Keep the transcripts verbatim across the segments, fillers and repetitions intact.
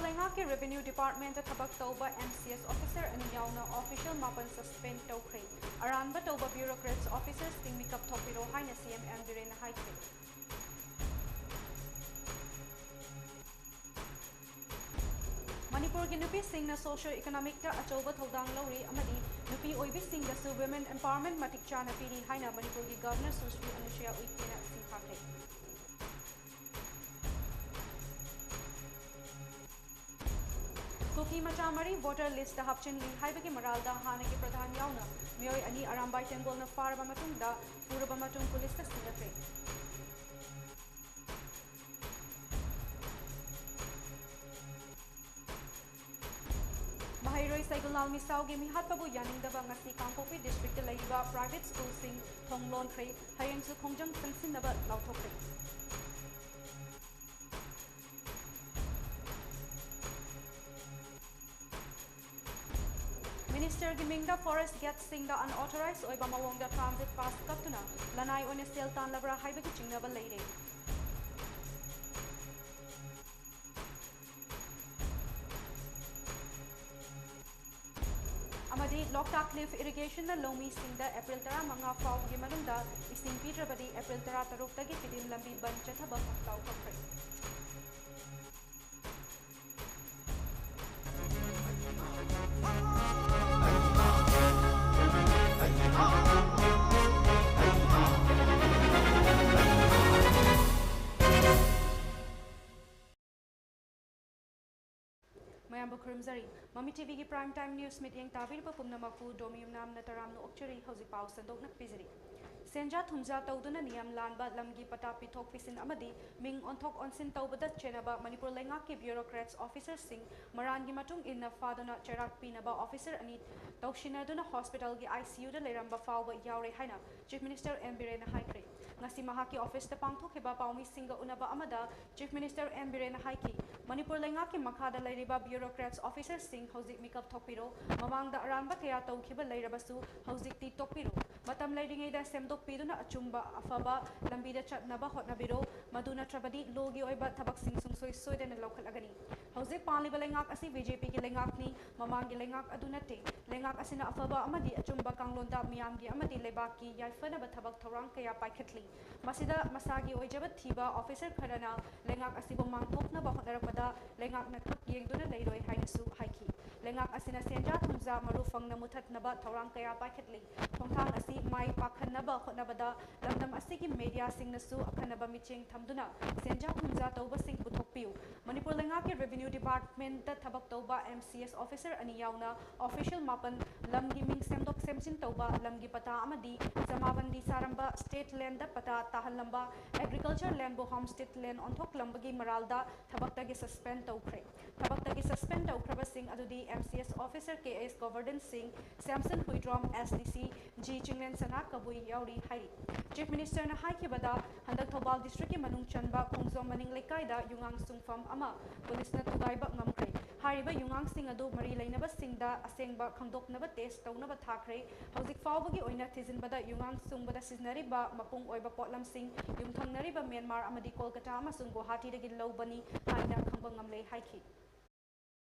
ꯂꯩꯉꯥꯛꯀꯤ Revenue Department ꯊꯕꯛ ꯇꯧꯕ M C S officer ꯑꯅꯤ ꯌꯥꯎꯅ official ꯃꯥꯄꯟ suspend ꯇꯧꯈ꯭ꯔꯦ꯫ ꯑꯔꯥꯟꯕ ꯇꯧꯕ bureaucrats officersꯁꯤꯡ ꯃꯤꯀꯞ ꯊꯣꯛꯄꯤꯔꯣ ꯍꯥꯏꯅ C M N ꯕꯤꯔꯦꯟꯅ ꯍꯥꯏꯈ꯭ꯔꯦ꯫ ꯃꯅꯤꯄꯨꯔꯒꯤ ꯅꯨꯄꯤꯁꯤꯡꯅ socio economicꯇ ꯑꯆꯧꯕ ꯊꯧꯗꯥꯡ ꯂꯧꯔꯤ ꯑꯃꯗꯤ ꯅꯨꯄꯤ ꯑꯣꯏꯕꯤꯁꯤꯡꯗꯁꯨ women empowerment ꯃꯇꯤꯛ ꯆꯥꯅ ꯄꯤꯔꯤ ꯍꯥꯏꯅ ꯃꯅꯤꯄꯨꯔꯒꯤ Governor ꯁꯨꯁ꯭ꯔꯤ ꯑꯅꯨꯁꯨꯌꯥ ꯎꯏꯀꯦꯅ ꯁꯤꯡꯊꯥꯈ꯭ꯔꯦ꯫ ꯀꯨꯀꯤ ꯃꯆꯥ ꯃꯔꯤ voter listꯇ ꯍꯥꯞꯆꯤꯟꯂꯤ ꯍꯥꯏꯕꯒꯤ ꯃꯔꯥꯜꯗ ꯍꯥꯟꯅꯒꯤ ꯄ꯭ꯔꯙꯥꯟ ꯌꯥꯎꯅ ꯃꯤꯑꯣꯏ ꯑꯅꯤ ꯑꯔꯥꯝꯕꯥꯏ ꯇꯦꯡꯒꯣꯜꯅ ꯐꯥꯔꯕ ꯃꯇꯨꯡꯗ, ꯐꯨꯔꯕ ꯃꯇꯨꯡ ꯄꯨꯂꯤꯁꯇ ꯁꯤꯟꯅꯈ꯭ꯔꯦ꯫ ꯃꯍꯩꯔꯣꯏ ꯁꯩꯒꯨꯂꯥꯜ ꯃꯤꯁꯥꯎꯒꯤ ꯃꯤꯍꯥꯠꯄꯕꯨ ꯌꯥꯅꯤꯡꯗꯕ ꯉꯁꯤ ꯀꯥꯡꯄꯣꯛꯄꯤ districtꯇ ꯂꯩꯔꯤꯕ private schoolꯁꯤꯡ ꯊꯣꯡ ꯂꯣꯟꯈ꯭ꯔꯦ꯫ ꯍꯌꯦꯡꯁꯨ ꯈꯣꯡꯖꯪ ꯆꯪꯁꯤꯟꯅꯕ ꯂꯥꯎꯊꯣꯛꯈ꯭ꯔꯦ꯫ Ministerꯒꯤ ꯃꯤꯡꯗ forest gateꯁꯤꯡꯗ unauthorized ꯑꯣꯏꯕ ꯃꯑꯣꯡꯗ transit pass ꯀꯛꯇꯨꯅ ꯂꯅꯥꯏ ꯑꯣꯏꯅ ꯁꯦꯜ ꯇꯥꯟꯂꯕ꯭ꯔꯥ ꯍꯥꯏꯕꯒꯤ ꯆꯤꯡꯅꯕ ꯂꯩꯔꯦ꯫ ꯑꯃꯗꯤ ꯂꯣꯛꯇꯥꯛ lift irrigationꯅ ꯂꯧꯃꯤꯁꯤꯡꯗ April ꯇꯔꯥꯃꯉꯥ ꯐꯥꯎꯕꯒꯤ ꯃꯅꯨꯡꯗ ꯏꯁꯤꯡ ꯄꯤꯗ꯭ꯔꯕꯗꯤ April ꯇꯔꯥꯇꯔꯨꯛꯇꯒꯤ ꯇꯤꯗꯤꯝ ꯂꯝꯕꯤ ꯕꯟ ꯆꯠꯊꯕ ꯂꯥꯎꯊꯣꯛꯈ꯭ꯔꯦ꯫ ꯃꯌꯥꯝꯕꯨ ꯈꯨꯔꯨꯝꯖꯔꯤ꯫ ꯃꯃꯤ ꯇꯤꯚꯤꯒꯤ prime time news ꯃꯤꯠꯌꯦꯡ ꯇꯥꯕꯤꯔꯤꯕ ꯄꯨꯝꯅꯃꯛꯄꯨ ꯗꯣꯃꯤ ꯌꯨꯝꯅꯥꯝꯅ ꯇꯔꯥꯝꯅ ꯑꯣꯛꯆꯔꯤ꯫ ꯍꯧꯖꯤꯛ ꯄꯥꯎ ꯁꯟꯗꯣꯛꯅ ꯄꯤꯖꯔꯤ꯫ ꯁꯦꯟꯖꯥ ꯊꯨꯝꯖꯥ ꯇꯧꯗꯨꯅ ꯅꯤꯌꯝ ꯂꯥꯟꯕ ꯂꯝꯒꯤ ꯄꯇꯥ ꯄꯤꯊꯣꯛ ꯄꯤꯁꯤꯟ ꯑꯃꯗꯤ ꯃꯤꯡ ꯑꯣꯟꯊꯣꯛ ꯑꯣꯟꯁꯤꯟ ꯇꯧꯕꯗ ꯆꯦꯟꯅꯕ ꯃꯅꯤꯄꯨꯔ ꯂꯩꯉꯥꯛꯀꯤ bureaucrats officerꯁꯤꯡ ꯃꯔꯥꯟꯒꯤ ꯃꯇꯨꯡ ꯏꯟꯅ ꯐꯥꯗꯨꯅ ꯆꯩꯔꯥꯛ ꯄꯤꯅꯕ officer ꯑꯅꯤ ꯇꯧꯁꯤꯟꯅꯗꯨꯅ hospitalꯒꯤ ICUꯗ ꯂꯩꯔꯝꯕ ꯐꯥꯎꯕ ꯌꯥꯎꯔꯦ ꯍꯥꯏꯅ Chief Minister ꯑꯦꯟ ꯕꯤꯔꯦꯟꯅ ꯍꯥꯏꯈ꯭ꯔꯦ꯫ ꯉꯁꯤ ꯃꯍꯥꯛꯀꯤ officeꯇ ꯄꯥꯡꯊꯣꯛꯈꯤꯕ ꯄꯥꯎꯃꯤꯁꯤꯡꯒ ꯎꯅꯕ ꯑꯃꯗ Chief Minister ꯑꯦꯟ ꯕꯤꯔꯦꯟꯅ ꯍꯥꯏꯈꯤ, ꯃꯅꯤꯄꯨꯔ ꯂꯩꯉꯥꯛꯀꯤ ꯃꯈꯥꯗ ꯂꯩꯔꯤꯕ bureaucrats officerꯁꯤꯡ ꯍꯧꯖꯤꯛ ꯃꯤꯀꯞ ꯊꯣꯛꯄꯤꯔꯣ꯫ ꯃꯃꯥꯡꯗ ꯑꯔꯥꯟꯕ ꯀꯌꯥ ꯇꯧꯈꯤꯕ ꯂꯩꯔꯕꯁꯨ ꯍꯧꯖꯤꯛꯇꯤ ꯇꯣꯛꯄꯤꯔꯣ꯫ ꯃꯇꯝ ꯂꯩꯔꯤꯉꯩꯗ ꯁꯦꯝꯗꯣꯛꯄꯤꯗꯨꯅ ꯑꯆꯨꯝꯕ ꯑꯐꯕ ꯂꯝꯕꯤꯗ ꯆꯠꯅꯕ ꯍꯣꯠꯅꯕꯤꯔꯣ꯫ ꯃꯗꯨ ꯅꯠꯇ꯭ꯔꯕꯗꯤ ꯂꯣꯒꯤ ꯑꯣꯏꯕ ꯊꯕꯛꯁꯤꯡ ꯁꯨꯡꯁꯣꯏ ꯁꯣꯏꯗꯅ ꯂꯧꯈꯠꯂꯒꯅꯤ꯫ ꯍꯧꯖꯤꯛ ꯄꯥꯜꯂꯤꯕ ꯂꯩꯉꯥꯛ ꯑꯁꯤ ꯕꯤ ꯖꯦ ꯄꯤꯒꯤ ꯂꯩꯉꯥꯛꯅꯤ, ꯃꯃꯥꯡꯒꯤ ꯂꯩꯉꯥꯛ ꯑꯗꯨ ꯅꯠꯇꯦ꯫ ꯂꯩꯉꯥꯛ ꯑꯁꯤꯅ ꯑꯐꯕ ꯑꯃꯗꯤ ꯑꯆꯨꯝꯕ ꯀꯥꯡꯂꯣꯟꯗ ꯃꯤꯌꯥꯝꯒꯤ ꯑꯃꯗꯤ ꯂꯩꯕꯥꯛꯀꯤ ꯌꯥꯏꯐꯅꯕ ꯊꯕꯛ ꯊꯧꯔꯥꯡ ꯀꯌꯥ ꯄꯥꯏꯈꯠꯂꯤ꯫ ꯃꯁꯤꯗ ꯃꯁꯥꯒꯤ ꯑꯣꯏꯖꯕ ꯊꯤꯕ ꯑꯣꯐꯤꯁꯔ ꯈꯔꯅ ꯂꯩꯉꯥꯛ ꯑꯁꯤꯕꯨ ꯃꯥꯡꯊꯣꯛꯅꯕ ꯍꯣꯠꯅꯔꯛꯄꯗ ꯂꯩꯉꯥꯛꯅ ꯈꯛ ꯌꯦꯡꯗꯨꯅ ꯂꯩꯔꯣꯏ ꯍꯥꯏꯅꯁꯨ ꯍꯥꯏꯈꯤ꯫ ꯂꯩꯉꯥꯛ ꯑꯁꯤꯅ ꯁꯦꯟꯖꯥ ꯊꯨꯝꯖꯥ ꯃꯔꯨ ꯐꯪꯅ ꯃꯨꯊꯠꯅꯕ ꯊꯧꯔꯥꯡ ꯀꯌꯥ ꯄꯥꯏꯈꯠꯂꯤ꯫ ꯈꯣꯡꯊꯥꯡ ꯑꯁꯤ ꯃꯥꯏ ꯄꯥꯛꯍꯟꯅꯕ ꯍꯣꯠꯅꯕꯗ ꯂꯝꯗꯝ ꯑꯁꯤꯒꯤ ꯃꯦꯗꯤꯌꯥꯁꯤꯡꯅꯁꯨ ꯑꯈꯟꯅꯕ ꯃꯤꯠꯌꯦꯡ ꯊꯝꯗꯨꯅ ꯁꯦꯟꯖꯥ ꯊꯨꯝꯖꯥ ꯇꯧꯕꯁꯤꯡ ꯄꯨꯊꯣꯛꯄꯤꯌꯨ꯫ ꯃꯅꯤꯄꯨꯔ ꯂꯩꯉꯥꯛꯀꯤ ꯔꯦꯚꯤꯅ꯭ꯌꯨ ꯗꯤꯄꯥꯔꯠꯃꯦꯟꯠꯇ ꯊꯕꯛ ꯇꯧꯕ ꯑꯦꯝ ꯁꯤ ꯑꯦꯁ ꯑꯣꯐꯤꯁꯔ ꯑꯅꯤ ꯌꯥꯎꯅ ꯑꯣꯐꯤꯁꯤꯌꯦꯜ ꯃꯥꯄꯟ, ꯂꯝꯒꯤ ꯃꯤꯡ ꯁꯦꯝꯗꯣꯛ ꯁꯦꯝꯖꯤꯟ ꯇꯧꯕ, ꯂꯝꯒꯤ ꯄꯇꯥ ꯑꯃꯗꯤ ꯖꯃꯥꯕꯟꯗꯤ ꯁꯥꯔꯝꯕ, ꯁ꯭ꯇꯦꯠ ꯂꯦꯟꯗ ꯄꯇꯥ ꯇꯥꯍꯜꯂꯝꯕ, ꯑꯦꯒ꯭ꯔꯤꯀꯜꯆꯔ ꯂꯦꯟꯕꯨ ꯍꯣꯝ ꯁ꯭ꯇꯦꯠ ꯂꯦꯟ ꯑꯣꯟꯊꯣꯛꯂꯝꯕꯒꯤ ꯃꯔꯥꯜꯗ ꯊꯕꯛꯇꯒꯤ ꯁꯁꯄꯦꯟ ꯇꯧꯈ꯭ꯔꯦ꯫ ꯊꯕꯛꯇꯒꯤ ꯁꯁꯄꯦꯟ ꯇꯧꯈ꯭ꯔꯕꯁꯤꯡ ꯑꯗꯨꯗꯤ ꯑꯦꯝ ꯁꯤ ꯑꯦꯁ ꯑꯣꯐꯤꯁꯔ ꯀꯦ ꯑꯦꯁ ꯒꯣꯕꯔꯙꯟ ꯁꯤꯡ, ꯁ꯭ꯌꯥꯝꯁꯟ Huidrom, S D C G Chinglen ꯁꯅꯥ ꯀꯕꯨꯏ ꯌꯥꯎꯔꯤ ꯍꯥꯏꯔꯤ꯫ ꯆꯤꯐ ꯃꯤꯅꯤꯁꯇꯔꯅ ꯍꯥꯏꯈꯤꯕꯗ, ꯍꯟꯗꯛ ꯊꯧꯕꯥꯜ ꯗꯤꯁꯇ꯭ꯔꯤꯛꯀꯤ ꯃꯅꯨꯡ ꯆꯟꯕ ꯈꯣꯡꯖꯣꯝ ꯃꯅꯤꯡ ꯂꯩꯀꯥꯏꯗ ꯌꯨꯉꯥꯡ ꯁꯨꯡꯐꯝ ꯑꯃ ꯄꯨꯂꯤꯁꯅ ꯊꯨꯒꯥꯏꯕ ꯉꯝꯈ꯭ꯔꯦ꯫ ꯍꯥꯏꯔꯤꯕ ꯌꯨꯉꯥꯡꯁꯤꯡ ꯑꯗꯨ ꯃꯔꯤ ꯂꯩꯅꯕꯁꯤꯡꯗ ꯑꯁꯦꯡꯕ ꯈꯪꯗꯣꯛꯅꯕ ꯇꯦꯁ ꯇꯧꯅꯕ ꯊꯥꯈ꯭ꯔꯦ꯫ ꯍꯧꯖꯤꯛ ꯐꯥꯎꯕꯒꯤ ꯑꯣꯏꯅ ꯊꯤꯖꯤꯟꯕꯗ ꯌꯨꯉꯥꯡ ꯁꯨꯡꯕꯗ ꯁꯤꯖꯤꯟꯅꯔꯤꯕ ꯃꯄꯨꯡ ꯑꯣꯏꯕ ꯄꯣꯠꯂꯝꯁꯤꯡ ꯌꯨꯝꯊꯪꯅꯔꯤꯕ ꯃ꯭ꯌꯥꯟꯃꯥꯔ ꯑꯃꯗꯤ ꯀꯣꯜꯀꯇꯥ ꯑꯃꯁꯨꯡ ꯒꯨꯋꯥꯍꯥꯇꯤꯗꯒꯤ ꯂꯧꯕꯅꯤ ꯍꯥꯏꯅ ꯈꯪꯕ ꯉꯝꯂꯦ ꯍꯥꯏꯈꯤ꯫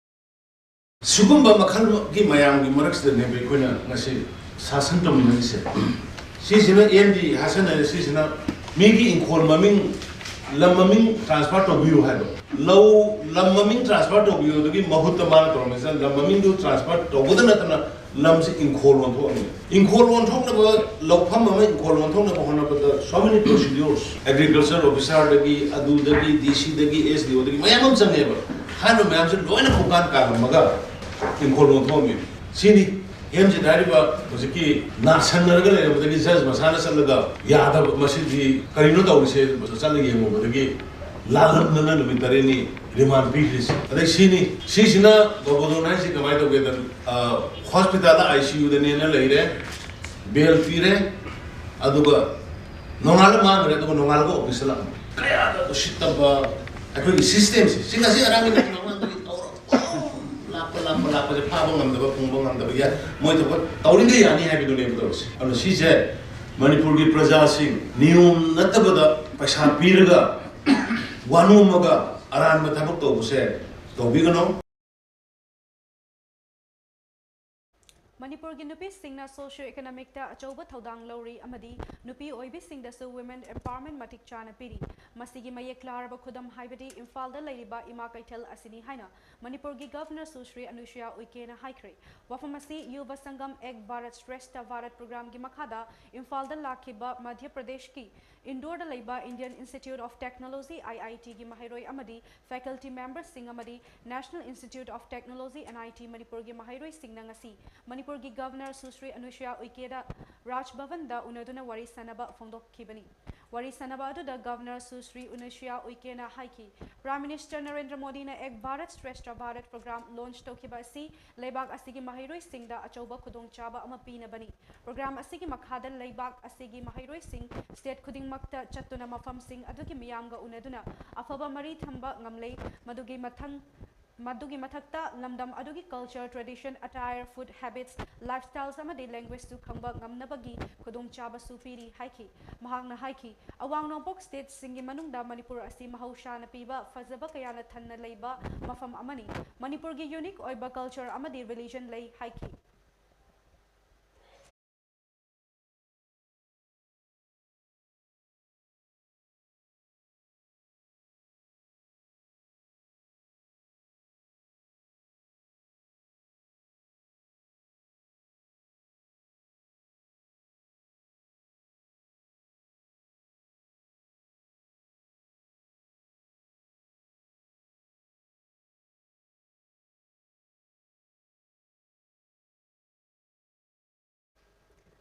ꯁꯤꯒꯨꯝꯕ ꯃꯈꯜꯒꯤ ꯃꯌꯥꯝꯒꯤ ꯃꯔꯛꯁꯤꯗꯅꯦꯕ ꯑꯩꯈꯣꯏꯅ ꯉꯁꯤ ꯁꯥꯁꯟ ꯇꯧꯃꯤꯟꯅꯔꯤꯁꯦ꯫ ꯁꯤꯁꯤꯅ ꯑꯦꯝ ꯗꯤ ꯍꯥꯁꯟ ꯍꯥꯏꯅ ꯁꯤꯁꯤꯅ ꯃꯤꯒꯤ ꯏꯪꯈꯣꯜ ꯃꯃꯤꯡ, ꯂꯝ ꯃꯃꯤꯡ ꯇ꯭ꯔꯥꯟꯁꯐꯔ ꯇꯧꯕꯤꯌꯨ ꯍꯥꯏꯕ꯫ ꯂꯧ, ꯂꯝ ꯃꯃꯤꯡ ꯇ꯭ꯔꯥꯟꯁꯐꯔ ꯇꯧꯕꯤꯌꯨ ꯑꯗꯨꯒꯤ ꯃꯍꯨꯠꯇ ꯃꯥꯅ ꯇꯧꯔꯝꯃꯤꯁꯤꯅ ꯂꯝ ꯃꯃꯤꯡꯗꯨ ꯇ꯭ꯔꯥꯟꯁꯐꯔ ꯇꯧꯕꯗ ꯅꯠꯇꯅ ꯂꯝꯁꯤ ꯏꯪꯈꯣꯜ ꯑꯣꯟꯊꯣꯛꯑꯝꯃꯤ꯫ ꯏꯪꯈꯣꯜ ꯑꯣꯟꯊꯣꯛꯅꯕ, ꯂꯧꯐꯝ ꯑꯃ ꯏꯪꯈꯣꯜ ꯑꯣꯟꯊꯣꯛꯅꯕ ꯍꯣꯠꯅꯕꯗ so many procedures, ꯑꯦꯒ꯭ꯔꯤꯀꯜꯆꯔ ꯑꯣꯐꯤꯁꯥꯔꯗꯒꯤ, ꯑꯗꯨꯗꯒꯤ, ꯗꯤ ꯁꯤꯗꯒꯤ, ꯑꯦꯁ ꯗꯤ ꯑꯣꯗꯒꯤ ꯃꯌꯥꯝ ꯑꯃ ꯆꯪꯉꯦꯕ꯫ ꯍꯥꯏꯔꯤꯕ ꯃꯌꯥꯝꯁꯦ ꯂꯣꯏꯅ ꯈꯣꯡꯀꯥꯟ ꯀꯥꯜꯂꯝꯃꯒ ꯏꯪꯈꯣꯜ ꯑꯣꯟꯊꯣꯛꯑꯝꯃꯤ꯫ ꯁꯤꯅꯤ ꯍꯦꯝꯖꯤꯠ ꯍꯥꯏꯔꯤꯕ ꯍꯧꯖꯤꯛꯀꯤ ꯅꯥꯁꯟꯅꯔꯒ ꯂꯩꯔꯝꯕꯗꯒꯤ ꯖꯖ ꯃꯁꯥꯅ ꯆꯠꯂꯒ ꯌꯥꯗꯕ, ꯃꯁꯤꯗꯤ ꯀꯔꯤꯅꯣ ꯇꯧꯔꯤꯁꯦ, ꯆꯠꯂꯒ ꯌꯦꯡꯉꯨꯕꯗꯒꯤ ꯂꯥꯜꯂꯝꯗꯅ ꯅꯨꯃꯤꯠ ꯇꯔꯦꯠꯅꯤ ꯔꯤꯃꯥꯟ ꯄꯤꯈ꯭ꯔꯤꯁꯦ꯫ ꯑꯗꯩ ꯁꯤꯅꯤ, ꯁꯤꯁꯤꯅ ꯒꯣꯕꯔꯗꯣꯟ ꯍꯥꯏꯁꯤ ꯀꯃꯥꯏꯅ ꯇꯧꯒꯦꯗ, ꯑ, ꯍꯣꯁꯄꯤꯇꯥꯜꯗ ꯑꯥꯏ ꯁꯤ ꯌꯨꯗꯅꯦꯅ ꯂꯩꯔꯦ, ꯕꯦꯜ ꯄꯤꯔꯦ, ꯑꯗꯨꯒ ꯅꯣꯡꯉꯥꯜꯂ ꯃꯥꯡꯈ꯭ꯔꯦ, ꯑꯗꯨꯒ ꯅꯣꯡꯉꯥꯜꯂꯒ ꯑꯣꯐꯤꯁꯇ ꯂꯥꯛꯑꯝꯃꯦ꯫ ꯀꯌꯥꯗ ꯎꯁꯤꯠꯇꯕ ꯑꯩꯈꯣꯏꯒꯤ ꯁꯤꯁꯇꯦꯝꯁꯦ꯫ ꯁꯤ ꯉꯁꯤ ꯉꯔꯥꯡꯒꯤ ꯅꯠꯇꯦ, ꯃꯃꯥꯡꯗꯒꯤ ꯇꯧꯔꯛꯄ ꯂꯥꯛꯄ, ꯂꯥꯛꯄ, ꯂꯥꯛꯄꯁꯦ ꯐꯥꯕ ꯉꯝꯗꯕ, ꯄꯨꯡꯕ ꯉꯝꯗꯕ, ꯌꯥ-, ꯃꯣꯏ ꯊꯕꯛ ꯇꯧꯔꯤꯈꯩ ꯌꯥꯅꯤ ꯍꯥꯏꯕꯗꯨꯅꯦꯕ ꯇꯧꯔꯤꯁꯦ꯫ ꯑꯗꯨꯅ ꯁꯤꯁꯦ ꯃꯅꯤꯄꯨꯔꯒꯤ ꯄ꯭ꯔꯖꯥꯁꯤꯡ ꯅꯤꯌꯣꯝ ꯅꯠꯇꯕꯗ ꯄꯩꯁꯥ ꯄꯤꯔꯒ ꯋꯥꯅꯣꯝꯃꯒ ꯑꯔꯥꯟꯕ ꯊꯕꯛ ꯇꯧꯕꯁꯦ ꯇꯧꯕꯤꯒꯅꯨ꯫ ꯃꯅꯤꯄꯨꯔꯒꯤ ꯅꯨꯄꯤꯁꯤꯡꯅ socio economicꯇ ꯑꯆꯧꯕ ꯊꯧꯗꯥꯡ ꯂꯧꯔꯤ ꯑꯃꯗꯤ ꯅꯨꯄꯤ ꯑꯣꯏꯕꯤꯁꯤꯡꯗꯁꯨ women empowerment ꯃꯇꯤꯛ ꯆꯥꯅ ꯄꯤꯔꯤ꯫ ꯃꯁꯤꯒꯤ ꯃꯌꯦꯛ ꯂꯥꯔꯕ ꯈꯨꯗꯝ ꯍꯥꯏꯕꯗꯤ ꯏꯝꯐꯥꯜꯗ ꯂꯩꯔꯤꯕ ꯏꯃꯥ ꯀꯩꯊꯦꯜ ꯑꯁꯤꯅꯤ ꯍꯥꯏꯅ ꯃꯅꯤꯄꯨꯔꯒꯤ Governor ꯁꯨꯁ꯭ꯔꯤ ꯑꯅꯨꯁꯨꯌꯥ ꯎꯏꯀꯦꯅ ꯍꯥꯏꯈ꯭ꯔꯦ꯫ ꯋꯥꯐꯝ ꯑꯁꯤ ꯌꯨꯕ ꯁꯪꯒꯝ ꯑꯦꯛ ꯚꯥꯔꯠ ꯁ꯭ꯔꯦꯁꯊ ꯚꯥꯔꯠ programꯒꯤ ꯃꯈꯥꯗ ꯏꯝꯐꯥꯜꯗ ꯂꯥꯛꯈꯤꯕ ꯃꯙ꯭ꯌ ꯄ꯭ꯔꯗꯦꯁꯀꯤ ꯏꯟꯗꯣꯔꯗ ꯂꯩꯕ Indian Institute of Technology, IITꯒꯤ ꯃꯍꯩꯔꯣꯏ ꯑꯃꯗꯤ faculty memberꯁꯤꯡ ꯑꯃꯗꯤ National Institute of Technology, NIT ꯃꯅꯤꯄꯨꯔꯒꯤ ꯃꯍꯩꯔꯣꯏꯁꯤꯡꯅ ꯉꯁꯤ ꯃꯅꯤꯄꯨꯔꯒꯤ Governor ꯁꯨꯁ꯭ꯔꯤ ꯑꯅꯨꯁꯨꯌꯥ ꯎꯏꯀꯦꯗ ꯔꯥꯖ ꯚꯕꯟꯗ ꯎꯅꯗꯨꯅ ꯋꯥꯔꯤ ꯁꯥꯅꯕ ꯐꯣꯡꯗꯣꯛꯈꯤꯕꯅꯤ꯫ ꯋꯥꯔꯤ ꯁꯥꯅꯕ ꯑꯗꯨꯗ Governor ꯁꯨꯁ꯭ꯔꯤ ꯑꯅꯨꯁꯨꯌꯥ ꯎꯏꯀꯦꯅ ꯍꯥꯏꯈꯤ, Prime Minister ꯅꯔꯦꯟꯗ꯭ꯔ ꯃꯣꯗꯤꯅ ꯑꯦꯛ ꯚꯥꯔꯠ ꯁ꯭ꯔꯦꯁꯊ ꯚꯥꯔꯠ program launch ꯇꯧꯈꯤꯕ ꯑꯁꯤ ꯂꯩꯕꯥꯛ ꯑꯁꯤꯒꯤ ꯃꯍꯩꯔꯣꯏꯁꯤꯡꯗ ꯑꯆꯧꯕ ꯈꯨꯗꯣꯡꯆꯥꯕ ꯑꯃ ꯄꯤꯅꯕꯅꯤ꯫ Program ꯑꯁꯤꯒꯤ ꯃꯈꯥꯗ ꯂꯩꯕꯥꯛ ꯑꯁꯤꯒꯤ ꯃꯍꯩꯔꯣꯏꯁꯤꯡ state ꯈꯨꯗꯤꯡꯃꯛꯇ ꯆꯠꯇꯨꯅ ꯃꯐꯝꯁꯤꯡ ꯑꯗꯨꯒꯤ ꯃꯤꯌꯥꯝꯒ ꯎꯅꯗꯨꯅ ꯑꯐꯕ ꯃꯔꯤ ꯊꯝꯕ ꯉꯝꯂꯦ꯫ ꯃꯗꯨꯒꯤ ꯃꯊꯪ, ꯃꯗꯨꯒꯤ ꯃꯊꯛꯇ ꯂꯝꯗꯝ ꯑꯗꯨꯒꯤ culture, tradition, attire, food habits, lifestyles ꯑꯃꯗꯤ languageꯁꯨ ꯈꯪꯕ ꯉꯝꯅꯕꯒꯤ ꯈꯨꯗꯣꯡꯆꯥꯕꯁꯨ ꯄꯤꯔꯤ ꯍꯥꯏꯈꯤ꯫ ꯃꯍꯥꯛꯅ ꯍꯥꯏꯈꯤ, ꯑꯋꯥꯡ ꯅꯣꯡꯄꯣꯛ stateꯁꯤꯡꯒꯤ ꯃꯅꯨꯡꯗ ꯃꯅꯤꯄꯨꯔ ꯑꯁꯤ ꯃꯍꯧꯁꯥꯅ ꯄꯤꯕ ꯐꯖꯕ ꯀꯌꯥꯅ ꯊꯟꯅ ꯂꯩꯕ ꯃꯐꯝ ꯑꯃꯅꯤ꯫ ꯃꯅꯤꯄꯨꯔꯒꯤ unique ꯑꯣꯏꯕ culture ꯑꯃꯗꯤ religion ꯂꯩ ꯍꯥꯏꯈꯤ꯫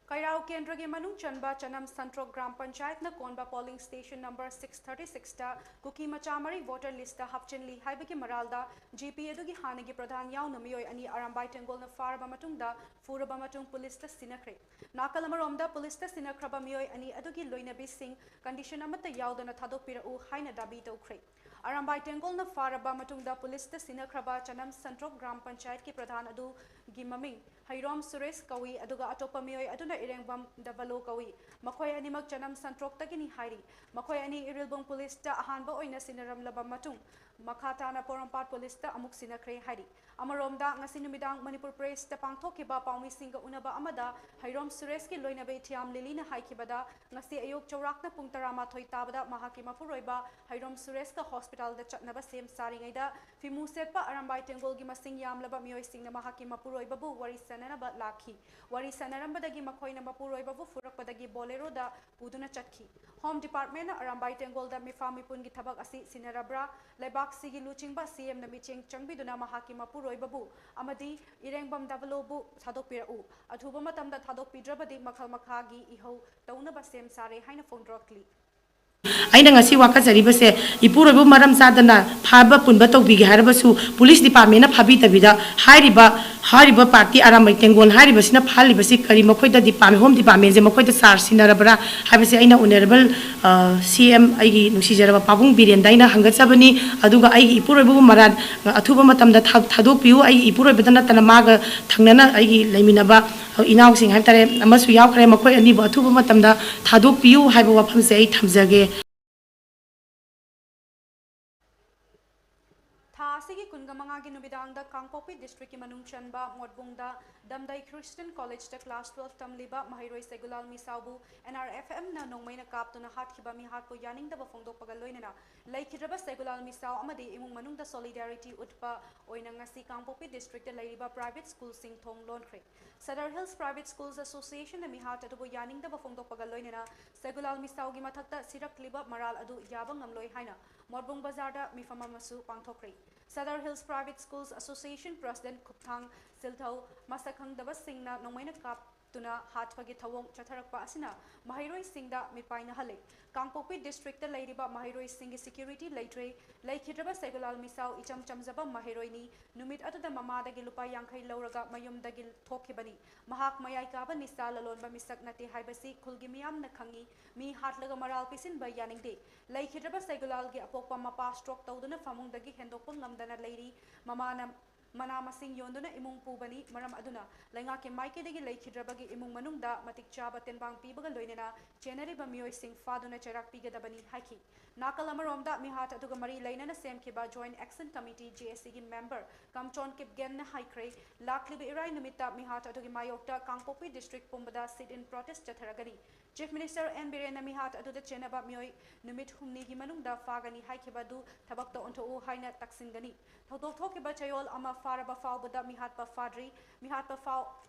ꯀꯩꯔꯥꯎ ꯀꯦꯟꯗ꯭ꯔꯒꯤ ꯃꯅꯨꯡ ꯆꯟꯕ ꯆꯅꯝ ꯁꯟꯇ꯭ꯔꯣꯛ ꯒ꯭ꯔꯥꯝ ꯄꯟꯆꯥꯌꯠꯅ ꯀꯣꯟꯕ polling station number six thirty sixꯇ ꯀꯨꯀꯤ ꯃꯆꯥ ꯃꯔꯤ voter listꯇ ꯍꯥꯞꯆꯤꯜꯂꯤ ꯍꯥꯏꯕꯒꯤ ꯃꯔꯥꯜꯗ GP ꯑꯗꯨꯒꯤ ꯍꯥꯟꯅꯒꯤ ꯄ꯭ꯔꯙꯥꯟ ꯌꯥꯎꯅ ꯃꯤꯑꯣꯏ ꯑꯅꯤ ꯑꯔꯥꯝꯕꯥꯏ ꯇꯦꯡꯒꯣꯜꯅ ꯐꯥꯔꯕ ꯃꯇꯨꯡꯗ, ꯐꯨꯔꯕ ꯃꯇꯨꯡ ꯄꯨꯂꯤꯁꯇ ꯁꯤꯟꯅꯈ꯭ꯔꯦ꯫ ꯅꯥꯀꯜ ꯑꯃꯔꯣꯝꯗ ꯄꯨꯂꯤꯁꯇ ꯁꯤꯟꯅꯈ꯭ꯔꯕ ꯃꯤꯑꯣꯏ ꯑꯅꯤ ꯑꯗꯨꯒꯤ ꯂꯣꯏꯅꯕꯤꯁꯤꯡ condition ꯑꯃꯠꯇ ꯌꯥꯎꯗꯅ ꯊꯥꯗꯣꯛꯄꯤꯔꯛꯎ ꯍꯥꯏꯅ ꯗꯥꯕꯤ ꯇꯧꯈ꯭ꯔꯦ꯫ ꯑꯔꯥꯝꯕꯥꯏ ꯇꯦꯡꯒꯣꯜꯅ ꯐꯥꯔꯕ ꯃꯇꯨꯡꯗ ꯄꯨꯂꯤꯁꯇ ꯁꯤꯟꯅꯈ꯭ꯔꯕ ꯆꯅꯝ ꯁꯟꯇ꯭ꯔꯣꯛ ꯒ꯭ꯔꯥꯝ ꯄꯟꯆꯥꯌꯠꯀꯤ ꯄ꯭ꯔꯙꯥꯟ ꯑꯗꯨ ꯒꯤ ꯃꯃꯤꯡ ꯍꯩꯔꯣꯝ ꯁꯨꯔꯦꯁ ꯀꯧꯏ, ꯑꯗꯨꯒ ꯑꯇꯣꯞꯄ ꯃꯤꯑꯣꯏ ꯑꯗꯨꯅ ꯏꯔꯦꯡꯕꯝ ꯗꯕꯂꯣ ꯀꯧꯏ꯫ ꯃꯈꯣꯏ ꯑꯅꯤꯃꯛ ꯆꯅꯝ ꯁꯟꯇ꯭ꯔꯣꯛꯇꯒꯤꯅꯤ ꯍꯥꯏꯔꯤ꯫ ꯃꯈꯣꯏ ꯑꯅꯤ ꯏꯔꯤꯜꯕꯨꯡ ꯄꯨꯂꯤꯁꯇ ꯑꯍꯥꯟꯕ ꯑꯣꯏꯅ ꯁꯤꯟꯅꯔꯝꯂꯕ ꯃꯇꯨꯡ, ꯃꯈꯥ ꯇꯥꯅ ꯄꯣꯔꯣꯝꯄꯥꯠ ꯄꯨꯂꯤꯁꯇ ꯑꯃꯨꯛ ꯁꯤꯟꯅꯈ꯭ꯔꯦ ꯍꯥꯏꯔꯤ꯫ ꯑꯃꯔꯣꯝꯗ, ꯉꯁꯤ ꯅꯨꯃꯤꯗꯥꯡ ꯃꯅꯤꯄꯨꯔ ꯄ꯭ꯔꯦꯁꯇ ꯄꯥꯡꯊꯣꯛꯈꯤꯕ ꯄꯥꯎꯃꯤꯁꯤꯡꯒ ꯎꯅꯕ ꯑꯃꯗ ꯍꯩꯔꯣꯝ ꯁꯨꯔꯦꯁꯀꯤ ꯂꯣꯏꯅꯕꯤ ꯊꯤꯌꯥꯝ ꯂꯤꯂꯤꯅ ꯍꯥꯏꯈꯤꯕꯗ, ꯉꯁꯤ ꯑꯌꯨꯛ ꯆꯥꯎꯔꯥꯛꯅ ꯄꯨꯡ ꯇꯔꯥꯃꯥꯊꯣꯏ ꯇꯥꯕꯗ ꯃꯍꯥꯛꯀꯤ ꯃꯄꯨꯔꯣꯏꯕ ꯍꯩꯔꯣꯝ ꯁꯨꯔꯦꯁꯀ ꯍꯣꯁꯄꯤꯇꯥꯜꯗ ꯆꯠꯅꯕ ꯁꯦꯝ ꯁꯥꯔꯤꯉꯩꯗ, ꯐꯤꯃꯨ ꯁꯦꯠꯄ ꯑꯔꯥꯝꯕꯥꯏ ꯇꯦꯡꯒꯣꯜꯒꯤ ꯃꯁꯤꯡ ꯌꯥꯝꯂꯕ ꯃꯤꯑꯣꯏꯁꯤꯡꯅ ꯃꯍꯥꯛꯀꯤ ꯃꯄꯨꯔꯣꯏꯕꯕꯨ ꯋꯥꯔꯤ ꯁꯥꯟꯅꯅꯕ ꯂꯥꯛꯈꯤ꯫ ꯋꯥꯔꯤ ꯁꯥꯟꯅꯔꯝꯕꯗꯒꯤ ꯃꯈꯣꯏꯅ ꯃꯄꯨꯔꯣꯏꯕꯕꯨ ꯐꯨꯔꯛꯄꯗꯒꯤ ꯕꯣꯂꯦꯔꯣꯗ ꯄꯨꯗꯨꯅ ꯆꯠꯈꯤ꯫ ꯍꯣꯝ ꯗꯤꯄꯥꯔꯠꯃꯦꯟꯅ ꯑꯔꯥꯝꯕꯥꯏ ꯇꯦꯡꯒꯣꯜꯗ ꯃꯤꯐꯥ ꯃꯤꯄꯨꯟꯒꯤ ꯊꯕꯛ ꯑꯁꯤ ꯁꯤꯟꯅꯔꯕ꯭ꯔꯥ? ꯂꯩꯕꯥꯛꯁꯤꯒꯤ ꯂꯨꯆꯤꯡꯕ ꯁꯤ ꯑꯦꯝꯅ ꯃꯤꯠꯌꯦꯡ ꯆꯪꯕꯤꯗꯨꯅ ꯃꯍꯥꯛꯀꯤ ꯃꯄꯨꯔꯣꯏꯕꯕꯨ ꯑꯃꯗꯤ ꯏꯔꯦꯡꯕꯝ ꯗꯕꯂꯣꯕꯨ ꯊꯥꯗꯣꯛꯄꯤꯔꯛꯎ꯫ ꯑꯊꯨꯕ ꯃꯇꯝꯗ ꯊꯥꯗꯣꯛꯄꯤꯗ꯭ꯔꯕꯗꯤ ꯃꯈꯜ ꯃꯈꯥꯒꯤ ꯏꯍꯧ ꯇꯧꯅꯕ ꯁꯦꯝ ꯁꯥꯔꯦ ꯍꯥꯏꯅ ꯐꯣꯡꯗꯣꯔꯛꯂꯤ꯫ ꯑꯩꯅ ꯉꯁꯤ ꯋꯥꯀꯠꯆꯔꯤꯕꯁꯦ, ꯏꯄꯨꯔꯣꯏꯕꯕꯨ ꯃꯔꯝ ꯆꯥꯗꯅ ꯐꯥꯕ ꯄꯨꯟꯕ ꯇꯧꯕꯤꯒꯦ ꯍꯥꯏꯔꯕꯁꯨ, ꯄꯨꯂꯤꯁ ꯗꯤꯄꯥꯔꯠꯃꯦꯟꯅ ꯐꯥꯕꯤꯗꯕꯤꯗ, ꯍꯥꯏꯔꯤꯕ, ꯍꯥꯏꯔꯤꯕ ꯄꯥꯔꯇꯤ ꯑꯔꯥꯝꯕꯥꯏ ꯇꯦꯡꯒꯣꯜ ꯍꯥꯏꯔꯤꯕꯁꯤꯅ ꯐꯥꯍꯜꯂꯤꯕꯁꯤ ꯀꯔꯤ? ꯃꯈꯣꯏꯗ ꯗꯤꯄꯥꯔꯠꯃꯦꯟ, ꯍꯣꯝ ꯗꯤꯄꯥꯔꯠꯃꯦꯟꯁꯦ ꯃꯈꯣꯏꯗ ꯆꯥꯔꯖ ꯁꯤꯟꯅꯔꯕ꯭ꯔꯥ ꯍꯥꯏꯕꯁꯦ ꯑꯩꯅ ꯑꯣꯅꯔꯦꯕꯜ, ꯑ, ꯁꯤ ꯑꯦꯝ, ꯑꯩꯒꯤ ꯅꯨꯡꯁꯤꯖꯔꯕ ꯄꯥꯕꯨꯡ ꯕꯤꯔꯦꯟꯗ ꯑꯩꯅ ꯍꯪꯒꯠꯆꯕꯅꯤ꯫ ꯑꯗꯨꯒ ꯑꯩꯒꯤ ꯏꯄꯨꯔꯣꯏꯕꯕꯨ ꯃꯔꯥ-, ꯑꯊꯨꯕ ꯃꯇꯝꯗ ꯊꯥ-, ꯊꯥꯗꯣꯛꯄꯤꯌꯨ꯫ ꯑꯩꯒꯤ ꯏꯄꯨꯔꯣꯏꯕꯗ ꯅꯠꯇꯅ ꯃꯥꯒ ꯊꯪꯅꯅ ꯑꯩꯒꯤ ꯂꯩꯃꯤꯟꯅꯕ ꯏꯅꯥꯎꯁꯤꯡ ꯍꯥꯏꯕ ꯇꯥꯔꯦ ꯑꯃꯁꯨ ꯌꯥꯎꯈ꯭ꯔꯦ꯫ ꯃꯈꯣꯏ ꯑꯅꯤꯕꯨ ꯑꯊꯨꯕ ꯃꯇꯝꯗ ꯊꯥꯗꯣꯛꯄꯤꯌꯨ ꯍꯥꯏꯕ ꯋꯥꯐꯝꯁꯦ ꯑꯩ ꯊꯝꯖꯒꯦ꯫ ꯊꯥ ꯑꯁꯤꯒꯤ ꯀꯨꯟꯒ ꯃꯉꯥꯒꯤ ꯅꯨꯃꯤꯗꯥꯡꯗ ꯀꯥꯡꯄꯣꯛꯄꯤ ꯗꯤꯁꯇ꯭ꯔꯤꯛꯀꯤ ꯃꯅꯨꯡ ꯆꯟꯕ ꯃꯣꯠꯕꯨꯡꯗ ꯗꯝꯗꯩ ꯈ꯭ꯔꯤꯁꯇꯤꯌꯟ ꯀꯣꯂꯦꯖꯇ ꯀ꯭ꯂꯥꯁ ꯇꯨꯋꯦꯜꯐ ꯇꯝꯂꯤꯕ ꯃꯍꯩꯔꯣꯏ ꯁꯦꯒꯨꯂꯥꯜ ꯃꯤꯁꯥꯎꯕꯨ ꯑꯦꯟ ꯑꯥꯔ ꯑꯦꯐ ꯑꯦꯝꯅ ꯅꯣꯡꯃꯩꯅ ꯀꯥꯞꯇꯨꯅ ꯍꯥꯠꯈꯤꯕ ꯃꯤꯍꯥꯠꯄꯨ ꯌꯥꯅꯤꯡꯗꯕ ꯐꯣꯡꯗꯣꯛꯄꯒ ꯂꯣꯏꯅꯅ ꯂꯩꯈꯤꯗ꯭ꯔꯕ ꯁꯦꯒꯨꯂꯥꯜ ꯃꯤꯁꯥꯎ ꯑꯃꯗꯤ ꯏꯃꯨꯡ ꯃꯅꯨꯡꯗ ꯁꯣꯂꯤꯗꯥꯔꯤꯇꯤ ꯎꯠꯄ ꯑꯣꯏꯅ ꯉꯁꯤ ꯀꯥꯡꯄꯣꯛꯄꯤ ꯗꯤꯁꯇ꯭ꯔꯤꯛꯇ ꯂꯩꯔꯤꯕ ꯄ꯭ꯔꯥꯏꯚꯦꯠ ꯁ꯭ꯀꯨꯜꯁꯤꯡ ꯊꯣꯡ ꯂꯣꯟꯈ꯭ꯔꯦ꯫ ꯁꯗꯔ ꯍꯤꯜꯁ ꯄ꯭ꯔꯥꯏꯚꯦꯠ ꯁ꯭ꯀꯨꯜꯁ ꯑꯦꯁꯣꯁꯤꯌꯦꯁꯟꯅ ꯃꯤꯍꯥꯠ ꯑꯗꯨꯕꯨ ꯌꯥꯅꯤꯡꯗꯕ ꯐꯣꯡꯗꯣꯛꯄꯒ ꯂꯣꯏꯅꯅ ꯁꯦꯒꯨꯂꯥꯜ ꯃꯤꯁꯥꯎꯒꯤ ꯃꯊꯛꯇ ꯁꯤꯔꯛꯂꯤꯕ ꯃꯔꯥꯜ ꯑꯗꯨ ꯌꯥꯕ ꯉꯝꯂꯣꯏ ꯍꯥꯏꯅ ꯃꯣꯠꯕꯨꯡ ꯕꯖꯥꯔꯗ ꯃꯤꯐꯝ ꯑꯃꯁꯨ ꯄꯥꯡꯊꯣꯛꯈ꯭ꯔꯦ꯫ Sadar hills private schools association president Khupthang ꯁꯤꯜꯊꯧ ꯃꯁꯛ ꯈꯪꯗꯕꯁꯤꯡꯅ ꯅꯣꯡꯃꯩꯅ ꯀꯥꯞꯇꯨꯅ ꯍꯥꯠꯄꯒꯤ ꯊꯧꯑꯣꯡ ꯆꯠꯊꯔꯛꯄ ꯑꯁꯤꯅ ꯃꯍꯩꯔꯣꯏꯁꯤꯡꯗ ꯃꯤꯄꯥꯏꯅꯍꯜꯂꯦ꯫ ꯀꯥꯡꯄꯣꯛꯄꯤ ꯗꯤꯁꯇ꯭ꯔꯤꯛꯇ ꯂꯩꯔꯤꯕ ꯃꯍꯩꯔꯣꯏꯁꯤꯡꯒꯤ ꯁꯦꯀ꯭ꯌꯨꯔꯤꯇꯤ ꯂꯩꯇ꯭ꯔꯦ꯫ ꯂꯩꯈꯤꯗ꯭ꯔꯕ ꯁꯦꯒꯨꯂꯥꯜ ꯃꯤꯁꯥꯎ ꯏꯆꯝ ꯆꯝꯖꯕ ꯃꯍꯩꯔꯣꯏꯅꯤ꯫ ꯅꯨꯃꯤꯠ ꯑꯗꯨꯗ ꯃꯃꯥꯗꯒꯤ ꯂꯨꯄꯥ ꯌꯥꯡꯈꯩ ꯂꯧꯔꯒ ꯃꯌꯨꯝꯗꯒꯤ ꯊꯣꯛꯈꯤꯕꯅꯤ꯫ ꯃꯍꯥꯛ ꯃꯌꯥꯏ ꯀꯥꯕ ꯅꯤꯁꯥ ꯂꯂꯣꯟꯕ ꯃꯤꯁꯛ ꯅꯠꯇꯦ ꯍꯥꯏꯕꯁꯤ ꯈꯨꯜꯒꯤ ꯃꯤꯌꯥꯝꯅ ꯈꯪꯏ꯫ ꯃꯤ ꯍꯥꯠꯂꯒ ꯃꯔꯥꯜ ꯄꯤꯁꯤꯟꯕ ꯌꯥꯅꯤꯡꯗꯦ꯫ ꯂꯩꯈꯤꯗ꯭ꯔꯕ ꯁꯦꯒꯨꯂꯥꯜꯒꯤ ꯑꯄꯣꯛꯄ ꯃꯄꯥ ꯁ꯭ꯇ꯭ꯔꯣꯛ ꯇꯧꯗꯨꯅ ꯐꯃꯨꯡꯗꯒꯤ ꯍꯦꯟꯗꯣꯛꯄ ꯉꯝꯗꯅ ꯂꯩꯔꯤ꯫ ꯃꯃꯥꯅ ꯃꯅꯥ ꯃꯁꯤꯡ ꯌꯣꯟꯗꯨꯅ ꯏꯃꯨꯡ ꯄꯨꯕꯅꯤ꯫ ꯃꯔꯝ ꯑꯗꯨꯅ ꯂꯩꯉꯥꯛꯀꯤ ꯃꯥꯏꯀꯩꯗꯒꯤ ꯂꯩꯈꯤꯗ꯭ꯔꯕꯒꯤ ꯏꯃꯨꯡ ꯃꯅꯨꯡꯗ ꯃꯇꯤꯛ ꯆꯥꯕ ꯇꯦꯡꯕꯥꯡ ꯄꯤꯕꯒ ꯂꯣꯏꯅꯅ ꯆꯦꯟꯅꯔꯤꯕ ꯃꯤꯑꯣꯏꯁꯤꯡ ꯐꯥꯗꯨꯅ ꯆꯩꯔꯥꯛ ꯄꯤꯒꯗꯕꯅꯤ ꯍꯥꯏꯈꯤ꯫ ꯅꯥꯀꯜ ꯑꯃꯔꯣꯝꯗ ꯃꯤꯍꯥꯠ ꯑꯗꯨꯒ ꯃꯔꯤ ꯂꯩꯅꯅ ꯁꯦꯝꯈꯤꯕ Joint Action Committee, J A C, ꯒꯤ member ꯀꯝꯆꯣꯟ ꯀꯤꯞꯒꯦꯟꯅ ꯍꯥꯏꯈ꯭ꯔꯦ, ꯂꯥꯛꯂꯤꯕ ꯏꯔꯥꯏ ꯅꯨꯃꯤꯠꯇ ꯃꯤꯍꯥꯠ ꯑꯗꯨꯒꯤ ꯃꯥꯌꯣꯛꯇ ꯀꯥꯡꯄꯣꯛꯄꯤ district ꯄꯨꯝꯕꯗ sit-in protest ꯆꯠꯊꯔꯒꯅꯤ꯫ Chief Minister N ꯕꯤꯔꯦꯟꯅ ꯃꯤꯍꯥꯠ ꯑꯗꯨꯗ ꯆꯦꯟꯅꯕ ꯃꯤꯑꯣꯏ ꯅꯨꯃꯤꯠ ꯍꯨꯝꯅꯤꯒꯤ ꯃꯅꯨꯡꯗ ꯐꯥꯒꯅꯤ ꯍꯥꯏꯈꯤꯕ ꯑꯗꯨ ꯊꯕꯛꯇ ꯑꯣꯟꯊꯣꯛꯎ ꯍꯥꯏꯅ ꯇꯛꯁꯤꯟꯒꯅꯤ꯫ ꯊꯧꯗꯣꯛ ꯊꯣꯛꯈꯤꯕ ꯆꯌꯣꯜ ꯑꯃ ꯐꯥꯔꯕ ꯐꯥꯎꯕꯗ ꯃꯤꯍꯥꯠꯄ ꯐꯥꯗ꯭ꯔꯤ꯫ ꯃꯤꯍꯥꯠꯄ ꯐꯥꯎ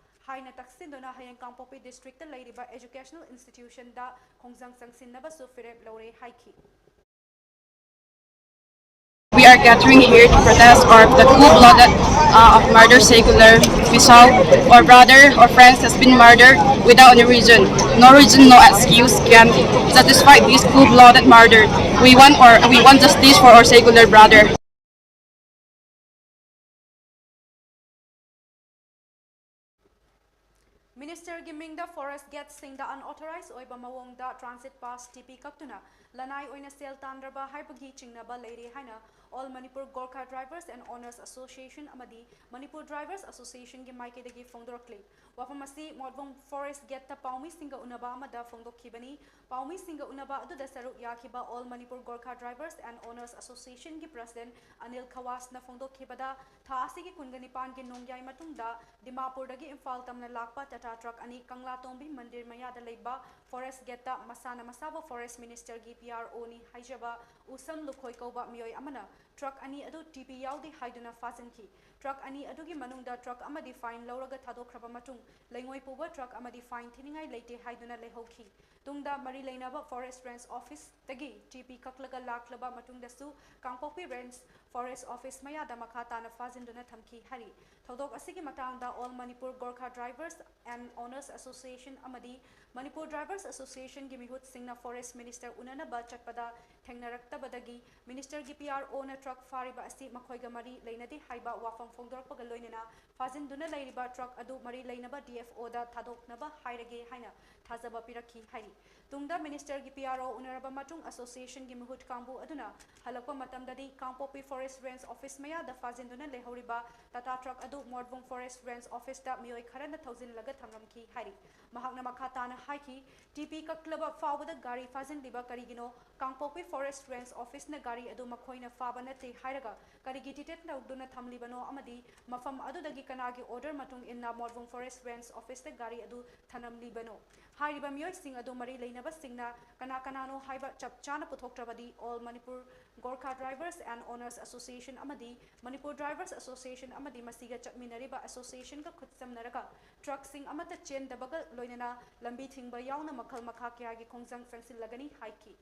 ꯍꯥꯏꯅ ꯇꯛꯁꯤꯟꯗꯨꯅ ꯍꯌꯦꯡ ꯀꯥꯡꯄꯣꯛꯄꯤ district ꯂꯩꯔꯤꯕ educational institution ꯗ ꯈꯣꯡꯖꯪ ꯆꯪꯁꯤꯟꯅꯕꯁꯨ ꯐꯤꯔꯦꯞ ꯂꯧꯔꯦ ꯍꯥꯏꯈꯤ꯫ We are gathering here to protest of the cold-blooded uh, of murder Secular Misao. Our brother or friends has been murdered without any reason. No reason, no excuse can satisfy this cold-blooded murder. We want or we want justice for our Secular brother. Minister ꯒꯤ ꯃꯤꯡꯗ forest gate ꯁꯤꯡꯗ unauthorized ꯑꯣꯏꯕ ꯃꯑꯣꯡꯗ transit pass, T P, ꯀꯛꯇꯨꯅ ꯂꯅꯥꯏ ꯑꯣꯏꯅ ꯁꯦꯜ ꯇꯥꯟꯗ꯭ꯔꯕ ꯍꯥꯏꯕꯒꯤ ꯆꯤꯡꯅꯕ ꯂꯩꯔꯦ ꯍꯥꯏꯅ All Manipur Gorkha Drivers and Owners Association ꯑꯃꯗꯤ Manipur Drivers Association ꯒꯤ ꯃꯥꯏꯀꯩꯗꯒꯤ ꯐꯣꯡꯗꯣꯔꯛꯂꯤ꯫ ꯋꯥꯐꯝ ꯑꯁꯤ ꯃꯣꯠꯕꯨꯡ forest gate ꯇ ꯄꯥꯎꯃꯤꯁꯤꯡꯒ ꯎꯅꯕ ꯑꯃꯗ ꯐꯣꯡꯗꯣꯛꯈꯤꯕꯅꯤ꯫ ꯄꯥꯎꯃꯤꯁꯤꯡꯒ ꯎꯅꯕ ꯑꯗꯨꯗ ꯁꯔꯨꯛ ꯌꯥꯈꯤꯕ All Manipur Gorkha Drivers and Owners Association ꯒꯤ president ꯑꯅꯤꯜ ꯈꯋꯥꯁꯅ ꯐꯣꯡꯗꯣꯛꯈꯤꯕꯗ, ꯊꯥ ꯑꯁꯤꯒꯤ ꯀꯨꯟꯒ ꯅꯤꯄꯥꯟꯒꯤ ꯅꯣꯡꯌꯥꯏ ꯃꯇꯨꯡꯗ ꯗꯤꯃꯥꯄꯨꯔꯗꯒꯤ ꯏꯝꯐꯥꯜ ꯇꯝꯅ ꯂꯥꯛꯄ Tata truck ꯑꯅꯤ ꯀꯪꯂꯥꯇꯣꯡꯕꯤ ꯃꯟꯗꯤꯔ ꯃꯌꯥꯗ ꯂꯩꯕ forest gate ꯇ ꯃꯁꯥꯅ ꯃꯁꯥꯕꯨ forest minister ꯒꯤ P R O ꯅꯤ ꯍꯥꯏꯖꯕ ꯎꯁꯝ ꯂꯨꯈꯣꯏ ꯀꯧꯕ ꯃꯤꯑꯣꯏ ꯑꯃꯅ truck ꯑꯅꯤ ꯑꯗꯨ T P ꯌꯥꯎꯗꯦ ꯍꯥꯏꯗꯨꯅ ꯐꯥꯖꯤꯟꯈꯤ꯫ Truck ꯑꯅꯤ ꯑꯗꯨꯒꯤ ꯃꯅꯨꯡꯗ truck ꯑꯃꯗꯤ fine ꯂꯧꯔꯒ ꯊꯥꯗꯣꯛꯈ꯭ꯔꯕ ꯃꯇꯨꯡ, ꯂꯩꯉꯣꯏ ꯄꯨꯕ truck ꯑꯃꯗꯤ fine ꯊꯤꯅꯤꯡꯉꯥꯏ ꯂꯩꯇꯦ ꯍꯥꯏꯗꯨꯅ ꯂꯩꯍꯧꯈꯤ꯫ ꯇꯨꯡꯗ ꯃꯔꯤ ꯂꯩꯅꯕ Forest Range Office ꯇꯒꯤ T P ꯀꯛꯂꯒ ꯂꯥꯛꯂꯕ ꯃꯇꯨꯡꯗꯁꯨ ꯀꯥꯡꯄꯣꯛꯄꯤ Range Forest Office ꯃꯌꯥꯗ ꯃꯈꯥ ꯇꯥꯅ ꯐꯥꯖꯤꯟꯗꯨꯅ ꯊꯝꯈꯤ ꯍꯥꯏꯔꯤ꯫ ꯊꯧꯗꯣꯛ ꯑꯁꯤꯒꯤ ꯃꯇꯥꯡꯗ All Manipur Gorkha Drivers and Owners Association ꯑꯃꯗꯤ Manipur Drivers Association ꯒꯤ ꯃꯤꯍꯨꯠꯁꯤꯡꯅ forest minister ꯎꯅꯅꯕ ꯆꯠꯄꯗ ꯊꯦꯡꯅꯔꯛꯇꯕꯗꯒꯤ ꯃꯤꯅꯤꯁꯇꯔꯒꯤ ꯄꯤ ꯑꯥꯔ ꯑꯣꯅ ꯇ꯭ꯔꯛ ꯐꯥꯔꯤꯕ ꯑꯁꯤ ꯃꯈꯣꯏꯒ ꯃꯔꯤ ꯂꯩꯅꯗꯦ ꯍꯥꯏꯕ ꯋꯥꯐꯝ ꯐꯣꯡꯗꯣꯔꯛꯄꯒ ꯂꯣꯏꯅꯅ ꯐꯥꯖꯤꯟꯗꯨꯅ ꯂꯩꯔꯤꯕ ꯇ꯭ꯔꯛ ꯑꯗꯨ ꯃꯔꯤ ꯂꯩꯅꯕ ꯗꯤ ꯑꯦꯐ ꯑꯣꯗ ꯊꯥꯗꯣꯛꯅꯕ ꯍꯥꯏꯔꯒꯦ ꯍꯥꯏꯅ ꯊꯥꯖꯕ ꯄꯤꯔꯛꯈꯤ ꯍꯥꯏꯔꯤ꯫ ꯇꯨꯡꯗ ꯃꯤꯅꯤꯁꯇꯔꯒꯤ ꯄꯤ ꯑꯥꯔ ꯑꯣ ꯎꯅꯔꯕ ꯃꯇꯨꯡ ꯑꯁꯣꯁꯤꯌꯦꯁꯟꯒꯤ ꯃꯤꯍꯨꯠ ꯀꯥꯡꯕꯨ ꯑꯗꯨꯅ ꯍꯜꯂꯛꯄ ꯃꯇꯝꯗꯗꯤ ꯀꯥꯡꯄꯣꯛꯄꯤ ꯐꯣꯔꯦꯁ ꯔꯦꯟꯖ ꯑꯣꯐꯤꯁ ꯃꯌꯥꯗ ꯐꯥꯖꯤꯟꯗꯨꯅ ꯂꯩꯍꯧꯔꯤꯕ ꯇꯥꯇꯥ ꯇ꯭ꯔꯛ ꯑꯗꯨ ꯃꯣꯔꯕꯨꯡ ꯐꯣꯔꯦꯁ ꯔꯦꯟꯖ ꯑꯣꯐꯤꯁꯇ ꯃꯤꯑꯣꯏ ꯈꯔꯅ ꯊꯧꯖꯤꯜꯂꯒ ꯊꯝꯂꯝꯈꯤ ꯍꯥꯏꯔꯤ꯫ ꯃꯍꯥꯛꯅ ꯃꯈꯥ ꯇꯥꯅ ꯍꯥꯏꯈꯤ, ꯇꯤ ꯄꯤ ꯀꯛꯂꯕ ꯐꯥꯎꯕꯗ ꯒꯥꯔꯤ ꯐꯥꯖꯤꯜꯂꯤꯕ ꯀꯔꯤꯒꯤꯅꯣ? ꯀꯥꯡꯄꯣꯛꯄꯤ ꯐꯣꯔꯦꯁ ꯔꯦꯟꯖ ꯑꯣꯐꯤꯁꯅ ꯒꯥꯔꯤ ꯑꯗꯨ ꯃꯈꯣꯏꯅ ꯐꯥꯕ ꯅꯠꯇꯦ ꯍꯥꯏꯔꯒ ꯀꯔꯤꯒꯤ ꯗꯤꯇꯦꯟ ꯇꯧꯗꯨꯅ ꯊꯝꯂꯤꯕꯅꯣ ꯑꯃꯗꯤ ꯃꯐꯝ ꯑꯗꯨꯗꯒꯤ ꯀꯅꯥꯒꯤ ꯑꯣꯔꯗꯔ ꯃꯇꯨꯡ ꯏꯟꯅ ꯃꯣꯔꯕꯨꯡ ꯐꯣꯔꯦꯁ ꯔꯦꯟꯖ ꯑꯣꯐꯤꯁꯇ ꯒꯥꯔꯤ ꯑꯗꯨ ꯊꯅꯝꯂꯤꯕꯅꯣ? ꯍꯥꯏꯔꯤꯕ ꯃꯤꯑꯣꯏꯁꯤꯡ ꯑꯗꯨ ꯃꯔꯤ ꯂꯩꯅꯕꯁꯤꯡꯅ ꯀꯅꯥ ꯀꯅꯥꯅꯣ ꯍꯥꯏꯕ ꯆꯞ ꯆꯥꯅ ꯄꯨꯊꯣꯛꯇ꯭ꯔꯕꯗꯤ All Manipur Gorkha Drivers and Owners Association ꯑꯃꯗꯤ Manipur Drivers Association ꯑꯃꯗꯤ ꯃꯁꯤꯒ ꯆꯠꯃꯤꯟꯅꯔꯤꯕ ꯑꯦꯁꯣꯁꯤꯌꯦꯁꯟꯒ ꯈꯨꯠꯁꯝꯅꯔꯒ ꯇ꯭ꯔꯛꯁꯤꯡ ꯑꯃꯠꯇ ꯆꯦꯟꯗꯕꯒ ꯂꯣꯏꯅꯅ ꯂꯝꯕꯤ ꯊꯤꯡꯕ ꯌꯥꯎꯅ ꯃꯈꯜ ꯃꯈꯥ ꯀꯌꯥꯒꯤ ꯈꯣꯡꯖꯪ ꯆꯪꯁꯤꯜꯂꯒꯅꯤ ꯍꯥꯏꯈꯤ꯫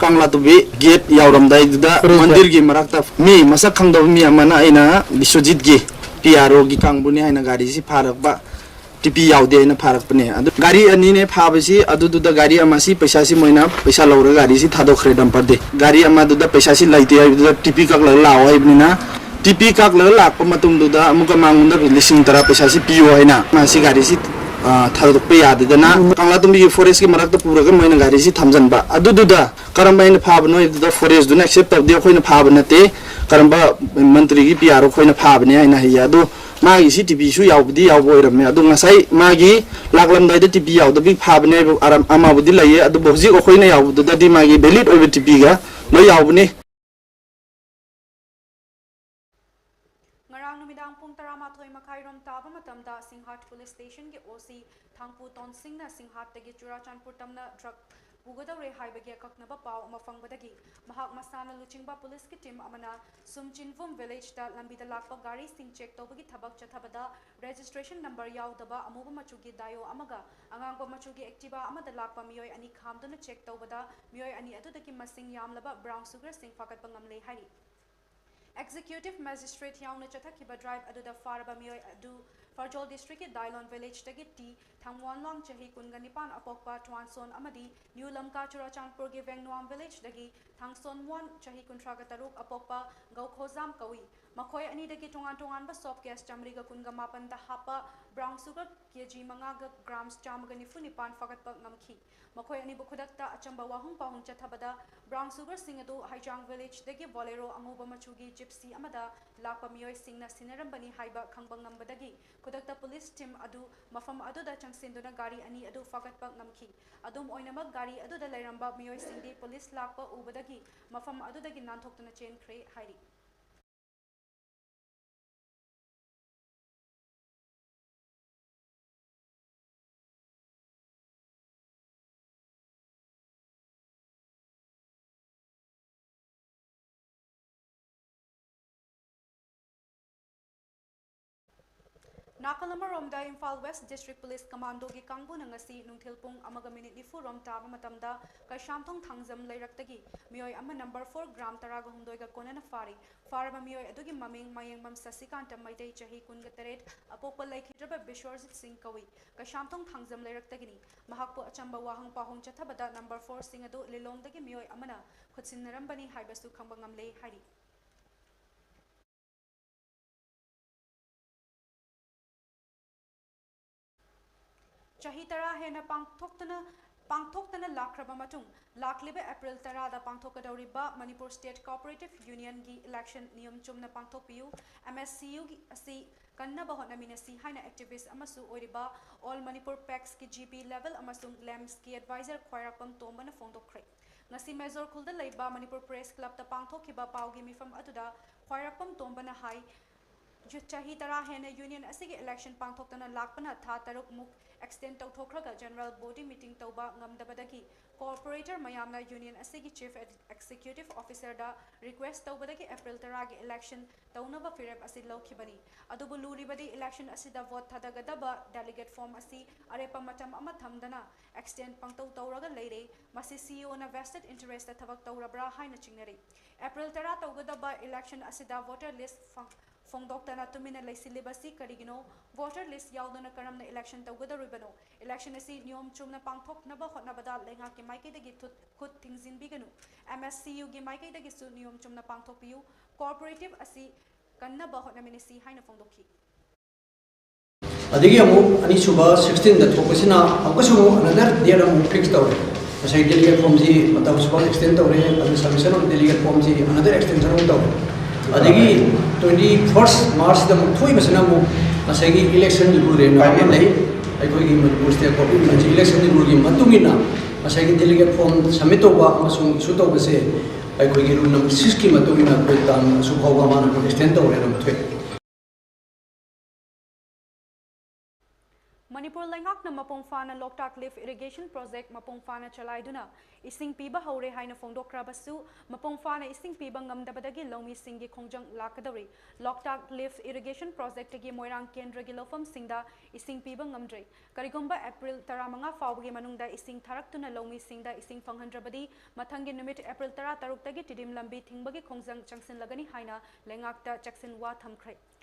ꯀꯪꯂꯥꯇꯣꯝꯕꯤ ꯒꯦꯠ ꯌꯧꯔꯝꯗꯥꯏꯗꯨꯗ ꯃꯟꯗꯤꯔꯒꯤ ꯃꯔꯛꯇ ꯃꯤ ꯃꯁꯛ ꯈꯪꯗꯕ ꯃꯤ ꯑꯃꯅ ꯑꯩꯅ ꯕꯤꯁ꯭ꯋꯖꯤꯠꯀꯤ ꯄꯤ ꯑꯥꯔ ꯑꯣꯒꯤ ꯀꯥꯡꯕꯨꯅꯤ ꯍꯥꯏꯅ ꯒꯥꯔꯤꯁꯤ ꯐꯥꯔꯛꯄ, ꯇꯤ ꯄꯤ ꯌꯥꯎꯗꯦ ꯍꯥꯏꯅ ꯐꯥꯔꯛꯄꯅꯦ꯫ ꯑꯗꯨ ꯒꯥꯔꯤ ꯑꯅꯤꯅꯦ ꯐꯥꯕꯁꯤ, ꯑꯗꯨꯗꯨꯗ ꯒꯥꯔꯤ ꯑꯃꯁꯤ ꯄꯩꯁꯥꯁꯤ ꯃꯣꯏꯅ ꯄꯩꯁꯥ ꯂꯧꯔꯒ ꯒꯥꯔꯤꯁꯤ ꯊꯥꯗꯣꯛꯈ꯭ꯔꯦ ꯗꯝꯄꯔꯗꯤ꯫ ꯒꯥꯔꯤ ꯑꯃꯗꯨꯗ ꯄꯩꯁꯥꯁꯤ ꯂꯩꯇꯦ ꯍꯥꯏꯕꯗꯨꯗ ꯇꯤ ꯄꯤ ꯀꯛꯂꯒ ꯂꯥꯛꯑꯣ ꯍꯥꯏꯕꯅꯤꯅ, ꯇꯤ ꯄꯤ ꯀꯛꯂꯒ ꯂꯥꯛꯄ ꯃꯇꯨꯡꯗꯨꯗ ꯑꯃꯨꯛꯀ ꯃꯉꯣꯟꯗ ꯂꯤꯁꯤꯡ ꯇꯔꯥ ꯄꯩꯁꯥꯁꯤ ꯄꯤꯌꯣ ꯍꯥꯏꯅ ꯃꯥꯁꯤ ꯒꯥꯔꯤꯁꯤ, ꯑ, ꯊꯥꯗꯣꯛꯄ ꯌꯥꯗꯗꯅ ꯀꯪꯂꯥꯇꯣꯝꯕꯤꯒꯤ ꯐꯣꯔꯦꯁꯀꯤ ꯃꯔꯛꯇ ꯄꯨꯔꯒ ꯃꯣꯏꯅ ꯒꯥꯔꯤꯁꯤ ꯊꯝꯖꯤꯟꯕ꯫ ꯑꯗꯨꯗꯨꯗ ꯀꯔꯝꯕ ꯑꯩꯅ ꯐꯥꯕꯅꯣ ꯍꯥꯏꯕꯗꯨꯗ ꯐꯣꯔꯦꯁꯇꯨꯅ ꯑꯦꯛꯁꯦꯞ ꯇꯧꯗꯦ, ꯑꯩꯈꯣꯏꯅ ꯐꯥꯕ ꯅꯠꯇꯦ, ꯀꯔꯝꯕ ꯃꯟꯇ꯭ꯔꯤꯒꯤ ꯄꯤ ꯑꯥꯔ ꯑꯣ ꯑꯩꯈꯣꯏꯅ ꯐꯥꯕꯅꯦ ꯍꯥꯏꯅ ꯍꯥꯏꯌꯦ꯫ ꯑꯗꯣ ꯃꯥꯒꯤ ꯁꯤ ꯇꯤ ꯄꯤꯁꯨ ꯌꯥꯎꯕꯗꯤ ꯌꯥꯎꯕ ꯑꯣꯏꯔꯝꯃꯦ꯫ ꯑꯗꯣ ꯉꯁꯥꯏ ꯃꯥꯒꯤ ꯂꯥꯛꯂꯝꯗꯥꯏꯗ ꯇꯤ ꯄꯤ ꯌꯥꯎꯗꯕꯤ ꯐꯥꯕꯅꯦ ꯍꯥꯏꯕ ꯑꯔꯝ-, ꯑꯃꯕꯨꯗꯤ ꯂꯩꯌꯦ꯫ ꯑꯗꯨꯕꯨ ꯍꯧꯖꯤꯛ ꯑꯩꯈꯣꯏꯅ ꯌꯥꯎꯕꯗꯨꯗꯗꯤ ꯃꯥꯒꯤ ꯚꯦꯂꯤꯗ ꯑꯣꯏꯕ ꯇꯤ ꯄꯤꯒ ꯂꯣꯏ ꯌꯥꯎꯕꯅꯤ꯫ ꯉꯔꯥꯡ ꯅꯨꯃꯤꯗꯥꯡ ꯄꯨꯡ ꯇꯔꯥꯃꯥꯊꯣꯏ ꯃꯈꯥꯏꯔꯣꯝ ꯇꯥꯕ ꯃꯇꯝꯗ ꯁꯤꯡꯍꯥꯠ ꯄꯨꯂꯤꯁ ꯁ꯭ꯇꯦꯁꯟꯒꯤ ꯑꯣ ꯁꯤ ꯊꯥꯡꯄꯨ ꯇꯣꯟꯁꯤꯡꯅ ꯁꯤꯡꯍꯥꯠꯇꯒꯤ ꯆꯨꯔꯥꯆꯥꯟꯄꯨꯔ ꯇꯝꯅ ꯇ꯭ꯔꯛ ꯄꯨꯒꯗꯧꯔꯦ ꯍꯥꯏꯕꯒꯤ ꯑꯀꯛꯅꯕ ꯄꯥꯎ ꯑꯃ ꯐꯪꯕꯗꯒꯤ ꯃꯍꯥꯛ ꯃꯁꯥꯅ ꯂꯨꯆꯤꯡꯕ ꯄꯨꯂꯤꯁꯀꯤ ꯇꯤꯝ ꯑꯃꯅ ꯁꯨꯝꯆꯤꯟꯕꯨꯝ ꯚꯤꯂꯦꯖꯇ ꯂꯝꯕꯤꯗ ꯂꯥꯛꯄ ꯒꯥꯔꯤꯁꯤꯡ ꯆꯦꯛ ꯇꯧꯕꯒꯤ ꯊꯕꯛ ꯆꯠꯊꯕꯗ ꯔꯦꯖꯤꯁꯇ꯭ꯔꯦꯁꯟ ꯅꯝꯕꯔ ꯌꯥꯎꯗꯕ ꯑꯃꯨꯕ ꯃꯆꯨꯒꯤ ꯗꯥꯏꯑꯣ ꯑꯃꯒ ꯑꯉꯥꯡꯕ ꯃꯆꯨꯒꯤ ꯑꯦꯛꯇꯤꯚꯥ ꯑꯃꯗ ꯂꯥꯛꯄ ꯃꯤꯑꯣꯏ ꯑꯅꯤ ꯈꯥꯝꯗꯨꯅ ꯆꯦꯛ ꯇꯧꯕꯗ ꯃꯤꯑꯣꯏ ꯑꯅꯤ ꯑꯗꯨꯗꯒꯤ ꯃꯁꯤꯡ ꯌꯥꯝꯂꯕ ꯕ꯭ꯔꯥꯎꯟ ꯁꯨꯒꯔꯁꯤꯡ ꯐꯥꯒꯠꯄ ꯉꯝꯂꯦ ꯍꯥꯏꯔꯤ꯫ Executive Magistrate ꯌꯥꯎꯅ ꯆꯠꯊꯈꯤꯕ drive ꯑꯗꯨꯗ ꯐꯥꯔꯕ ꯃꯤꯑꯣꯏ ꯑꯗꯨ ꯐꯔꯖꯣꯜ district ꯀꯤ ꯗꯥꯏꯂꯣꯟ village ꯗꯒꯤ ꯇꯤ ꯊꯥꯡꯋꯥꯟꯂꯥꯡ, ꯆꯍꯤ ꯀꯨꯟꯒ ꯅꯤꯄꯥꯟ ꯑꯄꯣꯛꯄ ꯊ꯭ꯋꯥꯟꯁꯣꯟ ꯑꯃꯗꯤ ꯅ꯭ꯌꯨ ꯂꯝꯀꯥ ꯆꯨꯔꯥꯆꯥꯟꯄꯨꯔꯒꯤ ꯚꯦꯡꯅꯨꯋꯥꯝ village ꯗꯒꯤ ꯊꯥꯡꯁꯣꯟ ꯋꯥꯟ, ꯆꯍꯤ ꯀꯨꯟꯊ꯭ꯔꯥꯒ ꯇꯔꯨꯛ ꯑꯄꯣꯛꯄ ꯒꯧꯈꯣꯖꯥꯝ ꯀꯧꯏ꯫ ꯃꯈꯣꯏ ꯑꯅꯤꯗꯒꯤ ꯇꯣꯉꯥꯟ ꯇꯣꯉꯥꯟꯕ soap case ꯆꯥꯃꯔꯤꯒ ꯀꯨꯟꯒ ꯃꯥꯄꯟꯗ ꯍꯥꯞꯄ brown sugar ꯀꯦ ꯖꯤ ꯃꯉꯥꯒ grams ꯆꯥꯝꯃꯒ ꯅꯤꯐꯨ ꯅꯤꯄꯥꯟ ꯐꯥꯒꯠꯄ ꯉꯝꯈꯤ꯫ ꯃꯈꯣꯏ ꯑꯅꯤꯕꯨ ꯈꯨꯗꯛꯇ ꯑꯆꯝꯕ ꯋꯥꯍꯪ ꯄꯥꯎꯍꯪ ꯆꯠꯊꯕꯗ brown sugar ꯁꯤꯡ ꯑꯗꯨ ꯍꯩꯖꯥꯡ village ꯗꯒꯤ Bolero ꯑꯉꯧꯕ ꯃꯆꯨꯒꯤ Gypsy ꯑꯃꯗ ꯂꯥꯛꯄ ꯃꯤꯑꯣꯏꯁꯤꯡꯅ ꯁꯤꯟꯅꯔꯝꯕꯅꯤ ꯍꯥꯏꯕ ꯈꯪꯕ ꯉꯝꯕꯗꯒꯤ ꯈꯨꯗꯛꯇ police team ꯑꯗꯨ ꯃꯐꯝ ꯑꯗꯨꯗ ꯆꯪꯁꯤꯟꯗꯨꯅ ꯒꯥꯔꯤ ꯑꯅꯤ ꯑꯗꯨ ꯐꯥꯒꯠꯄ ꯉꯝꯈꯤ꯫ ꯑꯗꯨꯝ ꯑꯣꯏꯅꯃꯛ, ꯒꯥꯔꯤ ꯑꯗꯨꯗ ꯂꯩꯔꯝꯕ ꯃꯤꯑꯣꯏꯁꯤꯡꯗꯤ police ꯂꯥꯛꯄ ꯎꯕꯗꯒꯤ ꯃꯐꯝ ꯑꯗꯨꯗꯒꯤ ꯅꯥꯟꯊꯣꯛꯇꯨꯅ ꯆꯦꯟꯈ꯭ꯔꯦ ꯍꯥꯏꯔꯤ꯫ ꯅꯥꯀꯜ ꯑꯃꯔꯣꯝꯗ, Imphal West District Police Commando ꯒꯤ ꯀꯥꯡꯕꯨꯅ ꯉꯁꯤ ꯅꯨꯡꯊꯤꯜ ꯄꯨꯡ ꯑꯃꯒ minute ꯅꯤꯐꯨ ꯔꯣꯝ ꯇꯥꯕ ꯃꯇꯝꯗ ꯀꯩꯁꯥꯝꯊꯣꯡ ꯊꯥꯡꯖꯝ ꯂꯩꯔꯛꯇꯒꯤ ꯃꯤꯑꯣꯏ ꯑꯃ number four gram ꯇꯔꯥꯒ ꯍꯨꯝꯗꯣꯏꯒ ꯀꯣꯟꯅꯅ ꯐꯥꯔꯤ꯫ ꯐꯥꯔꯕ ꯃꯤꯑꯣꯏ ꯑꯗꯨꯒꯤ ꯃꯃꯤꯡ ꯃꯌꯦꯡꯕꯝ ꯁꯁꯤꯀꯥꯟꯇ ꯃꯩꯇꯩ, ꯆꯍꯤ ꯀꯨꯟꯒ ꯇꯔꯦꯠ, ꯑꯄꯣꯛꯄ ꯂꯩꯈꯤꯗ꯭ꯔꯕ ꯕꯤꯁ꯭ꯋꯔꯖꯤꯠ ꯁꯤꯡ ꯀꯧꯏ꯫ ꯀꯩꯁꯥꯝꯊꯣꯡ ꯊꯥꯡꯖꯝ ꯂꯩꯔꯛꯇꯒꯤꯅꯤ꯫ ꯃꯍꯥꯛꯄꯨ ꯑꯆꯝꯕ ꯋꯥꯍꯪ ꯄꯥꯎꯍꯪ ꯆꯠꯊꯕꯗ number four ꯁꯤꯡ ꯑꯗꯨ ꯂꯤꯂꯣꯡꯗꯒꯤ ꯃꯤꯑꯣꯏ ꯑꯃꯅ ꯈꯨꯠꯁꯤꯟꯅꯔꯝꯕꯅꯤ ꯍꯥꯏꯕꯁꯨ ꯈꯪꯕ ꯉꯝꯂꯦ ꯍꯥꯏꯔꯤ꯫ ꯆꯍꯤ ꯇꯔꯥ ꯍꯦꯟꯅ ꯄꯥꯡꯊꯣꯛꯇꯅ, ꯄꯥꯡꯊꯣꯛꯇꯅ ꯂꯥꯛꯈ꯭ꯔꯕ ꯃꯇꯨꯡ, ꯂꯥꯛꯂꯤꯕ April ꯇꯔꯥꯗ ꯄꯥꯡꯊꯣꯛꯀꯗꯧꯔꯤꯕ Manipur State Cooperative Union ꯒꯤ election ꯅꯤꯌꯣꯝ ꯆꯨꯝꯅ ꯄꯥꯡꯊꯣꯛꯄꯤꯌꯨ, M S C U ꯒꯤ ꯑꯁꯤ ꯀꯟꯅꯕ ꯍꯣꯠꯅꯃꯤꯟꯅꯁꯤ ꯍꯥꯏꯅ activist ꯑꯃꯁꯨ ꯑꯣꯏꯔꯤꯕ All Manipur Pacs ꯀꯤ G P level ꯑꯃꯁꯨꯡ ꯂꯦꯝꯁ ꯀꯤ advisor ꯈ꯭ꯋꯥꯏꯔꯥꯛꯄꯝ ꯇꯣꯝꯕꯅ ꯐꯣꯡꯗꯣꯛꯈ꯭ꯔꯦ꯫ ꯉꯁꯤ ꯃꯦꯖꯣꯔ ꯈꯨꯜꯗ ꯂꯩꯕ Manipur Press Club ꯇ ꯄꯥꯡꯊꯣꯛꯈꯤꯕ ꯄꯥꯎꯒꯤ ꯃꯤꯐꯝ ꯑꯗꯨꯗ ꯈ꯭ꯋꯥꯏꯔꯥꯛꯄꯝ ꯇꯣꯝꯕꯅ ꯍꯥꯏ, ꯆꯍꯤ ꯇꯔꯥ ꯍꯦꯟꯅ ꯌꯨꯅꯤꯌꯟ ꯑꯁꯤꯒꯤ ꯏꯂꯦꯛꯁꯟ ꯄꯥꯡꯊꯣꯛꯇꯅ ꯂꯥꯛꯄꯅ ꯊꯥ ꯇꯔꯨꯛꯃꯨꯛ ꯑꯦꯛꯁꯇꯦꯟ ꯇꯧꯊꯣꯛꯈ꯭ꯔꯒ ꯖꯦꯅꯔꯦꯜ ꯕꯣꯗꯤ ꯃꯤꯇꯤꯡ ꯇꯧꯕ ꯉꯝꯗꯕꯗꯒꯤ ꯀꯣꯑꯣꯄꯔꯦꯇꯔ ꯃꯌꯥꯝꯅ ꯌꯨꯅꯤꯌꯟ ꯑꯁꯤꯒꯤ ꯆꯤꯐ ꯑꯦꯛꯖꯤꯀ꯭ꯌꯨꯇꯤꯚ ꯑꯣꯐꯤꯁꯔꯗ ꯔꯤꯀ꯭ꯋꯦꯁ ꯇꯧꯕꯗꯒꯤ ꯑꯦꯄ꯭ꯔꯤꯜ ꯇꯔꯥꯒꯤ ꯏꯂꯦꯛꯁꯟ ꯇꯧꯅꯕ ꯐꯤꯔꯦꯞ ꯑꯁꯤ ꯂꯧꯈꯤꯕꯅꯤ꯫ ꯑꯗꯨꯕꯨ ꯂꯨꯔꯤꯕꯗꯤ ꯏꯂꯦꯛꯁꯟ ꯑꯁꯤꯗ ꯚꯣꯠ ꯊꯥꯗꯒꯗꯕ ꯗꯦꯂꯤꯒꯦꯠ ꯐꯣꯔꯝ ꯑꯁꯤ ꯑꯔꯦꯞꯄ ꯃꯇꯝ ꯑꯃ ꯊꯝꯗꯅ ꯑꯦꯛꯁꯇꯦꯟ ꯄꯪꯇꯧ ꯇꯧꯔꯒ ꯂꯩꯔꯦ꯫ ꯃꯁꯤ ꯁꯤꯏꯑꯣꯅ ꯚꯦꯁꯇꯦꯗ ꯏꯟꯇꯔꯦꯁꯇ ꯊꯕꯛ ꯇꯧꯔꯕ꯭ꯔꯥ ꯍꯥꯏꯅ ꯆꯤꯡꯅꯔꯤ꯫ ꯑꯦꯄ꯭ꯔꯤꯜ ꯇꯔꯥ ꯇꯧꯒꯗꯕ ꯏꯂꯦꯛꯁꯟ ꯑꯁꯤꯗ ꯚꯣꯇꯔ ꯂꯤꯁ ꯐꯣꯡꯗꯣꯛꯇꯅ ꯇꯨꯃꯤꯟꯅ ꯂꯩꯁꯤꯜꯂꯤꯕꯁꯤ ꯀꯔꯤꯒꯤꯅꯣ? ꯚꯣꯇꯔ ꯂꯤꯁ ꯌꯥꯎꯗꯅ ꯀꯔꯝꯅ ꯏꯂꯦꯛꯁꯟ ꯇꯧꯒꯗꯧꯔꯤꯕꯅꯣ? ꯏꯂꯦꯛꯁꯟ ꯑꯁꯤ ꯅꯤꯌꯣꯝ ꯆꯨꯝꯅ ꯄꯥꯡꯊꯣꯛꯅꯕ ꯍꯣꯠꯅꯕꯗ ꯂꯩꯉꯥꯛꯀꯤ ꯃꯥꯏꯀꯩꯗꯒꯤ ꯊꯨꯠ-, ꯈꯨꯠ ꯊꯤꯡꯖꯤꯟꯕꯤꯒꯅꯨ꯫ ꯑꯦꯝ ꯑꯦꯁ ꯁꯤ ꯌꯨꯒꯤ ꯃꯥꯏꯀꯩꯗꯒꯤꯁꯨ ꯅꯤꯌꯣꯝ ꯆꯨꯝꯅ ꯄꯥꯡꯊꯣꯛꯄꯤꯌꯨ꯫ ꯀꯣꯑꯣꯄꯔꯦꯇꯤꯚ ꯑꯁꯤ ꯀꯟꯅꯕ ꯍꯣꯠꯅꯃꯤꯟꯅꯁꯤ ꯍꯥꯏꯅ ꯐꯣꯡꯗꯣꯛꯈꯤ꯫ ꯑꯗꯒꯤ ꯑꯃꯨꯛ ꯑꯅꯤꯁꯨꯕ ꯁꯤꯛꯁꯇꯤꯟꯗ ꯊꯣꯛꯄꯁꯤꯅ ꯑꯃꯨꯛꯀꯁꯨ ꯑꯃꯨꯛ ꯑꯅꯗꯔ ꯗꯦꯠ ꯑꯃꯨꯛ ꯐꯤꯛꯁ ꯇꯧꯔꯦ꯫ ꯉꯁꯥꯏ ꯗꯦꯂꯤꯒꯦꯠ ꯐꯣꯔꯝꯁꯤ ꯃꯇꯝ ꯁꯨꯕ ꯑꯦꯛꯁꯇꯦꯟ ꯇꯧꯔꯦ, ꯑꯗꯨ ꯁꯕꯃꯤꯁꯟ ꯑꯣꯐ ꯗꯦꯂꯤꯒꯦꯠ ꯐꯣꯔꯝꯁꯤ ꯑꯅꯗꯔ ꯑꯦꯛꯁꯇꯦꯟꯁꯟ ꯑꯃꯨꯛ ꯇꯧꯔꯦ꯫ ꯑꯗꯒꯤ ꯇ꯭ꯋꯦꯟꯇꯤ ꯐꯥꯔꯁ ꯃꯥꯔꯆꯇ ꯑꯃꯨꯛ ꯊꯣꯛꯏꯕꯁꯤꯅ ꯑꯃꯨꯛ ꯉꯁꯥꯏꯒꯤ ꯏꯂꯦꯛꯁꯟ ꯔꯨꯜ ꯑꯃ ꯂꯩ꯫ ꯑꯩꯈꯣꯏꯒꯤ ꯃꯅꯤꯄꯨꯔ ꯁ꯭ꯇꯦꯠ ꯒꯣꯚꯔꯟꯃꯦꯟꯠꯀꯤ ꯏꯂꯦꯛꯁꯟ ꯔꯨꯜꯒꯤ ꯃꯇꯨꯡ ꯏꯟꯅ ꯉꯁꯥꯏꯒꯤ ꯗꯦꯂꯤꯒꯦꯠ ꯐꯣꯔꯝ ꯁꯕꯃꯤꯠ ꯇꯧꯕ ꯑꯃꯁꯨꯡ ꯏꯁꯨ ꯇꯧꯕꯁꯦ ꯑꯩꯈꯣꯏꯒꯤ ꯔꯨꯜ ꯅꯝꯕꯔ ꯁꯤꯛꯁꯀꯤ ꯃꯇꯨꯡ ꯏꯟꯅ ꯑꯩꯈꯣꯏ ꯇꯥꯡ ꯑꯁꯨꯛ ꯐꯥꯎꯕ ꯃꯥꯅ ꯑꯩꯈꯣꯏ ꯑꯦꯛꯁꯇꯦꯟ ꯇꯧꯔꯦꯅ ꯑꯃ ꯊꯣꯛꯑꯦ꯫ ꯃꯅꯤꯄꯨꯔ ꯂꯩꯉꯥꯛꯅ ꯃꯄꯨꯡ ꯐꯥꯅ ꯂꯣꯛꯇꯥꯛ ꯂꯤꯐ ꯏꯔꯤꯒꯦꯁꯟ ꯄ꯭ꯔꯣꯖꯦꯛ ꯃꯄꯨꯡ ꯐꯥꯅ ꯆꯂꯥꯏꯗꯨꯅ ꯏꯁꯤꯡ ꯄꯤꯕ ꯍꯧꯔꯦ ꯍꯥꯏꯅ ꯐꯣꯡꯗꯣꯛꯈ꯭ꯔꯕꯁꯨ, ꯃꯄꯨꯡ ꯐꯥꯅ ꯏꯁꯤꯡ ꯄꯤꯕ ꯉꯝꯗꯕꯗꯒꯤ ꯂꯧꯃꯤꯁꯤꯡꯒꯤ ꯈꯣꯡꯖꯪ ꯂꯥꯛꯀꯗꯧꯔꯤ꯫ ꯂꯣꯛꯇꯥꯛ ꯂꯤꯐ ꯏꯔꯤꯒꯦꯁꯟ ꯄ꯭ꯔꯣꯖꯦꯛꯇꯒꯤ ꯃꯣꯏꯔꯥꯡ ꯀꯦꯟꯗ꯭ꯔꯒꯤ ꯂꯧꯐꯝꯁꯤꯡꯗ ꯏꯁꯤꯡ ꯄꯤꯕ ꯉꯝꯗ꯭ꯔꯦ꯫ ꯀꯔꯤꯒꯨꯝꯕ ꯑꯦꯄ꯭ꯔꯤꯜ ꯇꯔꯥꯃꯉꯥ ꯐꯥꯎꯕꯒꯤ ꯃꯅꯨꯡꯗ ꯏꯁꯤꯡ ꯊꯥꯔꯛꯇꯨꯅ ꯂꯧꯃꯤꯁꯤꯡꯗ ꯏꯁꯤꯡ ꯐꯪꯍꯟꯗ꯭ꯔꯕꯗꯤ, ꯃꯊꯪꯒꯤ ꯅꯨꯃꯤꯠ ꯑꯦꯄ꯭ꯔꯤꯜ ꯇꯔꯥꯇꯔꯨꯛꯇꯒꯤ ꯇꯤꯗꯤꯝ ꯂꯝꯕꯤ ꯊꯤꯡꯕꯒꯤ ꯈꯣꯡꯖꯪ ꯆꯪꯁꯤꯜꯂꯒꯅꯤ ꯍꯥꯏꯅ ꯂꯩꯉꯥꯛꯇ ꯆꯦꯛꯁꯤꯟ ꯋꯥ ꯊꯝꯈ꯭ꯔꯦ꯫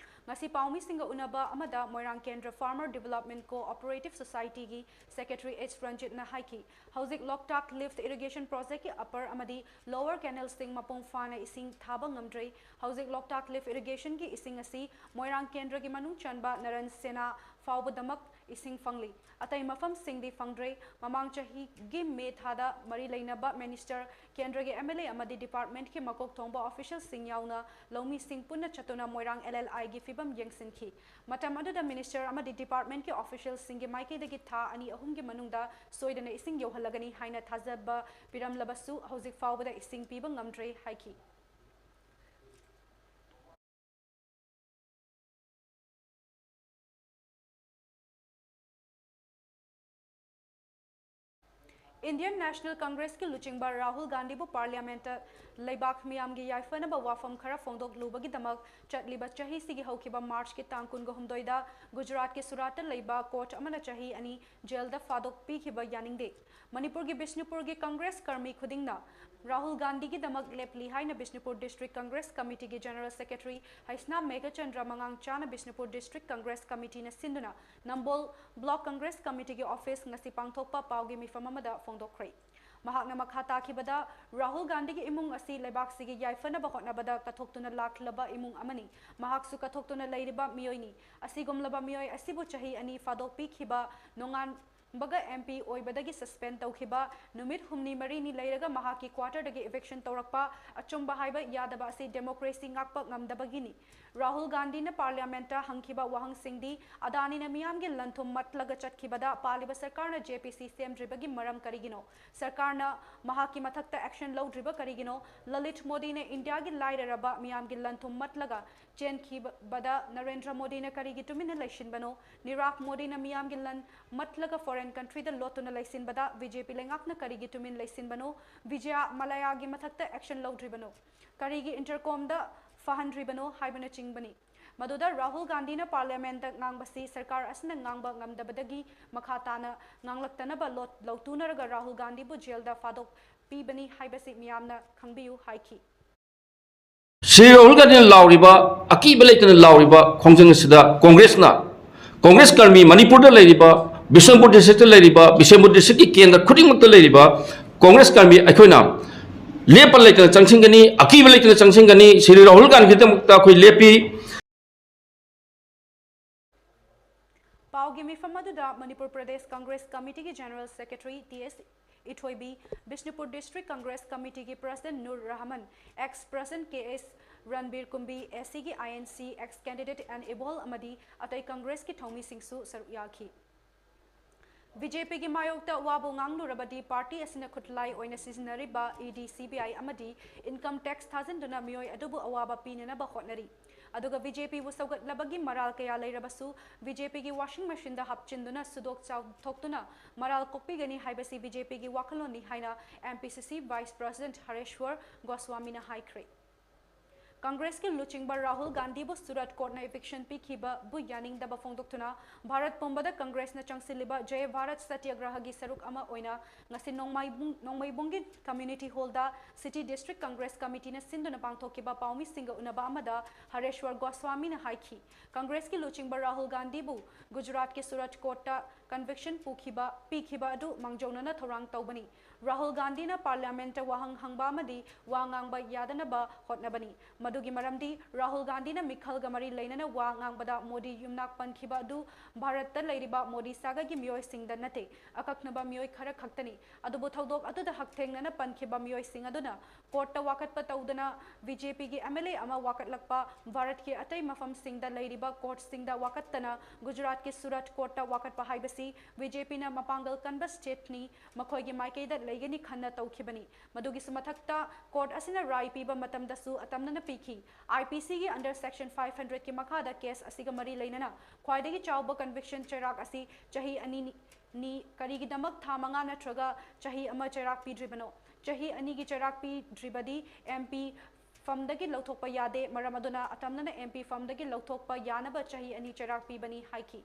ꯉꯁꯤ ꯄꯥꯎꯃꯤꯁꯤꯡꯒ ꯎꯅꯕ ꯑꯃꯗ Moirang Kendra farmer development cooperative ꯁꯣꯁꯥꯏꯇꯤꯒꯤ ꯁꯦꯀ꯭ꯔꯦꯇꯔꯤ ꯑꯩꯆ ꯔꯟꯖꯤꯠꯅ ꯍꯥꯏꯈꯤ, ꯍꯧꯖꯤꯛ ꯂꯣꯛꯇꯥꯛ ꯂꯤꯐ ꯏꯔꯤꯒꯦꯁꯟ ꯄ꯭ꯔꯣꯖꯦꯛꯀꯤ ꯑꯄꯔ ꯑꯃꯗꯤ ꯂꯣꯋꯔ ꯀꯦꯅꯦꯜꯁꯤꯡ ꯃꯄꯨꯡ ꯐꯥꯅ ꯏꯁꯤꯡ ꯊꯥꯕ ꯉꯝꯗ꯭ꯔꯦ꯫ ꯍꯧꯖꯤꯛ ꯂꯣꯛꯇꯥꯛ ꯂꯤꯐ ꯏꯔꯤꯒꯦꯁꯟꯒꯤ ꯏꯁꯤꯡ ꯑꯁꯤ ꯃꯣꯏꯔꯥꯡ ꯀꯦꯟꯗ꯭ꯔꯒꯤ ꯃꯅꯨꯡ ꯆꯟꯕ ꯅꯔꯟ ꯁꯦꯅꯥ ꯐꯥꯎꯕꯗꯃꯛ ꯏꯁꯤꯡ ꯐꯪꯂꯤ꯫ ꯑꯇꯩ ꯃꯐꯝꯁꯤꯡꯗꯤ ꯐꯪꯗ꯭ꯔꯦ꯫ ꯃꯃꯥꯡ ꯆꯍꯤꯒꯤ ꯃꯦ ꯊꯥꯗ ꯃꯔꯤ ꯂꯩꯅꯕ ꯃꯤꯅꯤꯁꯇꯔ, ꯀꯦꯟꯗ꯭ꯔꯒꯤ ꯑꯦꯝ ꯑꯦꯜ ꯑꯦ ꯑꯃꯗꯤ ꯗꯤꯄꯥꯔꯠꯃꯦꯟꯠꯀꯤ ꯃꯀꯣꯛ ꯊꯣꯡꯕ ꯑꯣꯐꯤꯁꯤꯌꯦꯜꯁꯤꯡ ꯌꯥꯎꯅ ꯂꯧꯃꯤꯁꯤꯡ ꯄꯨꯟꯅ ꯆꯠꯇꯨꯅ ꯃꯣꯏꯔꯥꯡ ꯑꯦꯜ ꯑꯦꯜ ꯑꯥꯏꯒꯤ ꯐꯤꯕꯝ ꯌꯦꯡꯁꯤꯟꯈꯤ꯫ ꯃꯇꯝ ꯑꯗꯨꯗ ꯃꯤꯅꯤꯁꯇꯔ ꯑꯃꯗꯤ ꯗꯤꯄꯥꯔꯠꯃꯦꯟꯠꯀꯤ ꯑꯣꯐꯤꯁꯤꯌꯦꯜꯁꯤꯡꯒꯤ ꯃꯥꯏꯀꯩꯗꯒꯤ ꯊꯥ ꯑꯅꯤ ꯑꯍꯨꯝꯒꯤ ꯃꯅꯨꯡꯗ ꯁꯣꯏꯗꯅ ꯏꯁꯤꯡ ꯌꯧꯍꯜꯂꯒꯅꯤ ꯍꯥꯏꯅ ꯊꯥꯖꯕ ꯄꯤꯔꯝꯂꯕꯁꯨ, ꯍꯧꯖꯤꯛ ꯐꯥꯎꯕꯗ ꯏꯁꯤꯡ ꯄꯤꯕ ꯉꯝꯗ꯭ꯔꯦ ꯍꯥꯏꯈꯤ꯫ Indian National Congressꯀꯤ ꯂꯨꯆꯤꯡꯕ ꯔꯥꯍꯨꯜ ꯒꯥꯟꯙꯤꯕꯨ Parliamentꯇ ꯂꯩꯕꯥꯛ ꯃꯤꯌꯥꯝꯒꯤ ꯌꯥꯏꯐꯅꯕ ꯋꯥꯐꯝ ꯈꯔ ꯐꯣꯡꯗꯣꯛꯂꯨꯕꯒꯤꯗꯃꯛ ꯆꯠꯂꯤꯕ ꯆꯍꯤꯁꯤꯒꯤ ꯍꯧꯈꯤꯕ Marchꯀꯤ ꯇꯥꯡ ꯀꯨꯟꯒꯍꯨꯝꯗꯣꯏꯗ ꯒꯨꯖꯔꯥꯠꯀꯤ ꯁꯨꯔꯥꯠꯇ ꯂꯩꯕ court ꯑꯃꯅ ꯆꯍꯤ ꯑꯅꯤ jailꯗ ꯐꯥꯗꯣꯛꯄꯤꯈꯤꯕ ꯌꯥꯅꯤꯡꯗꯦ꯫ ꯃꯅꯤꯄꯨꯔꯒꯤ ꯕꯤꯁꯅꯨꯄꯨꯔꯒꯤ Congress ꯀꯔꯃꯤ ꯈꯨꯗꯤꯡꯅ ꯔꯥꯍꯨꯜ ꯒꯥꯟꯙꯤꯒꯤꯗꯃꯛ ꯂꯦꯞꯂꯤ ꯍꯥꯏꯅ Bishnupur District Congress Committeeꯒꯤ General Secretary Heisnam Meghachandra ꯃꯉꯥꯡꯆꯥꯅ Bishnupur District Congress Committeeꯅ ꯁꯤꯟꯗꯨꯅ ꯅꯝꯕꯣꯜ Block Congress Committeeꯒꯤ office ꯉꯁꯤ ꯄꯥꯡꯊꯣꯛꯄ ꯄꯥꯎꯒꯤ ꯃꯤꯐꯝ ꯑꯃꯗ ꯐꯣꯡꯗꯣꯛꯈ꯭ꯔꯦ꯫ ꯃꯍꯥꯛꯅ ꯃꯈꯥ ꯇꯥꯈꯤꯕꯗ, ꯔꯥꯍꯨꯜ ꯒꯥꯟꯙꯤꯒꯤ ꯏꯃꯨꯡ ꯑꯁꯤ ꯂꯩꯕꯥꯛꯁꯤꯒꯤ ꯌꯥꯏꯐꯅꯕ ꯍꯣꯠꯅꯕꯗ ꯀꯠꯊꯣꯛꯇꯨꯅ ꯂꯥꯛꯂꯕ ꯏꯃꯨꯡ ꯑꯃꯅꯤ꯫ ꯃꯍꯥꯛꯁꯨ ꯀꯠꯊꯣꯛꯇꯨꯅ ꯂꯩꯔꯤꯕ ꯃꯤꯑꯣꯏꯅꯤ꯫ ꯑꯁꯤꯒꯨꯝꯂꯕ ꯃꯤꯑꯣꯏ ꯑꯁꯤꯕꯨ ꯆꯍꯤ ꯑꯅꯤ ꯐꯥꯗꯣꯛꯄꯤꯈꯤꯕ, ꯅꯣꯡꯉꯥꯟꯕꯒ M P ꯑꯣꯏꯕꯗꯒꯤ suspend ꯇꯧꯈꯤꯕ, ꯅꯨꯃꯤꯠ ꯍꯨꯝꯅꯤ ꯃꯔꯤꯅꯤ ꯂꯩꯔꯒ ꯃꯍꯥꯛꯀꯤ quarterꯗꯒꯤ eviction ꯇꯧꯔꯛꯄ, ꯑꯆꯨꯝꯕ ꯍꯥꯏꯕ ꯌꯥꯗꯕ ꯑꯁꯤ democracy ꯉꯥꯛꯄ ꯉꯝꯗꯕꯒꯤꯅꯤ꯫ ꯔꯥꯍꯨꯜ ꯒꯥꯟꯙꯤꯅ Parliamentꯇ ꯍꯪꯈꯤꯕ ꯋꯥꯍꯪꯁꯤꯡꯗꯤ, ꯑꯗꯥꯅꯤꯅ ꯃꯤꯌꯥꯝꯒꯤ ꯂꯟ-ꯊꯨꯝ ꯃꯠꯂꯒ ꯆꯠꯈꯤꯕꯗ ꯄꯥꯜꯂꯤꯕ ꯁꯔꯀꯥꯔꯅ J P C ꯁꯦꯝꯗ꯭ꯔꯤꯕꯒꯤ ꯃꯔꯝ ꯀꯔꯤꯒꯤꯅꯣ? ꯁꯔꯀꯥꯔꯅ ꯃꯍꯥꯛꯀꯤ ꯃꯊꯛꯇ action ꯂꯧꯗ꯭ꯔꯤꯕ ꯀꯔꯤꯒꯤꯅꯣ? ꯂꯂꯤꯠ ꯃꯣꯗꯤꯅ ꯏꯟꯗꯤꯌꯥꯒꯤ ꯂꯥꯏꯔꯔꯕ ꯃꯤꯌꯥꯝꯒꯤ ꯂꯟ-ꯊꯨꯝ ꯃꯠꯂꯒ ꯆꯦꯟꯈꯤꯕꯗ ꯅꯔꯦꯟꯗ꯭ꯔ ꯃꯣꯗꯤꯅ ꯀꯔꯤꯒꯤ ꯇꯨꯃꯤꯟꯅ ꯂꯩꯁꯤꯟꯕꯅꯣ? ꯅꯤꯔꯥꯕ ꯃꯣꯗꯤꯅ ꯃꯤꯌꯥꯝꯒꯤ ꯂꯟ ꯃꯠꯂꯒ foreign countryꯗ ꯂꯣꯠꯇꯨꯅ ꯂꯩꯁꯤꯟꯕꯗ B J P ꯂꯩꯉꯥꯛꯅ ꯀꯔꯤꯒꯤ ꯇꯨꯃꯤꯟ ꯂꯩꯁꯤꯟꯕꯅꯣ? ꯕꯤꯖꯌ ꯃꯥꯂ꯭ꯌꯥꯒꯤ ꯃꯊꯛꯇ action ꯂꯧꯗ꯭ꯔꯤꯕꯅꯣ? ꯀꯔꯤꯒꯤ Intercomꯗ ꯐꯍꯟꯗ꯭ꯔꯤꯕꯅꯣ ꯍꯥꯏꯕꯅꯆꯤꯡꯕꯅꯤ꯫ ꯃꯗꯨꯗ ꯔꯥꯍꯨꯜ ꯒꯥꯟꯙꯤꯅ Parliamentꯇ ꯉꯥꯡꯕꯁꯤ ꯁꯔꯀꯥꯔ ꯑꯁꯤꯅ ꯉꯥꯡꯕ ꯉꯝꯗꯕꯗꯒꯤ ꯃꯈꯥ ꯇꯥꯅ ꯉꯥꯡꯂꯛꯇꯅꯕ ꯂꯣꯠ-, ꯂꯧꯇꯨꯅꯔꯒ ꯔꯥꯍꯨꯜ ꯒꯥꯟꯙꯤꯕꯨ jailꯗ ꯐꯥꯗꯣꯛꯄꯤꯕꯅꯤ ꯍꯥꯏꯕꯁꯤ ꯃꯤꯌꯥꯝꯅ ꯈꯪꯕꯤꯌꯨ ꯍꯥꯏꯈꯤ꯫ ꯁ꯭ꯔꯤ ꯔꯥꯍꯨꯜ ꯒꯥꯟꯙꯤꯅ ꯂꯥꯎꯔꯤꯕ, ꯑꯀꯤꯕ ꯂꯩꯇꯅ ꯂꯥꯎꯔꯤꯕ ꯈꯣꯡꯖꯪ ꯑꯁꯤꯗ Congressꯅ, Congress ꯀꯔꯃꯤ, ꯃꯅꯤꯄꯨꯔꯗ ꯂꯩꯔꯤꯕ, ꯕꯤꯁꯅꯨꯄꯨꯔ Districtꯇ ꯂꯩꯔꯤꯕ, ꯕꯤꯁꯅꯨꯄꯨꯔ Districtꯀꯤ ꯀꯦꯟꯗ꯭ꯔ ꯈꯨꯗꯤꯡꯃꯛꯇ ꯂꯩꯔꯤꯕ Congress ꯀꯔꯃꯤ ꯑꯩꯈꯣꯏꯅ ꯂꯦꯞꯄ ꯂꯩꯇꯅ ꯆꯪꯁꯤꯟꯒꯅꯤ, ꯑꯀꯤꯕ ꯂꯩꯇꯅ ꯆꯪꯁꯤꯟꯒꯅꯤ꯫ ꯁ꯭ꯔꯤ ꯔꯥꯍꯨꯜ ꯒꯥꯟꯙꯤꯒꯤꯗꯃꯛꯇ ꯑꯩꯈꯣꯏ ꯂꯦꯞꯄꯤ꯫ ꯄꯥꯎꯒꯤ ꯃꯤꯐꯝ ꯑꯗꯨꯗ Manipur Pradesh Congress Committeeꯒꯤ General Secretary T S ꯏꯊꯣꯏꯕꯤ, Bishnupur District Congress Committeeꯒꯤ President Nur Rahman, ex President K S Ranbir ꯀꯨꯝꯕꯤ, A Cꯒꯤ I N C ex candidate N ꯏꯕꯣꯜ ꯑꯃꯗꯤ ꯑꯇꯩ Congressꯀꯤ ꯊꯧꯃꯤꯁꯤꯡꯁꯨ ꯁꯔꯨꯛ ꯌꯥꯈꯤ꯫ ꯕꯤ ꯖꯦ ꯄꯤꯒꯤ ꯃꯥꯌꯣꯛꯇ ꯑꯋꯥꯕ ꯉꯥꯡꯂꯨꯔꯕꯗꯤ ꯄꯥꯔꯇꯤ ꯑꯁꯤꯅ ꯈꯨꯠꯂꯥꯏ ꯑꯣꯏꯅ ꯁꯤꯖꯤꯟꯅꯔꯤꯕ ꯏ ꯗꯤ, ꯁꯤ ꯕꯤ ꯑꯥꯏ ꯑꯃꯗꯤ ꯏꯟꯀꯝ ꯇꯦꯛꯁ ꯊꯥꯖꯤꯟꯗꯨꯅ ꯃꯤꯑꯣꯏ ꯑꯗꯨꯕꯨ ꯑꯋꯥꯕ ꯄꯤꯅꯅꯕ ꯍꯣꯠꯅꯔꯤ꯫ ꯑꯗꯨꯒ ꯕꯤ ꯖꯦ ꯄꯤꯕꯨ ꯁꯧꯒꯠꯂꯕꯒꯤ ꯃꯔꯥꯜ ꯀꯌꯥ ꯂꯩꯔꯕꯁꯨ ꯕꯤ ꯖꯦ ꯄꯤꯒꯤ ꯋꯥꯁꯤꯡ ꯃꯦꯁꯤꯟꯗ ꯍꯥꯞꯆꯤꯟꯗꯨꯅ ꯁꯨꯗꯣꯛ ꯆꯥꯎꯊꯣꯛꯇꯨꯅ ꯃꯔꯥꯜ ꯀꯣꯛꯄꯤꯒꯅꯤ ꯍꯥꯏꯕꯁꯤ ꯕꯤ ꯖꯦ ꯄꯤꯒꯤ ꯋꯥꯈꯜꯂꯣꯟꯅꯤ ꯍꯥꯏꯅ ꯑꯦꯝ ꯄꯤ ꯁꯤ ꯁꯤ ꯚꯥꯏꯁ ꯄ꯭ꯔꯁꯤꯗꯦꯟꯠ ꯍꯔꯦꯁ꯭ꯋꯔ ꯒꯣꯁ꯭ꯋꯥꯃꯤꯅ ꯍꯥꯏꯈ꯭ꯔꯦ꯫ ꯀꯪꯒ꯭ꯔꯦꯁꯀꯤ ꯂꯨꯆꯤꯡꯕ ꯔꯥꯍꯨꯜ ꯒꯥꯟꯙꯤꯕꯨ ꯁꯨꯔꯠ ꯀꯣꯔꯠꯅ ꯏꯚꯤꯛꯁꯟ ꯄꯤꯈꯤꯕꯕꯨ ꯌꯥꯅꯤꯡꯗꯕ ꯐꯣꯡꯗꯣꯛꯇꯨꯅ ꯚꯥꯔꯠ ꯄꯨꯝꯕꯗ ꯀꯪꯒ꯭ꯔꯦꯁꯅ ꯆꯪꯁꯤꯜꯂꯤꯕ ꯖꯌ ꯚꯥꯔꯠ ꯁꯇ꯭ꯌꯒ꯭ꯔꯍꯒꯤ ꯁꯔꯨꯛ ꯑꯃ ꯑꯣꯏꯅ ꯉꯁꯤ ꯅꯣꯡꯃꯩꯕꯨꯡ-, ꯅꯣꯡꯃꯩꯕꯨꯡꯒꯤ ꯀꯝꯃ꯭ꯌꯨꯅꯤꯇꯤ ꯍꯣꯜꯗ ꯁꯤꯇꯤ ꯗꯤꯁꯇ꯭ꯔꯤꯛ ꯀꯪꯒ꯭ꯔꯦꯁ ꯀꯃꯤꯇꯤꯅ ꯁꯤꯟꯗꯨꯅ ꯄꯥꯡꯊꯣꯛꯈꯤꯕ ꯄꯥꯎꯃꯤꯁꯤꯡꯒ ꯎꯅꯕ ꯑꯃꯗ ꯍꯔꯦꯁ꯭ꯋꯔ ꯒꯣꯁ꯭ꯋꯥꯃꯤꯅ ꯍꯥꯏꯈꯤ, ꯀꯪꯒ꯭ꯔꯦꯁꯀꯤ ꯂꯨꯆꯤꯡꯕ ꯔꯥꯍꯨꯜ ꯒꯥꯟꯙꯤꯕꯨ ꯒꯨꯖꯔꯥꯠꯀꯤ ꯁꯨꯔꯠ ꯀꯣꯔꯠꯇ ꯀꯟꯚꯤꯛꯁꯟ ꯄꯨꯈꯤꯕ, ꯄꯤꯈꯤꯕ ꯑꯗꯨ ꯃꯥꯡꯖꯧꯅꯅ ꯊꯧꯔꯥꯡ ꯇꯧꯕꯅꯤ꯫ ꯔꯥꯍꯨꯜ ꯒꯥꯟꯙꯤꯅ ꯄꯥꯔꯂꯤꯌꯥꯃꯦꯟꯠꯇ ꯋꯥꯍꯪ ꯍꯪꯕ ꯑꯃꯗꯤ ꯋꯥ ꯉꯥꯡꯕ ꯌꯥꯗꯅꯕ ꯍꯣꯠꯅꯕꯅꯤ꯫ ꯃꯗꯨꯒꯤ ꯃꯔꯝꯗꯤ ꯔꯥꯍꯨꯜ ꯒꯥꯟꯙꯤꯅ ꯃꯤꯈꯜꯒ ꯃꯔꯤ ꯂꯩꯅꯅ ꯋꯥ ꯉꯥꯡꯕꯗ ꯃꯣꯗꯤ ꯌꯨꯝꯅꯥꯛ ꯄꯟꯈꯤꯕ ꯑꯗꯨ ꯚꯥꯔꯠꯇ ꯂꯩꯔꯤꯕ ꯃꯣꯗꯤ ꯁꯥꯒꯩꯒꯤ ꯃꯤꯑꯣꯏꯁꯤꯡꯗ ꯅꯠꯇꯦ, ꯑꯀꯛꯅꯕ ꯃꯤꯑꯣꯏ ꯈꯔ ꯈꯛꯇꯅꯤ꯫ ꯑꯗꯨꯕꯨ ꯊꯧꯗꯣꯛ ꯑꯗꯨꯗ ꯍꯛꯊꯦꯡꯅꯅ ꯄꯟꯈꯤꯕ ꯃꯤꯑꯣꯏꯁꯤꯡ ꯑꯗꯨꯅ ꯀꯣꯔꯠꯇ ꯋꯥꯀꯠꯄ ꯇꯧꯗꯅ ꯕꯤ ꯖꯦ ꯄꯤꯒꯤ ꯑꯦꯝ ꯑꯦꯜ ꯑꯦ ꯑꯃ ꯋꯥꯀꯠꯂꯛꯄ, ꯚꯥꯔꯠꯀꯤ ꯑꯇꯩ ꯃꯐꯝꯁꯤꯡꯗ ꯂꯩꯔꯤꯕ ꯀꯣꯔꯠꯁꯤꯡꯗ ꯋꯥꯀꯠꯇꯅ ꯒꯨꯖꯔꯥꯠꯀꯤ ꯁꯨꯔꯠ ꯀꯣꯔꯠꯇ ꯋꯥꯀꯠꯄ ꯍꯥꯏꯕꯁꯤ ꯕꯤ ꯖꯦ ꯄꯤꯅ ꯃꯄꯥꯡꯒꯜ ꯀꯟꯕ ꯁ꯭ꯇꯦꯠꯅꯤ, ꯃꯈꯣꯏꯒꯤ ꯃꯥꯏꯀꯩꯗ ꯂꯩꯒꯅꯤ ꯈꯟꯅ ꯇꯧꯈꯤꯕꯅꯤ꯫ ꯃꯗꯨꯒꯤꯁꯨ ꯃꯊꯛꯇ, ꯀꯣꯔꯠ ꯑꯁꯤꯅ ꯔꯥꯏ ꯄꯤꯕ ꯃꯇꯝꯗꯁꯨ ꯑꯇꯝꯅꯅ ꯄꯤꯈꯤ꯫ ꯑꯥꯏ ꯄꯤ ꯁꯤꯒꯤ under section five hundredꯀꯤ ꯃꯈꯥꯗ ꯀꯦꯁ ꯑꯁꯤꯒ ꯃꯔꯤ ꯂꯩꯅꯅ ꯈ꯭ꯋꯥꯏꯗꯒꯤ ꯆꯥꯎꯕ ꯀꯟꯚꯤꯛꯁꯟ ꯆꯩꯔꯥꯛ ꯑꯁꯤ ꯆꯍꯤ ꯑꯅꯤꯅꯤ, ꯅꯤ꯫ ꯀꯔꯤꯒꯤꯗꯃꯛ ꯊꯥ ꯃꯉꯥ ꯅꯠꯇ꯭ꯔꯒ ꯆꯍꯤ ꯑꯃ ꯆꯩꯔꯥꯛ ꯄꯤꯗ꯭ꯔꯤꯕꯅꯣ? ꯆꯍꯤ ꯑꯅꯤꯒꯤ ꯆꯩꯔꯥꯛ ꯄꯤꯗ꯭ꯔꯤꯕꯗꯤ ꯑꯦꯝ ꯄꯤ ꯐꯝꯗꯒꯤ ꯂꯧꯊꯣꯛꯄ ꯌꯥꯗꯦ꯫ ꯃꯔꯝ ꯑꯗꯨꯅ ꯑꯇꯝꯅꯅ ꯑꯦꯝ ꯄꯤ ꯐꯝꯗꯒꯤ ꯂꯧꯊꯣꯛꯄ ꯌꯥꯅꯕ ꯆꯍꯤ ꯑꯅꯤ ꯆꯩꯔꯥꯛ ꯄꯤꯕꯅꯤ ꯍꯥꯏꯈꯤ꯫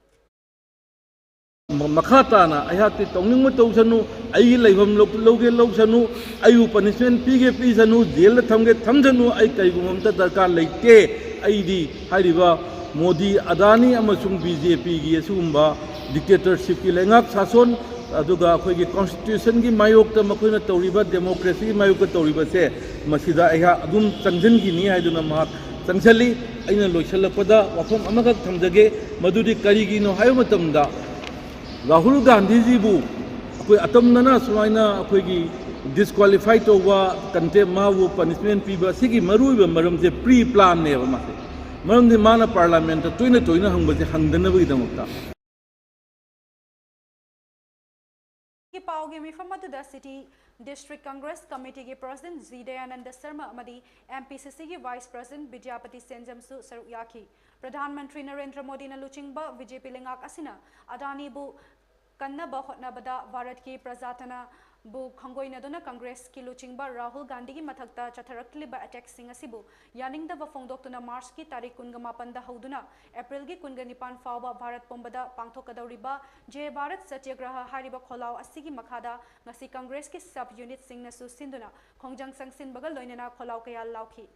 ꯃꯈꯥ ꯇꯥꯅ ꯑꯩꯍꯥꯛꯇꯤ ꯇꯧꯅꯤꯡꯕ ꯇꯧꯁꯅꯨ, ꯑꯩꯒꯤ ꯂꯩꯐꯝ ꯂꯧ-, ꯂꯧꯒꯦ ꯂꯧꯁꯅꯨ, ꯑꯩꯕꯨ ꯄꯅꯤꯁꯃꯦꯟ ꯄꯤꯒꯦ ꯄꯤꯁꯅꯨ, ꯖꯦꯜꯗ ꯊꯝꯒꯦ ꯊꯝꯁꯅꯨ, ꯑꯩ ꯀꯔꯤꯒꯨꯝꯕ ꯑꯝꯇ ꯗꯔꯀꯥꯔ ꯂꯩꯇꯦ꯫ ꯑꯩꯗꯤ ꯍꯥꯏꯔꯤꯕ ꯃꯣꯗꯤ, ꯑꯗꯥꯅꯤ ꯑꯃꯁꯨꯡ ꯕꯤ ꯖꯦ ꯄꯤꯒꯤ ꯑꯁꯤꯒꯨꯝꯕ dictatorshipꯀꯤ ꯂꯩꯉꯥꯛ ꯁꯥꯁꯣꯟ, ꯑꯗꯨꯒ ꯑꯩꯈꯣꯏꯒꯤ constitutionꯒꯤ ꯃꯥꯌꯣꯛꯇ ꯃꯈꯣꯏꯅ ꯇꯧꯔꯤꯕ, democracyꯒꯤ ꯃꯥꯌꯣꯛꯇ ꯇꯧꯔꯤꯕꯁꯦ, ꯃꯁꯤꯗ ꯑꯩꯍꯥꯛ ꯑꯗꯨꯝ ꯆꯪꯁꯤꯟꯈꯤꯅꯤ ꯍꯥꯏꯗꯨꯅ ꯃꯍꯥꯛ ꯆꯪꯁꯤꯜꯂꯤ꯫ ꯑꯩꯅ ꯂꯣꯏꯁꯤꯜꯂꯛꯄꯗ ꯋꯥꯐꯝ ꯑꯃꯈꯛ ꯊꯝꯖꯒꯦ, ꯃꯗꯨꯗꯤ ꯀꯔꯤꯒꯤꯅꯣ ꯍꯥꯏꯕ ꯃꯇꯝꯗ, ꯔꯥꯍꯨꯜ ꯒꯥꯟꯙꯤꯖꯤꯕꯨ ꯑꯩꯈꯣꯏ ꯑꯇꯝꯅꯅ ꯁꯨꯃꯥꯏꯅ ꯑꯩꯈꯣꯏꯒꯤ disqualify ꯇꯧꯕ, contempt, ꯃꯥꯕꯨ punishment ꯄꯤꯕ, ꯁꯤꯒꯤ ꯃꯔꯨꯑꯣꯏꯕ ꯃꯔꯝꯁꯦ pre planꯅꯦꯕ ꯃꯥꯁꯦ꯫ ꯃꯔꯝꯗꯤ ꯃꯥꯅ parliamentꯇ ꯇꯣꯏꯅ ꯇꯣꯏꯅ ꯍꯪꯕꯁꯦ ꯍꯪꯗꯅꯕꯒꯤꯗꯃꯛꯇ꯫ ꯄꯥꯎꯒꯤ ꯃꯤꯐꯝ ꯑꯗꯨꯗ City District Congress Committeeꯒꯤ President G Dayananda Sharma ꯑꯃꯗꯤ M P C Cꯒꯤ Vice President Bidyapati ꯁꯦꯟꯖꯝꯁꯨ ꯁꯔꯨꯛ ꯌꯥꯈꯤ꯫ ꯄ꯭ꯔꯙꯥꯟ ꯃꯟꯇ꯭ꯔꯤ ꯅꯔꯦꯟꯗ꯭ꯔ ꯃꯣꯗꯤꯅ ꯂꯨꯆꯤꯡꯕ B J P ꯂꯩꯉꯥꯛ ꯑꯁꯤꯅ ꯑꯗꯥꯅꯤꯕꯨ ꯀꯟꯅꯕ ꯍꯣꯠꯅꯕꯗ ꯚꯥꯔꯠꯀꯤ ꯄ꯭ꯔꯖꯥꯇꯅꯕꯨ ꯈꯪꯒꯣꯏꯅꯗꯨꯅ ꯀꯪꯒ꯭ꯔꯦꯁꯀꯤ ꯂꯨꯆꯤꯡꯕ ꯔꯥꯍꯨꯜ ꯒꯥꯟꯙꯤꯒꯤ ꯃꯊꯛꯇ ꯆꯠꯊꯔꯛꯂꯤꯕ attackꯁꯤꯡ ꯑꯁꯤꯕꯨ ꯌꯥꯅꯤꯡꯗꯕ ꯐꯣꯡꯗꯣꯛꯇꯨꯅ Marchꯀꯤ ꯇꯥꯔꯤꯛ ꯀꯨꯟꯒ ꯃꯥꯄꯟꯗ ꯍꯧꯗꯨꯅ Aprilꯒꯤ ꯀꯨꯟꯒ ꯅꯤꯄꯥꯟ ꯐꯥꯎꯕ ꯚꯥꯔꯠ ꯄꯨꯝꯕꯗ ꯄꯥꯡꯊꯣꯛꯀꯗꯧꯔꯤꯕ Jai Bharat Satyagraha ꯍꯥꯏꯔꯤꯕ ꯈꯣꯜꯂꯥꯎ ꯑꯁꯤꯒꯤ ꯃꯈꯥꯗ ꯉꯁꯤ ꯀꯪꯒ꯭ꯔꯦꯁꯀꯤ sub unitꯁꯤꯡꯅꯁꯨ ꯁꯤꯟꯗꯨꯅ ꯈꯣꯡꯖꯪ ꯆꯪꯁꯤꯟꯕꯒ ꯂꯣꯏꯅꯅ ꯈꯣꯜꯂꯥꯎ ꯀꯌꯥ ꯂꯥꯎꯈꯤ꯫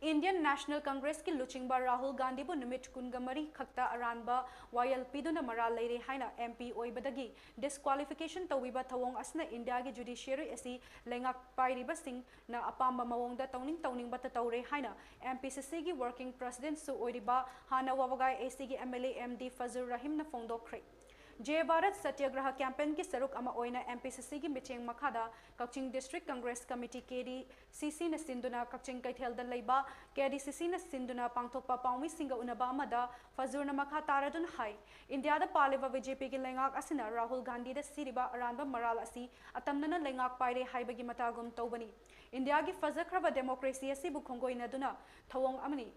Indian National Congressꯀꯤ ꯂꯨꯆꯤꯡꯕ ꯔꯥꯍꯨꯜ ꯒꯥꯟꯙꯤꯕꯨ ꯅꯨꯃꯤꯠ ꯀꯨꯟꯒ ꯃꯔꯤ ꯈꯛꯇ ꯑꯔꯥꯟꯕ ꯋꯥꯌꯦꯜ ꯄꯤꯗꯨꯅ ꯃꯔꯥꯜ ꯂꯩꯔꯦ ꯍꯥꯏꯅ M P ꯑꯣꯏꯕꯗꯒꯤ disqualification ꯇꯧꯕꯤꯕ ꯊꯧꯑꯣꯡ ꯑꯁꯤꯅ ꯏꯟꯗꯤꯌꯥꯒꯤ judiciary ꯑꯁꯤ ꯂꯩꯉꯥꯛ ꯄꯥꯏꯔꯤꯕꯁꯤꯡꯅ ꯑꯄꯥꯝꯕ ꯃꯑꯣꯡꯗ ꯇꯧꯅꯤꯡ ꯇꯧꯅꯤꯡꯕꯇ ꯇꯧꯔꯦ ꯍꯥꯏꯅ M P C Cꯒꯤ working presidentꯁꯨ ꯑꯣꯏꯔꯤꯕ ꯍꯥꯟꯅ ꯋꯥꯕꯒꯥꯏ A Cꯒꯤ M L A M D ꯐꯖꯨꯔ ꯔꯍꯤꯝꯅ ꯐꯣꯡꯗꯣꯛꯈ꯭ꯔꯦ꯫ Jai Bharat Satyagraha campaignꯒꯤ ꯁꯔꯨꯛ ꯑꯃ ꯑꯣꯏꯅ M P C Cꯒꯤ ꯃꯤꯠꯌꯦꯡ ꯃꯈꯥꯗ ꯀꯛꯆꯤꯡ District Congress Committee K D C Cꯅ ꯁꯤꯟꯗꯨꯅ ꯀꯛꯆꯤꯡ ꯀꯩꯊꯦꯜꯗ ꯂꯩꯕ K D C Cꯅ ꯁꯤꯟꯗꯨꯅ ꯄꯥꯡꯊꯣꯛꯄ ꯄꯥꯎꯃꯤꯁꯤꯡꯒ ꯎꯅꯕ ꯑꯃꯗ ꯐꯖꯨꯔꯅ ꯃꯈꯥ ꯇꯥꯔꯗꯨꯅ ꯍꯥꯏ, ꯏꯟꯗꯤꯌꯥꯗ ꯄꯥꯜꯂꯤꯕ B J Pꯒꯤ ꯂꯩꯉꯥꯛ ꯑꯁꯤꯅ ꯔꯥꯍꯨꯜ ꯒꯥꯟꯙꯤꯗ ꯁꯤꯔꯤꯕ ꯑꯔꯥꯟꯕ ꯃꯔꯥꯜ ꯑꯁꯤ ꯑꯇꯝꯅꯅ ꯂꯩꯉꯥꯛ ꯄꯥꯏꯔꯦ ꯍꯥꯏꯕꯒꯤ ꯃꯇꯥꯒꯨꯝ ꯇꯧꯕꯅꯤ꯫ ꯏꯟꯗꯤꯌꯥꯒꯤ ꯐꯖꯈ꯭ꯔꯕ democracy ꯑꯁꯤꯕꯨ ꯈꯣꯡꯒꯣꯏꯅꯗꯨꯅ ꯊꯧꯑꯣꯡ ꯑꯃꯅꯤ꯫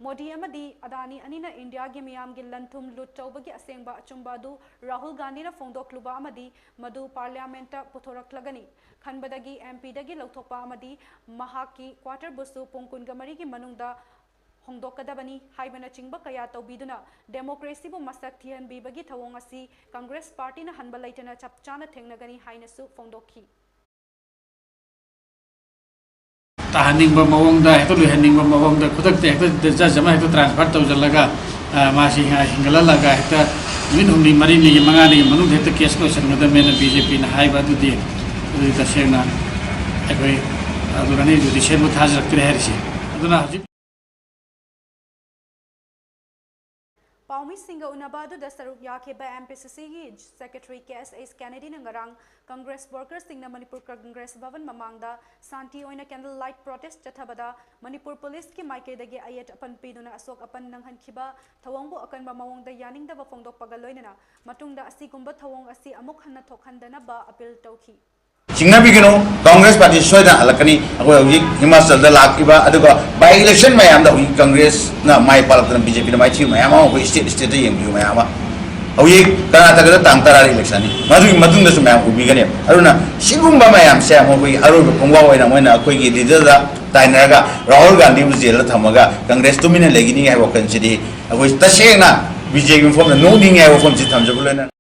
ꯃꯣꯗꯤ ꯑꯃꯗꯤ ꯑꯗꯥꯅꯤ ꯑꯅꯤꯅ ꯏꯟꯗꯤꯌꯥꯒꯤ ꯃꯤꯌꯥꯝꯒꯤ ꯂꯟ-ꯊꯨꯝ ꯂꯨꯠ ꯇꯧꯕꯒꯤ ꯑꯁꯦꯡꯕ ꯑꯆꯨꯝꯕ ꯑꯗꯨ ꯔꯥꯍꯨꯜ ꯒꯥꯟꯙꯤꯅ ꯐꯣꯡꯗꯣꯛꯂꯨꯕ ꯑꯃꯗꯤ ꯃꯗꯨ parliamentꯇ ꯄꯨꯊꯣꯔꯛꯂꯒꯅꯤ ꯈꯟꯕꯗꯒꯤ M Pꯗꯒꯤ ꯂꯧꯊꯣꯛꯄ ꯑꯃꯗꯤ ꯃꯍꯥꯛꯀꯤ quarterꯕꯨꯁꯨ ꯄꯨꯡ ꯀꯨꯟꯒ ꯃꯔꯤꯒꯤ ꯃꯅꯨꯡꯗ ꯍꯣꯡꯗꯣꯛꯀꯗꯕꯅꯤ ꯍꯥꯏꯕꯅꯆꯤꯡꯕ ꯀꯌꯥ ꯇꯧꯕꯤꯗꯨꯅ democracyꯕꯨ ꯃꯁꯛ ꯊꯤꯍꯟꯕꯤꯕꯒꯤ ꯊꯧꯑꯣꯡ ꯑꯁꯤ Congress partyꯅ ꯍꯟꯕ ꯂꯩꯇꯅ ꯆꯞ ꯆꯥꯅ ꯊꯦꯡꯅꯒꯅꯤ ꯍꯥꯏꯅꯁꯨ ꯐꯣꯡꯗꯣꯛꯈꯤ꯫ ꯇꯥꯍꯟꯅꯤꯡꯕ ꯃꯑꯣꯡꯗ, ꯍꯦꯛꯇ ꯂꯣꯏꯍꯟꯅꯤꯡꯕ ꯃꯑꯣꯡꯗ, ꯈꯨꯗꯛꯇ ꯍꯦꯛꯇ ꯖꯖ ꯑꯃ ꯍꯦꯛꯇ transfer ꯇꯧꯁꯤꯜꯂꯒ, ꯑ, ꯃꯥꯁꯤ ꯍꯤꯡꯒꯠꯍꯜꯂꯒ ꯍꯦꯛꯇ ꯅꯨꯃꯤꯠ ꯍꯨꯝꯅꯤ, ꯃꯔꯤꯅꯤꯒꯤ, ꯃꯉꯥꯅꯤꯒꯤ ꯃꯅꯨꯡꯗ ꯍꯦꯛꯇ case ꯂꯣꯏꯁꯤꯟꯒꯗꯕꯅꯦꯅ B J Pꯅ ꯍꯥꯏꯕ ꯑꯗꯨꯗꯤ, ꯑꯗꯨꯗꯤ ꯇꯁꯦꯡꯅ ꯑꯩꯈꯣꯏ ꯑꯗꯨ ꯑꯅꯤ judicialꯕꯨ ꯊꯥꯖꯔꯛꯇ꯭ꯔꯦ ꯍꯥꯏꯔꯤꯁꯦ꯫ ꯑꯗꯨꯅ ꯍꯧꯖꯤꯛ ꯄꯥꯎꯃꯤꯁꯤꯡꯒ ꯎꯅꯕ ꯑꯗꯨꯗ ꯁꯔꯨꯛ ꯌꯥꯈꯤꯕ M P C Cꯒꯤ Secretary K S H Kennedyꯅ ꯉꯔꯥꯡ Congress workersꯁꯤꯡꯅ ꯃꯅꯤꯄꯨꯔ Congress Bhavan ꯃꯃꯥꯡꯗ ꯁꯥꯟꯇꯤ ꯑꯣꯏꯅ candle light protest ꯆꯠꯊꯕꯗ ꯃꯅꯤꯄꯨꯔ ꯄꯨꯂꯤꯁꯀꯤ ꯃꯥꯏꯀꯩꯗꯒꯤ ꯑꯌꯦꯠ ꯑꯄꯟ ꯄꯤꯗꯨꯅ ꯑꯁꯣꯛ ꯑꯄꯟ ꯅꯪꯍꯟꯈꯤꯕ ꯊꯧꯑꯣꯡꯕꯨ ꯑꯀꯟꯕ ꯃꯑꯣꯡꯗ ꯌꯥꯅꯤꯡꯗꯕ ꯐꯣꯡꯗꯣꯛꯄꯒ ꯂꯣꯏꯅꯅ ꯃꯇꯨꯡꯗ ꯑꯁꯤꯒꯨꯝꯕ ꯊꯧꯑꯣꯡ ꯑꯁꯤ ꯑꯃꯨꯛ ꯍꯟꯅ ꯊꯣꯛꯍꯟꯗꯅꯕ appeal ꯇꯧꯈꯤ꯫ ꯆꯤꯡꯅꯕꯤꯒꯅꯨ, ꯀꯪꯒ꯭ꯔꯦꯁ ꯄꯥꯔꯇꯤ ꯁꯣꯏꯗꯅ ꯍꯜꯂꯛꯀꯅꯤ꯫ ꯑꯩꯈꯣꯏ ꯍꯧꯖꯤꯛ ꯍꯤꯃꯥꯆꯜꯗ ꯂꯥꯛꯈꯤꯕ, ꯑꯗꯨꯒ by election ꯃꯌꯥꯝꯗ ꯍꯧꯖꯤꯛ ꯀꯪꯒ꯭ꯔꯦꯁꯅ ꯃꯥꯏ ꯄꯥꯛꯂꯛꯇꯅ B J Pꯅ ꯃꯥꯏꯊꯤꯕ ꯃꯌꯥꯝ ꯑꯃ ꯑꯩꯈꯣꯏ state stateꯇ ꯌꯦꯡꯕꯤꯌꯨ ꯃꯌꯥꯝ ꯑꯃ꯫ ꯍꯧꯖꯤꯛ ꯀꯔꯅꯥꯇꯀꯗ ꯇꯥꯡ ꯇꯔꯥꯗ election ꯅꯤ, ꯃꯗꯨꯒꯤ ꯃꯇꯨꯡꯗꯁꯨ ꯃꯌꯥꯝ ꯎꯕꯤꯒꯅꯦꯕ꯫ ꯑꯗꯨꯅ ꯁꯤꯒꯨꯝꯕ ꯃꯌꯥꯝꯁꯦ ꯃꯈꯣꯏꯒꯤ ꯑꯔꯣꯏꯕ ꯈꯣꯡꯖꯥꯎ ꯑꯣꯏꯅ ꯃꯣꯏꯅ ꯑꯩꯈꯣꯏꯒꯤ leaderꯗ ꯇꯥꯏꯅꯔꯒ ꯔꯥꯍꯨꯜ ꯒꯥꯟꯙꯤꯕꯨ ꯖꯦꯜꯗ ꯊꯝꯃꯒ ꯀꯪꯒ꯭ꯔꯦꯁ ꯇꯨꯃꯤꯟꯅ ꯂꯩꯒꯅꯤ ꯍꯥꯏꯕ ꯋꯥꯈꯜꯁꯤꯗꯤ ꯑꯩꯈꯣꯏ ꯇꯁꯦꯡꯅ B J Pꯒꯤ ꯃꯐꯝꯗ ꯅꯣꯛꯅꯤꯡꯉꯤ ꯍꯥꯏꯕ ꯋꯥꯐꯝꯁꯤ ꯊꯝꯖꯕ ꯂꯣꯏꯅꯅ꯫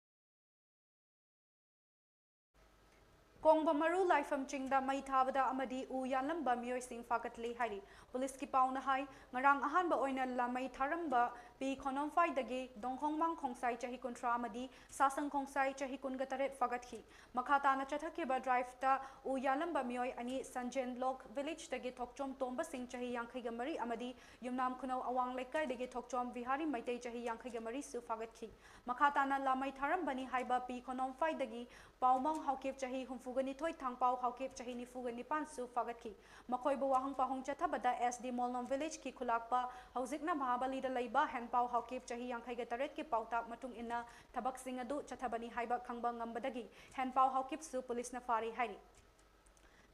ꯀꯣꯡꯕ ꯃꯔꯨ ꯂꯥꯏꯐꯝ ꯆꯤꯡꯗ ꯃꯩ ꯊꯥꯕꯗ ꯑꯃꯗꯤ ꯎ ꯌꯥꯜꯂꯝꯕ ꯃꯤꯑꯣꯏꯁꯤꯡ ꯐꯥꯒꯠꯂꯤ ꯍꯥꯏꯔꯤ꯫ ꯄꯨꯂꯤꯁꯀꯤ ꯄꯥꯎꯅ ꯍꯥꯏ, ꯉꯔꯥꯡ ꯑꯍꯥꯟꯕ ꯑꯣꯏꯅ ꯂꯥꯃꯩ ꯊꯥꯔꯝꯕ ꯄꯤ ꯈꯣꯅꯣꯝꯐꯥꯏꯗꯒꯤ ꯗꯣꯡꯈꯣꯡꯃꯥꯡ ꯈꯣꯡꯁꯥꯏ ꯆꯍꯤ ꯀꯨꯟꯊ꯭ꯔꯥ ꯑꯃꯗꯤ ꯁꯥꯁꯪ ꯈꯣꯡꯁꯥꯏ ꯆꯍꯤ ꯀꯨꯟꯒ ꯇꯔꯦꯠ ꯐꯥꯒꯠꯈꯤ꯫ ꯃꯈꯥ ꯇꯥꯅ ꯆꯠꯊꯈꯤꯕ driveꯇ ꯎ ꯌꯥꯜꯂꯝꯕ ꯃꯤꯑꯣꯏ ꯑꯅꯤ ꯁꯟꯖꯦꯟ ꯂꯣꯛ villageꯇꯒꯤ ꯊꯣꯛꯆꯣꯝ ꯇꯣꯝꯕꯁꯤꯡ ꯆꯍꯤ ꯌꯥꯡꯈꯩꯒ ꯃꯔꯤ ꯑꯃꯗꯤ ꯌꯨꯝꯅꯥꯝ ꯈꯨꯅꯧ ꯑꯋꯥꯡ ꯂꯩꯀꯥꯏꯗꯒꯤ ꯊꯣꯛꯆꯣꯝ ꯕꯤꯍꯥꯔꯤ ꯃꯩꯇꯩ ꯆꯍꯤ ꯌꯥꯡꯈꯩꯒ ꯃꯔꯤꯁꯨ ꯐꯥꯒꯠꯈꯤ꯫ ꯃꯈꯥ ꯇꯥꯅ ꯂꯥꯃꯩ ꯊꯥꯔꯝꯕꯅꯤ ꯍꯥꯏꯕ ꯄꯤ ꯈꯣꯅꯣꯝꯐꯥꯏꯗꯒꯤ ꯄꯥꯎꯃꯥꯡ ꯍꯥꯎꯀꯤꯞ ꯆꯍꯤ ꯍꯨꯝꯐꯨꯒ ꯅꯤꯊꯣꯏ, ꯊꯥꯡꯄꯥꯎ ꯍꯥꯎꯀꯤꯞ ꯆꯍꯤ ꯅꯤꯐꯨꯒ ꯅꯤꯄꯥꯟꯁꯨ ꯐꯥꯒꯠꯈꯤ꯫ ꯃꯈꯣꯏꯕꯨ ꯋꯥꯍꯪ ꯄꯥꯎꯍꯪ ꯆꯠꯊꯕꯗ S D ꯃꯣꯜꯅꯣꯝ villageꯀꯤ ꯈꯨꯂꯥꯛꯄ, ꯍꯧꯖꯤꯛꯅ ꯃꯍꯥꯕꯂꯤꯗ ꯂꯩꯕ ꯍꯦꯟꯄꯥꯎ ꯍꯥꯎꯀꯤꯞ ꯆꯍꯤ ꯌꯥꯡꯈꯩꯒ ꯇꯔꯦꯠꯀꯤ ꯄꯥꯎꯇꯥꯛ ꯃꯇꯨꯡ ꯏꯟꯅ ꯊꯕꯛꯁꯤꯡ ꯑꯗꯨ ꯆꯠꯊꯕꯅꯤ ꯍꯥꯏꯕ ꯈꯪꯕ ꯉꯝꯕꯗꯒꯤ ꯍꯦꯟꯄꯥꯎ ꯍꯥꯎꯀꯤꯞꯁꯨ ꯄꯨꯂꯤꯁꯅ ꯐꯥꯔꯤ ꯍꯥꯏꯔꯤ꯫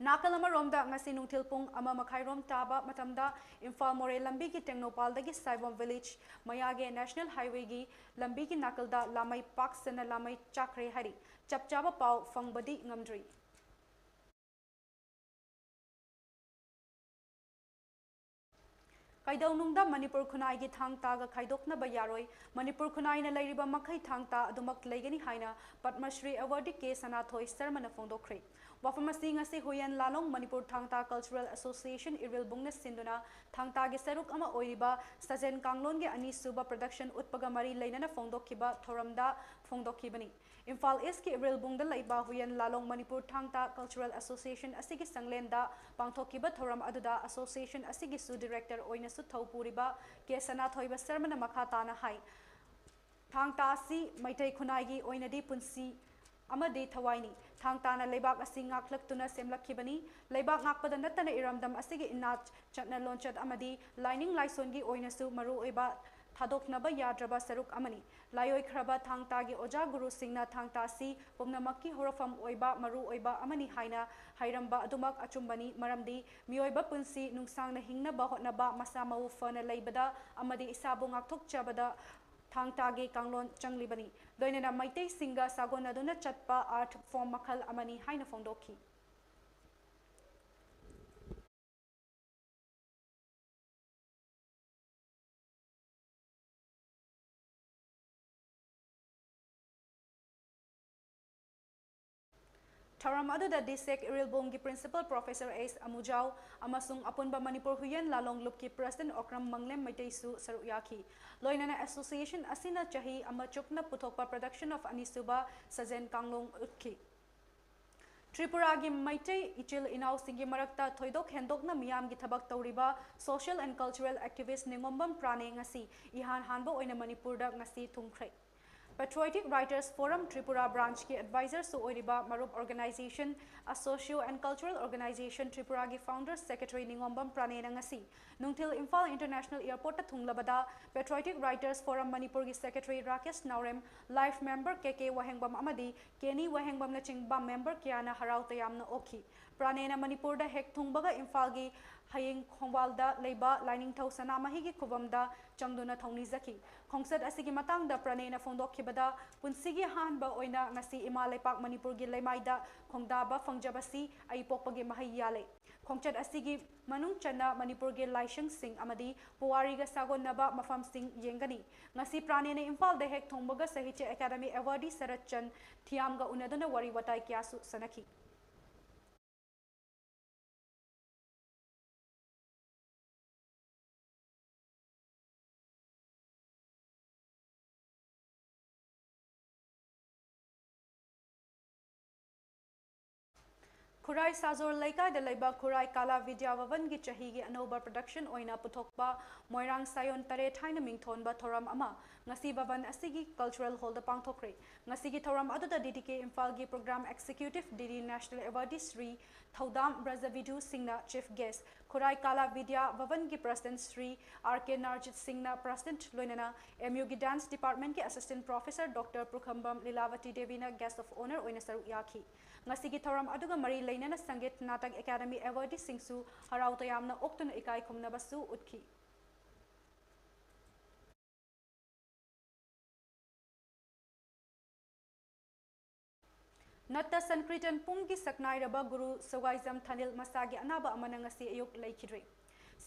ꯅꯥꯀꯜ ꯑꯃꯔꯣꯝꯗ ꯉꯁꯤ ꯅꯨꯡꯊꯤꯜ ꯄꯨꯡ ꯑꯃ ꯃꯈꯥꯏꯔꯣꯝ ꯇꯥꯕ ꯃꯇꯝꯗ ꯏꯝꯐꯥꯜ ꯃꯣꯔꯦ ꯂꯝꯕꯤꯒꯤ ꯇꯦꯡꯅꯧꯄꯥꯜꯗꯒꯤ ꯁꯥꯏꯕꯣꯝ village ꯃꯌꯥꯒꯤ National Highwayꯒꯤ ꯂꯝꯕꯤꯒꯤ ꯅꯥꯀꯜꯗ ꯂꯥꯃꯩ ꯄꯥꯛ ꯁꯟꯅ ꯂꯥꯃꯩ ꯆꯥꯛꯈ꯭ꯔꯦ ꯍꯥꯏꯔꯤ꯫ ꯆꯞ ꯆꯥꯕ ꯄꯥꯎ ꯐꯪꯕꯗꯤ ꯉꯝꯗ꯭ꯔꯤ꯫ ꯀꯩꯗꯧꯅꯨꯡꯗ ꯃꯅꯤꯄꯨꯔ ꯈꯨꯟꯅꯥꯏꯒꯤ ꯊꯥꯡ ꯇꯥꯒ ꯈꯥꯏꯗꯣꯛꯅꯕ ꯌꯥꯔꯣꯏ꯫ ꯃꯅꯤꯄꯨꯔ ꯈꯨꯟꯅꯥꯏꯅ ꯂꯩꯔꯤꯕ ꯃꯈꯩ ꯊꯥꯡ ꯇꯥ ꯑꯗꯨꯃꯛ ꯂꯩꯒꯅꯤ ꯍꯥꯏꯅ ꯄꯗꯃ ꯁ꯭ꯔꯤ awardee ꯀꯦ ꯁꯅꯥꯊꯣꯏ ꯁꯔꯃꯅ ꯐꯣꯡꯗꯣꯛꯈ꯭ꯔꯦ꯫ ꯋꯥꯐꯝ ꯑꯁꯤ ꯉꯁꯤ ꯍꯨꯌꯦꯟ ꯂꯥꯂꯣꯡ ꯃꯅꯤꯄꯨꯔ ꯊꯥꯡ ꯇꯥ Cultural Association ꯏꯔꯤꯜꯕꯨꯡꯅ ꯁꯤꯟꯗꯨꯅ ꯊꯥꯡ ꯇꯥꯒꯤ ꯁꯔꯨꯛ ꯑꯃ ꯑꯣꯏꯔꯤꯕ ꯁꯥꯖꯦꯟ ꯀꯥꯡꯂꯣꯟꯒꯤ ꯑꯅꯤꯁꯨꯕ production ꯎꯠꯄꯒ ꯃꯔꯤ ꯂꯩꯅꯅ ꯐꯣꯡꯗꯣꯛꯈꯤꯕ ꯊꯧꯔꯝꯗ ꯐꯣꯡꯗꯣꯛꯈꯤꯕꯅꯤ꯫ ꯏꯝꯐꯥꯜ Eastꯀꯤ ꯏꯔꯤꯜꯕꯨꯡꯗ ꯂꯩꯕ ꯍꯨꯌꯦꯟ ꯂꯥꯂꯣꯡ ꯃꯅꯤꯄꯨꯔ ꯊꯥꯡ ꯇꯥ Cultural Association ꯑꯁꯤꯒꯤ ꯁꯪꯂꯦꯟꯗ ꯄꯥꯡꯊꯣꯛꯈꯤꯕ ꯊꯧꯔꯝ ꯑꯗꯨꯗ association ꯑꯁꯤꯒꯤꯁꯨ director ꯑꯣꯏꯅꯁꯨ ꯊꯧ ꯄꯨꯔꯤꯕ ꯀꯦ ꯁꯅꯥꯊꯣꯏꯕ ꯁꯔꯃꯅ ꯃꯈꯥ ꯇꯥꯅ ꯍꯥꯏ, ꯊꯥꯡ ꯇꯥ ꯑꯁꯤ ꯃꯩꯇꯩ ꯈꯨꯟꯅꯥꯏꯒꯤ ꯑꯣꯏꯅꯗꯤ ꯄꯨꯟꯁꯤ ꯑꯃꯗꯤ ꯊꯋꯥꯏꯅꯤ꯫ ꯊꯥꯡ ꯇꯥꯅ ꯂꯩꯕꯥꯛ ꯑꯁꯤ ꯉꯥꯛꯂꯛꯇꯨꯅ ꯁꯦꯝꯂꯛꯈꯤꯕꯅꯤ꯫ ꯂꯩꯕꯥꯛ ꯉꯥꯛꯄꯗ ꯅꯠꯇꯅ ꯏꯔꯝꯗꯝ ꯑꯁꯤꯒꯤ ꯏꯅꯥꯠ, ꯆꯠꯅ ꯂꯣꯟꯆꯠ ꯑꯃꯗꯤ ꯂꯥꯏꯅꯤꯡ ꯂꯥꯏꯁꯣꯟꯒꯤ ꯑꯣꯏꯅꯁꯨ ꯃꯔꯨꯑꯣꯏꯕ ꯊꯥꯗꯣꯛꯅꯕ ꯌꯥꯗ꯭ꯔꯕ ꯁꯔꯨꯛ ꯑꯃꯅꯤ꯫ ꯂꯥꯏꯑꯣꯏꯈ꯭ꯔꯕ ꯊꯥꯡ ꯇꯥꯒꯤ ꯑꯣꯖꯥ ꯒꯨꯔꯨꯁꯤꯡꯅ ꯊꯥꯡ ꯇꯥ ꯑꯁꯤ ꯄꯨꯝꯅꯃꯛꯀꯤ ꯍꯧꯔꯛꯐꯝ ꯑꯣꯏꯕ, ꯃꯔꯨ ꯑꯣꯏꯕ ꯑꯃꯅꯤ ꯍꯥꯏꯅ ꯍꯥꯏꯔꯝꯕ ꯑꯗꯨꯃꯛ ꯑꯆꯨꯝꯕꯅꯤ, ꯃꯔꯝꯗꯤ ꯃꯤꯑꯣꯏꯕ ꯄꯨꯟꯁꯤ ꯅꯨꯡꯁꯥꯡꯅ ꯍꯤꯡꯅꯕ ꯍꯣꯠꯅꯕ, ꯃꯁꯥ ꯃꯎ ꯐꯅ ꯂꯩꯕꯗ ꯑꯃꯗꯤ ꯏꯁꯥꯕꯨ ꯉꯥꯛꯊꯣꯛꯆꯕꯗ ꯊꯥꯡ ꯇꯥꯒꯤ ꯀꯥꯡꯂꯣꯟ ꯆꯪꯂꯤꯕꯅꯤ꯫ ꯂꯣꯏꯅꯅ ꯃꯩꯇꯩꯁꯤꯡꯒ ꯁꯥꯒꯣꯟꯅꯗꯨꯅ ꯆꯠꯄ art form ꯃꯈꯜ ꯑꯃꯅꯤ ꯍꯥꯏꯅ ꯐꯣꯡꯗꯣꯛꯈꯤ꯫ ꯊꯧꯔꯝ ꯑꯗꯨꯗ ꯗꯤꯁꯦꯛ ꯏꯔꯤꯜꯕꯣꯡꯒꯤ Principal Professor ꯑꯦꯁ ꯑꯃꯨꯖꯥꯎ ꯑꯃꯁꯨꯡ ꯑꯄꯨꯟꯕ ꯃꯅꯤꯄꯨꯔ ꯍꯨꯏꯌꯦꯟ ꯂꯥꯂꯣꯡ ꯂꯨꯞꯀꯤ President ꯑꯣꯀ꯭ꯔꯝ ꯃꯪꯂꯦꯝ ꯃꯩꯇꯩꯁꯨ ꯁꯔꯨꯛ ꯌꯥꯈꯤ꯫ ꯂꯣꯏꯅꯅ association ꯑꯁꯤꯅ ꯆꯍꯤ ꯑꯃ ꯆꯨꯞꯅ ꯄꯨꯊꯣꯛꯄ production of ꯑꯅꯤꯁꯨꯕ ꯁꯖꯦꯟ ꯀꯥꯡꯂꯣꯡ ꯎꯠꯈꯤ꯫ ꯇ꯭ꯔꯤꯄꯨꯔꯥꯒꯤ ꯃꯩꯇꯩ ꯏꯆꯤꯜ ꯏꯅꯥꯎꯁꯤꯡꯒꯤ ꯃꯔꯛꯇ ꯊꯣꯏꯗꯣꯛ ꯍꯦꯟꯗꯣꯛꯅ ꯃꯤꯌꯥꯝꯒꯤ ꯊꯕꯛ ꯇꯧꯔꯤꯕ social and cultural activist ꯅꯤꯉꯣꯝꯕꯝ ꯄ꯭ꯔꯥꯅꯦ ꯉꯁꯤ ꯏꯍꯥꯟ ꯍꯥꯟꯕ ꯑꯣꯏꯅ ꯃꯅꯤꯄꯨꯔꯗ ꯉꯁꯤ ꯊꯨꯡꯈ꯭ꯔꯦ꯫ Patriotic Writers Forum ꯇ꯭ꯔꯤꯄꯨꯔꯥ branchꯀꯤ advisorꯁꯨ ꯑꯣꯏꯔꯤꯕ ꯃꯔꯨꯞ organization, a socio and cultural organization ꯇ꯭ꯔꯤꯄꯨꯔꯥꯒꯤ founder secretary ꯅꯤꯉꯣꯝꯕꯝ ꯄ꯭ꯔꯥꯅꯦꯅ ꯉꯁꯤ ꯅꯨꯡꯊꯤꯜ Imphal International Airportꯇ ꯊꯨꯡꯂꯕꯗ Patriotic Writers Forum ꯃꯅꯤꯄꯨꯔꯒꯤ secretary ꯔꯥꯀꯦꯁ ꯅꯥꯎꯔꯦꯝ, life member ꯀꯦ ꯀꯦ ꯋꯥꯍꯦꯡꯕꯝ ꯑꯃꯗꯤ ꯀꯦꯅꯤ ꯋꯥꯍꯦꯡꯕꯝꯅꯆꯤꯡꯕ member ꯀꯌꯥꯅ ꯍꯔꯥꯎ ꯇꯌꯥꯝꯅ ꯑꯣꯛꯈꯤ꯫ ꯄ꯭ꯔꯥꯅꯦꯅ ꯃꯅꯤꯄꯨꯔꯗ ꯍꯦꯛ ꯊꯨꯡꯕꯒ ꯏꯝꯐꯥꯜꯒꯤ ꯍꯌꯦꯡ ꯈꯣꯡꯕꯥꯜꯗ ꯂꯩꯕ ꯂꯥꯏꯅꯤꯡꯊꯧ ꯁꯅꯥꯃꯍꯤꯒꯤ ꯈꯨꯕꯝꯗ ꯆꯪꯗꯨꯅ ꯊꯧꯅꯤꯖꯈꯤ꯫ ꯈꯣꯡꯆꯠ ꯑꯁꯤꯒꯤ ꯃꯇꯥꯡꯗ ꯄ꯭ꯔꯥꯅꯦꯅ ꯐꯣꯡꯗꯣꯛꯈꯤꯕꯗ, ꯄꯨꯟꯁꯤꯒꯤ ꯑꯍꯥꯟꯕ ꯑꯣꯏꯅ ꯉꯁꯤ ꯏꯃꯥ ꯂꯩꯄꯥꯛ ꯃꯅꯤꯄꯨꯔꯒꯤ ꯂꯩꯃꯥꯏꯗ ꯈꯣꯡꯗꯥꯕ ꯐꯪꯖꯕꯁꯤ ꯑꯩ ꯄꯣꯛꯄꯒꯤ ꯃꯍꯩ ꯌꯥꯜꯂꯦ꯫ ꯈꯣꯡꯆꯠ ꯑꯁꯤꯒꯤ ꯃꯅꯨꯡ ꯆꯟꯅ ꯃꯅꯤꯄꯨꯔꯒꯤ ꯂꯥꯏꯁꯪꯁꯤꯡ ꯑꯃꯗꯤ ꯄꯨꯋꯥꯔꯤꯒ ꯁꯥꯒꯣꯟꯅꯕ ꯃꯐꯝꯁꯤꯡ ꯌꯦꯡꯒꯅꯤ꯫ ꯉꯁꯤ ꯄ꯭ꯔꯥꯅꯦꯅ ꯏꯝꯐꯥꯜꯗ ꯍꯦꯛ ꯊꯨꯡꯕꯒ Sahitya Academy awardee ꯁꯔꯠ ꯆꯟ ꯊꯤꯌꯥꯝꯒ ꯎꯅꯗꯨꯅ ꯋꯥꯔꯤ ꯋꯥꯇꯥꯏ ꯀꯌꯥꯁꯨ ꯁꯥꯟꯅꯈꯤ꯫ ꯈꯨꯔꯥꯏ ꯁꯥꯖꯣꯔ ꯂꯩꯀꯥꯏꯗ ꯂꯩꯕ ꯈꯨꯔꯥꯏ ꯀꯥꯂꯥ ꯕꯤꯗ꯭ꯌꯥ ꯚꯕꯟꯒꯤ ꯆꯍꯤꯒꯤ ꯑꯅꯧꯕ production ꯑꯣꯏꯅ ꯄꯨꯊꯣꯛꯄ ꯃꯣꯏꯔꯥꯡ ꯁꯥꯌꯣꯟ ꯇꯔꯦꯠ ꯍꯥꯏꯅ ꯃꯤꯡꯊꯣꯟꯕ ꯊꯧꯔꯝ ꯑꯃ ꯉꯁꯤ ꯚꯕꯟ ꯑꯁꯤꯒꯤ cultural hall ꯗ ꯄꯥꯡꯊꯣꯛꯈ꯭ꯔꯦ꯫ ꯉꯁꯤꯒꯤ ꯊꯧꯔꯝ ꯑꯗꯨꯗ D D K ꯏꯝꯐꯥꯜꯒꯤ program executive, D D National Awardee Shri ꯊꯧꯗꯥꯝ ꯕ꯭ꯔꯖꯕꯤꯙꯨ ꯁꯤꯡꯅ chief guest, ꯈꯨꯔꯥꯏ ꯀꯥꯂꯥ ꯕꯤꯗ꯭ꯌꯥ ꯚꯕꯟꯒꯤ president ꯁ꯭ꯔꯤ R K ꯅꯥꯔꯖꯤꯠ ꯁꯤꯡꯅ president, ꯂꯣꯏꯅꯅ M U ꯒꯤ dance department ꯀꯤ assistant professor Doctor ꯄ꯭ꯔꯨꯈꯝꯕꯝ ꯂꯤꯂꯥꯕꯇꯤ ꯗꯦꯕꯤꯅ guest of honour ꯑꯣꯏꯅ ꯁꯔꯨꯛ ꯌꯥꯈꯤ꯫ ꯉꯁꯤꯒꯤ ꯊꯧꯔꯝ ꯑꯗꯨꯒ ꯃꯔꯤ ꯂꯩꯅꯅ ꯁꯪꯒꯤꯠ ꯅꯥꯇꯛ ꯑꯦꯀꯥꯗꯃꯤ awardee ꯁꯤꯡꯁꯨ ꯍꯔꯥꯎ ꯇꯌꯥꯝꯅ ꯑꯣꯛꯇꯨꯅ ꯏꯀꯥꯏ ꯈꯨꯝꯅꯕꯁꯨ ꯎꯠꯈꯤ꯫ ꯅꯠꯇ ꯁꯟꯀ꯭ꯔꯤꯇꯟ ꯄꯨꯡꯒꯤ ꯁꯛꯅꯥꯏꯔꯕ ꯒꯨꯔꯨ ꯁꯧꯒꯥꯏꯖꯝ ꯊꯥꯅꯤꯜ ꯃꯁꯥꯒꯤ ꯑꯅꯥꯕ ꯑꯃꯅ ꯉꯁꯤ ꯑꯌꯨꯛ ꯂꯩꯈꯤꯗ꯭ꯔꯦ꯫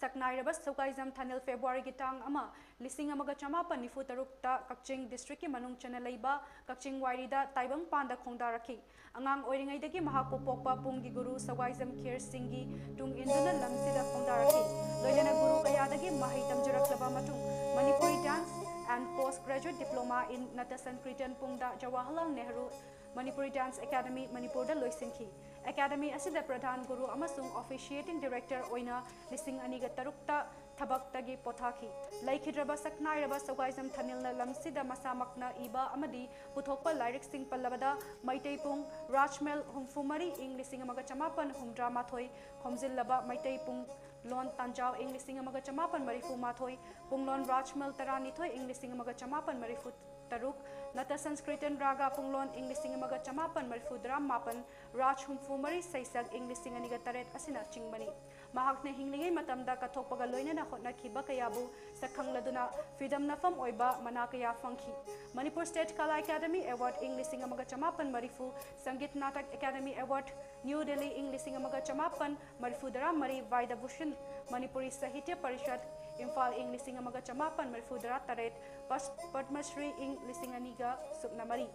ꯁꯛꯅꯥꯏꯔꯕ ꯁꯧꯒꯥꯏꯖꯝ ꯊꯥꯅꯤꯜ ꯐꯦꯕ꯭ꯔꯨꯋꯥꯔꯤꯒꯤ ꯇꯥꯡ ꯑꯃ, ꯂꯤꯁꯤꯡ ꯑꯃꯒ ꯆꯃꯥꯄꯟ ꯅꯤꯐꯨ ꯇꯔꯨꯛꯇ ꯀꯛꯆꯤꯡ district ꯀꯤ ꯃꯅꯨꯡ ꯆꯟꯅ ꯂꯩꯕ ꯀꯛꯆꯤꯡ ꯋꯥꯏꯔꯤꯗ ꯇꯥꯏꯕꯪꯄꯥꯟꯗ ꯈꯣꯡꯗꯥꯔꯛꯈꯤ꯫ ꯑꯉꯥꯡ ꯑꯣꯏꯔꯤꯉꯩꯗꯒꯤ ꯃꯍꯥꯛꯄꯨ ꯄꯣꯛꯄ ꯄꯨꯡꯒꯤ ꯒꯨꯔꯨ ꯁꯧꯒꯥꯏꯖꯝ ꯈꯦꯔ ꯁꯤꯡꯒꯤ ꯇꯨꯡ ꯏꯟꯗꯨꯅ ꯂꯝꯁꯤꯗ ꯈꯣꯡꯗꯥꯔꯛꯈꯤ꯫ ꯂꯣꯏꯅꯅ ꯒꯨꯔꯨ ꯀꯌꯥꯗꯒꯤ ꯃꯍꯩ ꯇꯝꯖꯔꯛꯂꯕ ꯃꯇꯨꯡ Manipuri Dance and Post Graduate Diploma in Nata Sankirtan ꯄꯨꯡꯗ Jawaharlal Nehru Manipuri Dance Academy, ꯃꯅꯤꯄꯨꯔꯗ ꯂꯣꯏꯁꯤꯟꯈꯤ꯫ Academy ꯑꯁꯤꯗ ꯄ꯭ꯔꯙꯥꯟ ꯒꯨꯔꯨ ꯑꯃꯁꯨꯡ officiating director ꯑꯣꯏꯅ ꯂꯤꯁꯤꯡ ꯑꯅꯤꯒ ꯇꯔꯨꯛꯇ ꯊꯕꯛꯇꯒꯤ ꯄꯣꯊꯥꯈꯤ꯫ ꯂꯩꯈꯤꯗ꯭ꯔꯕ ꯁꯛꯅꯥꯏꯔꯕ ꯁꯧꯒꯥꯏꯖꯝ ꯊꯥꯅꯤꯜꯅ ꯂꯝꯁꯤꯗ ꯃꯁꯥꯃꯛꯅ ꯏꯕ ꯑꯃꯗꯤ ꯄꯨꯊꯣꯛꯄ ꯂꯥꯏꯔꯤꯛꯁꯤꯡ ꯄꯜꯂꯕꯗ ꯃꯩꯇꯩ ꯄꯨꯡ, ꯔꯥꯖꯃꯦꯜ ꯍꯨꯝꯐꯨ ꯃꯔꯤ ꯏꯪ ꯂꯤꯁꯤꯡ ꯑꯃꯒ ꯆꯃꯥꯄꯟ ꯍꯨꯝꯗ꯭ꯔꯥ ꯃꯥꯊꯣꯏ, ꯈꯣꯝꯖꯤꯜꯂꯕ ꯃꯩꯇꯩ ꯄꯨꯡ ꯂꯣꯟ ꯇꯥꯟꯖꯥꯎ ꯏꯪ ꯂꯤꯁꯤꯡ ꯑꯃꯒ ꯆꯃꯥꯄꯟ ꯃꯔꯤꯐꯨ ꯃꯥꯊꯣꯏ, ꯄꯨꯡꯂꯣꯟ ꯔꯥꯖꯃꯦꯜ ꯇꯔꯥꯅꯤꯊꯣꯏ ꯏꯪ ꯂꯤꯁꯤꯡ ꯑꯃꯒ ꯆꯃꯥꯄꯟ ꯃꯔꯤꯐꯨ ꯇꯔꯨꯛ, ꯅꯠꯇ ꯁꯟꯁꯀ꯭ꯔꯤꯇꯟ ꯔꯥꯒꯥ ꯄꯨꯡꯂꯣꯟ ꯏꯪ ꯂꯤꯁꯤꯡ ꯑꯃꯒ ꯆꯃꯥꯄꯟ ꯃꯔꯤꯐꯨ ꯇꯔꯥ ꯃꯥꯄꯟ, ꯔꯥꯖ ꯍꯨꯝꯐꯨ ꯃꯔꯤ ꯁꯩꯁꯛ ꯏꯪ ꯂꯤꯁꯤꯡ ꯑꯅꯤꯒ ꯇꯔꯦꯠ ꯑꯁꯤꯅꯆꯤꯡꯕꯅꯤ꯫ ꯃꯍꯥꯛꯅ ꯍꯤꯡꯂꯤꯉꯩ ꯃꯇꯝꯗ ꯀꯠꯊꯣꯛꯄꯒ ꯂꯣꯏꯅꯅ ꯍꯣꯠꯅꯈꯤꯕ ꯀꯌꯥꯕꯨ ꯁꯛꯈꯪꯂꯗꯨꯅ ꯐꯤꯗꯝꯅꯐꯝ ꯑꯣꯏꯕ ꯃꯅꯥ ꯀꯌꯥ ꯐꯪꯈꯤ꯫ Manipur State Kala Academy Award ꯏꯪ ꯂꯤꯁꯤꯡ ꯑꯃꯒ ꯆꯃꯥꯄꯟ ꯃꯔꯤꯐꯨ, Sangeet Natak Academy Award, New Delhi ꯏꯪ ꯂꯤꯁꯤꯡ ꯑꯃꯒ ꯆꯃꯥꯄꯟ ꯃꯔꯤꯐꯨ ꯇꯔꯥ ꯃꯔꯤ, Vidya Bhushan, Manipuri Sahitya Parishad, Imphal ꯏꯪ ꯂꯤꯁꯤꯡ ꯑꯃꯒ ꯆꯃꯥꯄꯟ ꯃꯔꯤꯐꯨ ꯇꯔꯥ ꯇꯔꯦꯠ, ꯄꯁ-, ꯄꯗꯃ ꯁ꯭ꯔꯤ ꯏꯪ ꯂꯤꯁꯤꯡ ꯑꯅꯤꯒ ꯁꯨꯞꯅ ꯃꯔꯤ꯫